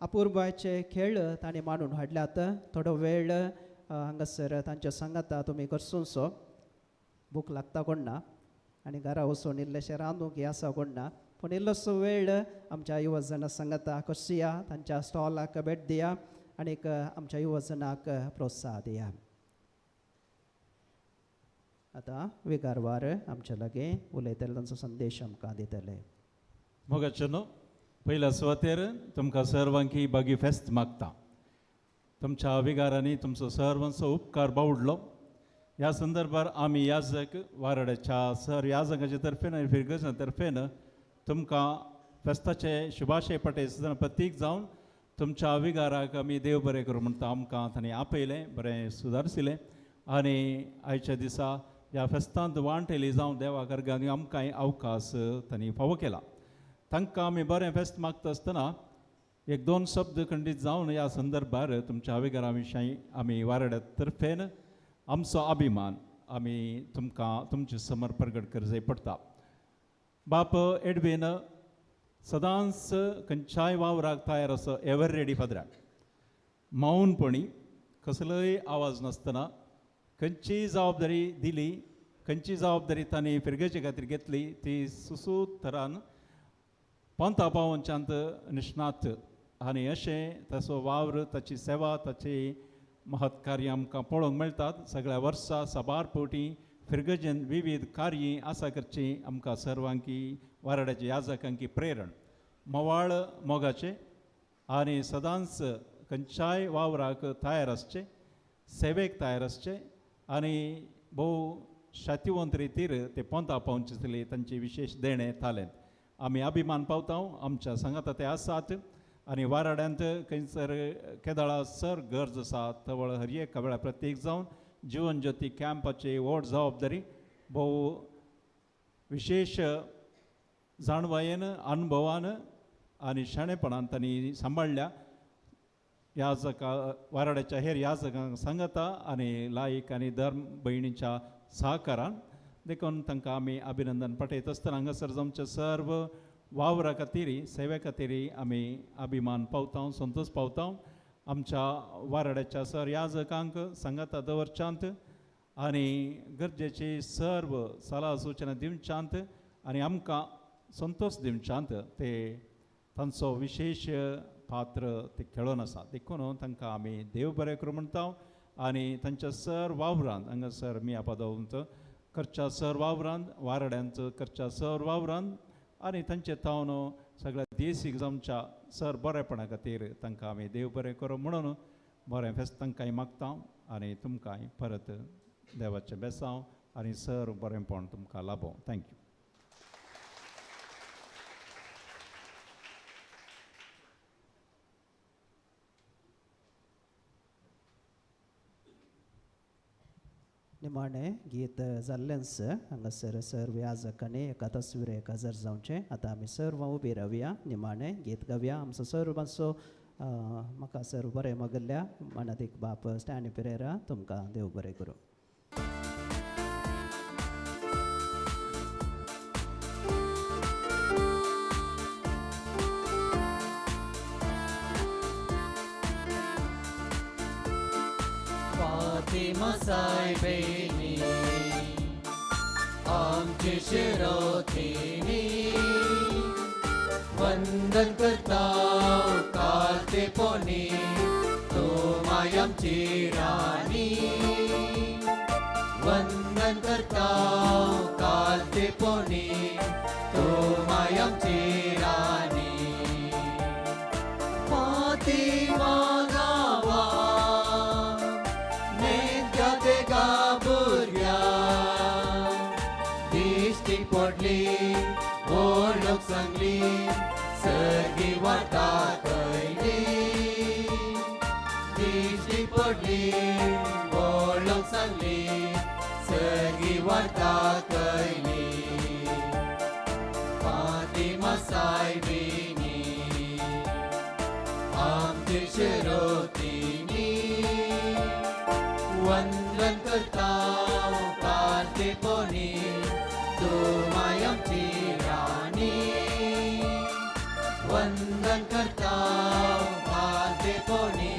अपुरबायचे खेळ तांणी मांडून हाडल्यात. थोडो वेळ हांगासर तांच्या सांगाता तुमी करसूनसो भूक लागता कोण ना आनी घरा वचून इल्लेशें रांदूंक हें आसा कोण ना, पूण इल्लोसो वेळ आमच्या युवजणां सांगाता करसुया, तांच्या स्टॉलाक भेट दिया आनीक आमच्या युवजणाक प्रोत्साह दिया. आतां विगारवार आमच्या लागीं उलयतले, तांचो संदेश आमकां दितले. मोगाचें न्हू पयल्या सुवातेर तुमकां सर्वांकी बागी फेस्त मागता. तुमच्या विगारांनी तुमचो सर्वांचो उपकार बावडलो. ह्या संदर्भार आमी याजक वारड्याच्या सर याजकाचे तर्फेन आनी फिरगजा तर्फेन तुमकां फेस्ताचे शुभाशय पटे प्रतीक जावन तुमच्या विगाराक आमी देव बरें करूं म्हणटा. आमकां तांणी आपयलें, बरें सुदारसिलें आनी आयच्या दिसा ह्या फेस्तांत वांटेली जावं देवा अर्गांनी आमकांय अवकाश तांणी फावो केला. तांकां आमी बरें फेस्त मागता आसतना एक दोन शब्द खंडीत जावन ह्या संदर्भार तुमच्या विगारा विशीं आमी वारड्या तर्फेन आमचो अभिमान आमी तुमकां तुमचे समोर प्रगट करचें पडटा. बाप एडवीन सदांच खंयच्याय वावराक तयार आसा, एवर रेडी फादराक मौनपणी कसलोय आवाज नासतना खंयची जबाबदारी दिली, खंयची जबाबदारी तांणी फिरगेचे खातीर घेतली ती सुसूत थरान पंथा पावोवच्यांत निष्णात आनी अशें ताचो वावर, ताची सेवा, ताची महत्कार्य आमकां पळोवंक मेळटात. सगळ्या वर्सा साबार फावटी फिरगजेन विविध कार्य आसा करची आमकां सर्वांकी वारड्याचे याजकांकी प्रेरण मोवाळ मोगाचे आनी सदांच खंयच्याय वावराक तयार आसचे, सेवेक तयार आसचे आनी भोव शातिवंत रितीर ते पोंता पावचे आसले तांचे विशेश देणें तालेंत. आमी अभिमान पावता आमच्या सांगाता ते आसात आनी वाराड्यांत खंयसर केदळा सर गरज आसा तवळ हर एक वेळा प्रत्येक जावन जीवन ज्योती कॅम्पाची व्हड जबाबदारी भोव विशेश जाणवायेन, अनुभवान आनी शाणेपणान तांणी सांबाळ्ळ्या. याजका वाराड्याच्या हेर याजकांक सांगता आनी लायक आनी धर्म भयणीच्या सहकारान देखून तांकां आमी अभिनंदन पाठयत आसतना हांगासर आमच्या सर्व वावरा खातीर, सेवे खातीर आमी अभिमान पावता, संतोश पावता. आमच्या वाराड्याच्या सर याजकांक सांगाता दवरच्यांत आनी गरजेची सर्व सलाह सुचना दिवच्यांत आनी आमकां संतोश दिवच्यांत ते तांचो विशेश पात्र ते खेळोन आसा. देखून तांकां आमी देव बरें करूं म्हणटा आनी तांच्या सर वावरांत हांगासर मिया पादोवंत करच्या सर वावरांत, वारड्यांत करच्या सर वावरांत आनी तांचे तावन सगळ्या देशीक जावच्या सर बरेपणा खातीर तांकां आमी देव बरें करूं म्हणून बरें फेस्त तांकांय मागता आनी तुमकांय परत देवाचें बेसांव आनी सर बरेंपण तुमकां लाबों. Thank you. निमाणें गीत जाल्लेंच हांगासर सर्व याजकांनी एका तस्वीर हजर जावचें. आतां आमी सर्व उबी रावया, निमाणें गीत गावया. आमचो सर्वांचो म्हाका सर बरें मागल्ल्या मानादीक बाप स्टॅनी पिरेरा तुमकां देव बरें करूं. फातिमा सायबिणी आमची शिरोथिनी, वंदन करता कार्ते पोनी, तूं माय आमची राणी. वंदन करता कार्ते पोनी, तूं माय आमची राणी. फातिमा गांवा नेत्या तेगा भुरग्यांक दिश्टी पडली, ओळख सांगली, सर्गी वार्ता कयली. दिश्टी पडली, ओळख सांगली, सर्गी वार्ता कयली. फातिमा सायबिणी आमची शिरोतिनी, वंदन करता कार्ते पोनी, तूं माय आमची राणी. वंदन करता कार्ते पोनी,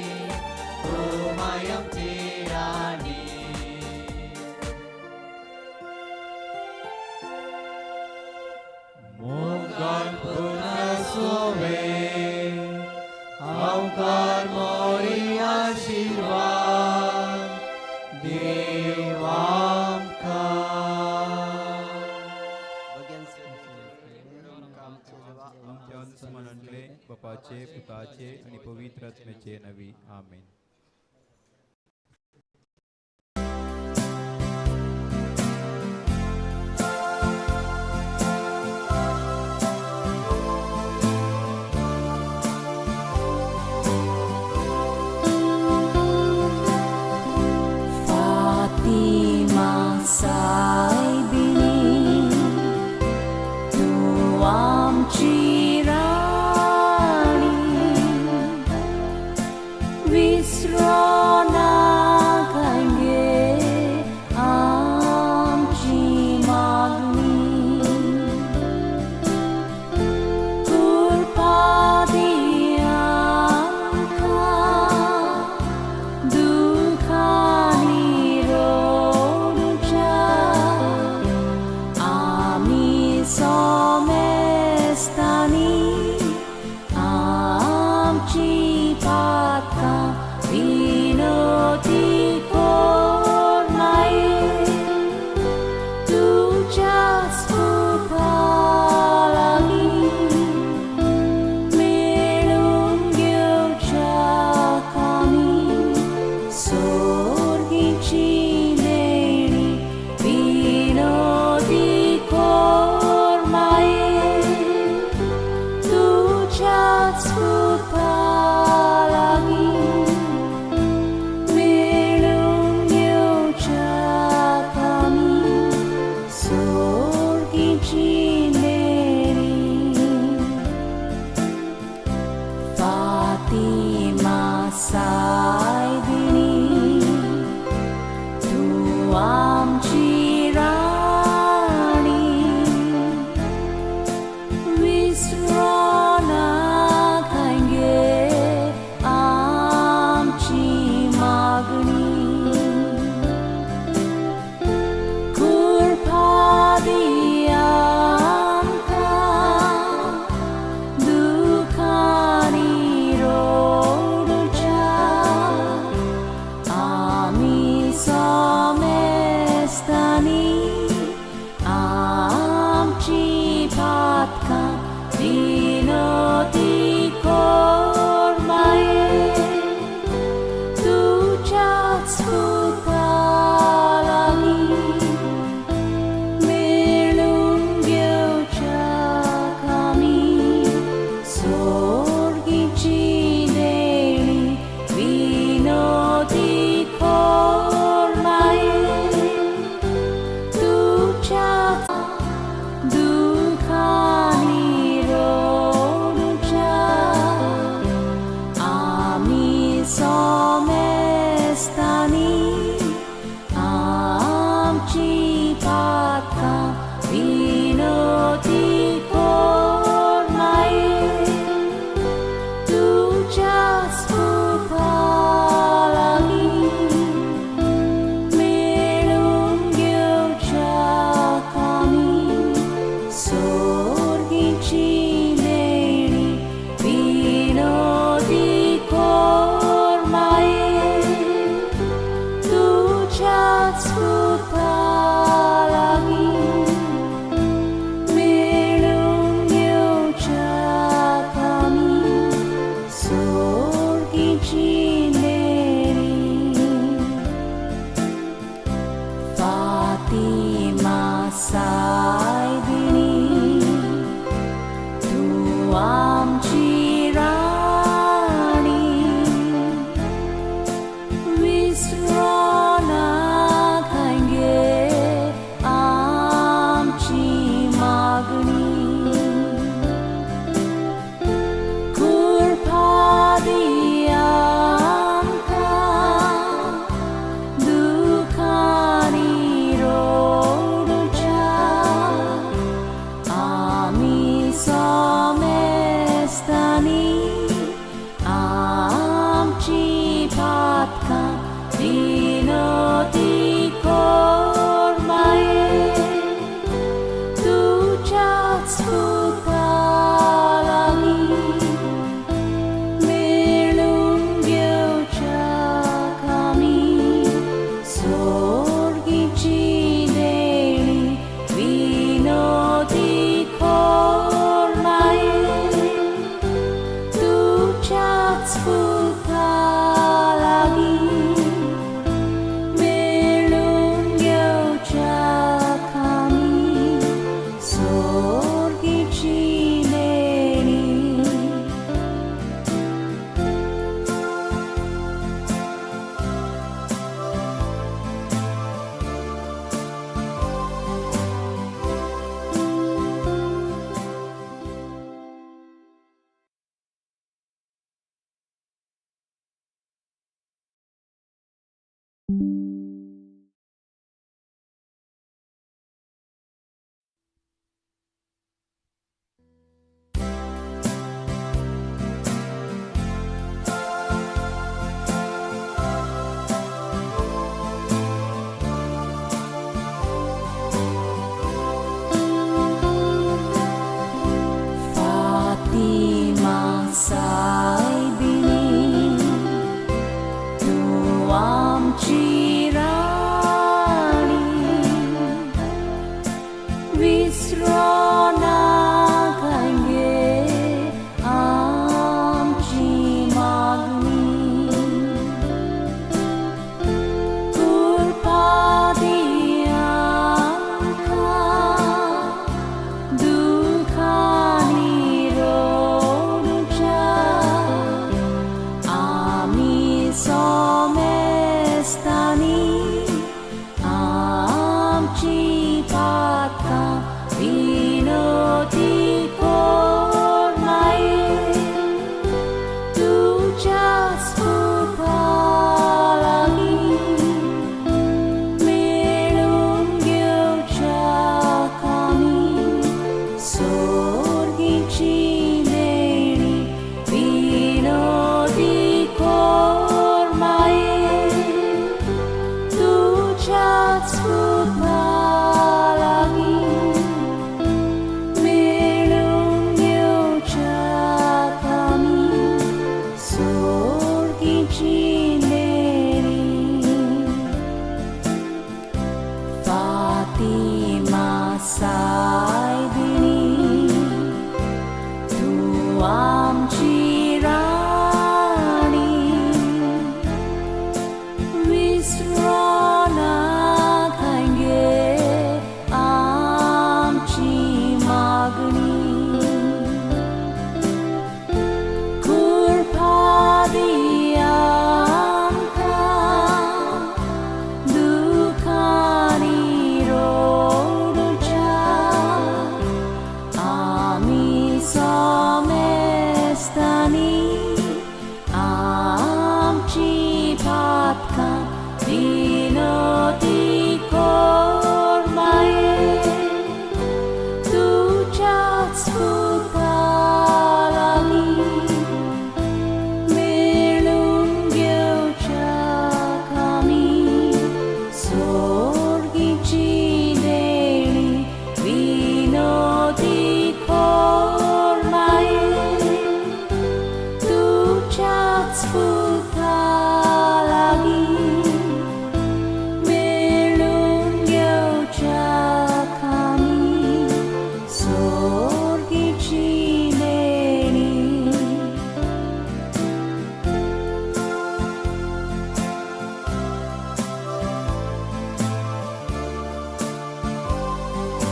तूं माय आमची राणी. मोगान पुनसोवे हांवकार मोरी आशिर्वाद देवामकां. आमच्या अनुसमानांतले बापाचे, पुताचे आनी पवित्र आत्म्याचे नवी. आमेन. Fatima सायबिणी तूं आमची राणी, विसरो नाका गे आमची मागणी. कृपा दी आमकां दुखांनी रडूच्या, आमी सोमेस्तांनी आमची पातकां विनोती कर माये, तुज्याच पुता लागीं मेळून घेवच्याक आमी सोर्गीची देणी विनोदी कर माये, तुज्याच पुता लागीं मेळून घेवच्याक आमी सोर्गीची देणी. फातिमा सायबिणी तूं आमची राणी, विसरो नाका गे आमची मागणी. कृपा दी आमकां दुखांनी रडूच्या, आमी सोमेस्तांनी आमची पातकां विनोती कर माये, तुज्याच पुता लागीं मेळून घेवच्याक आमी सोर्गीची देणी विनोदी कर माये, तुज्याच दुखांनी रडूच्या. आमची.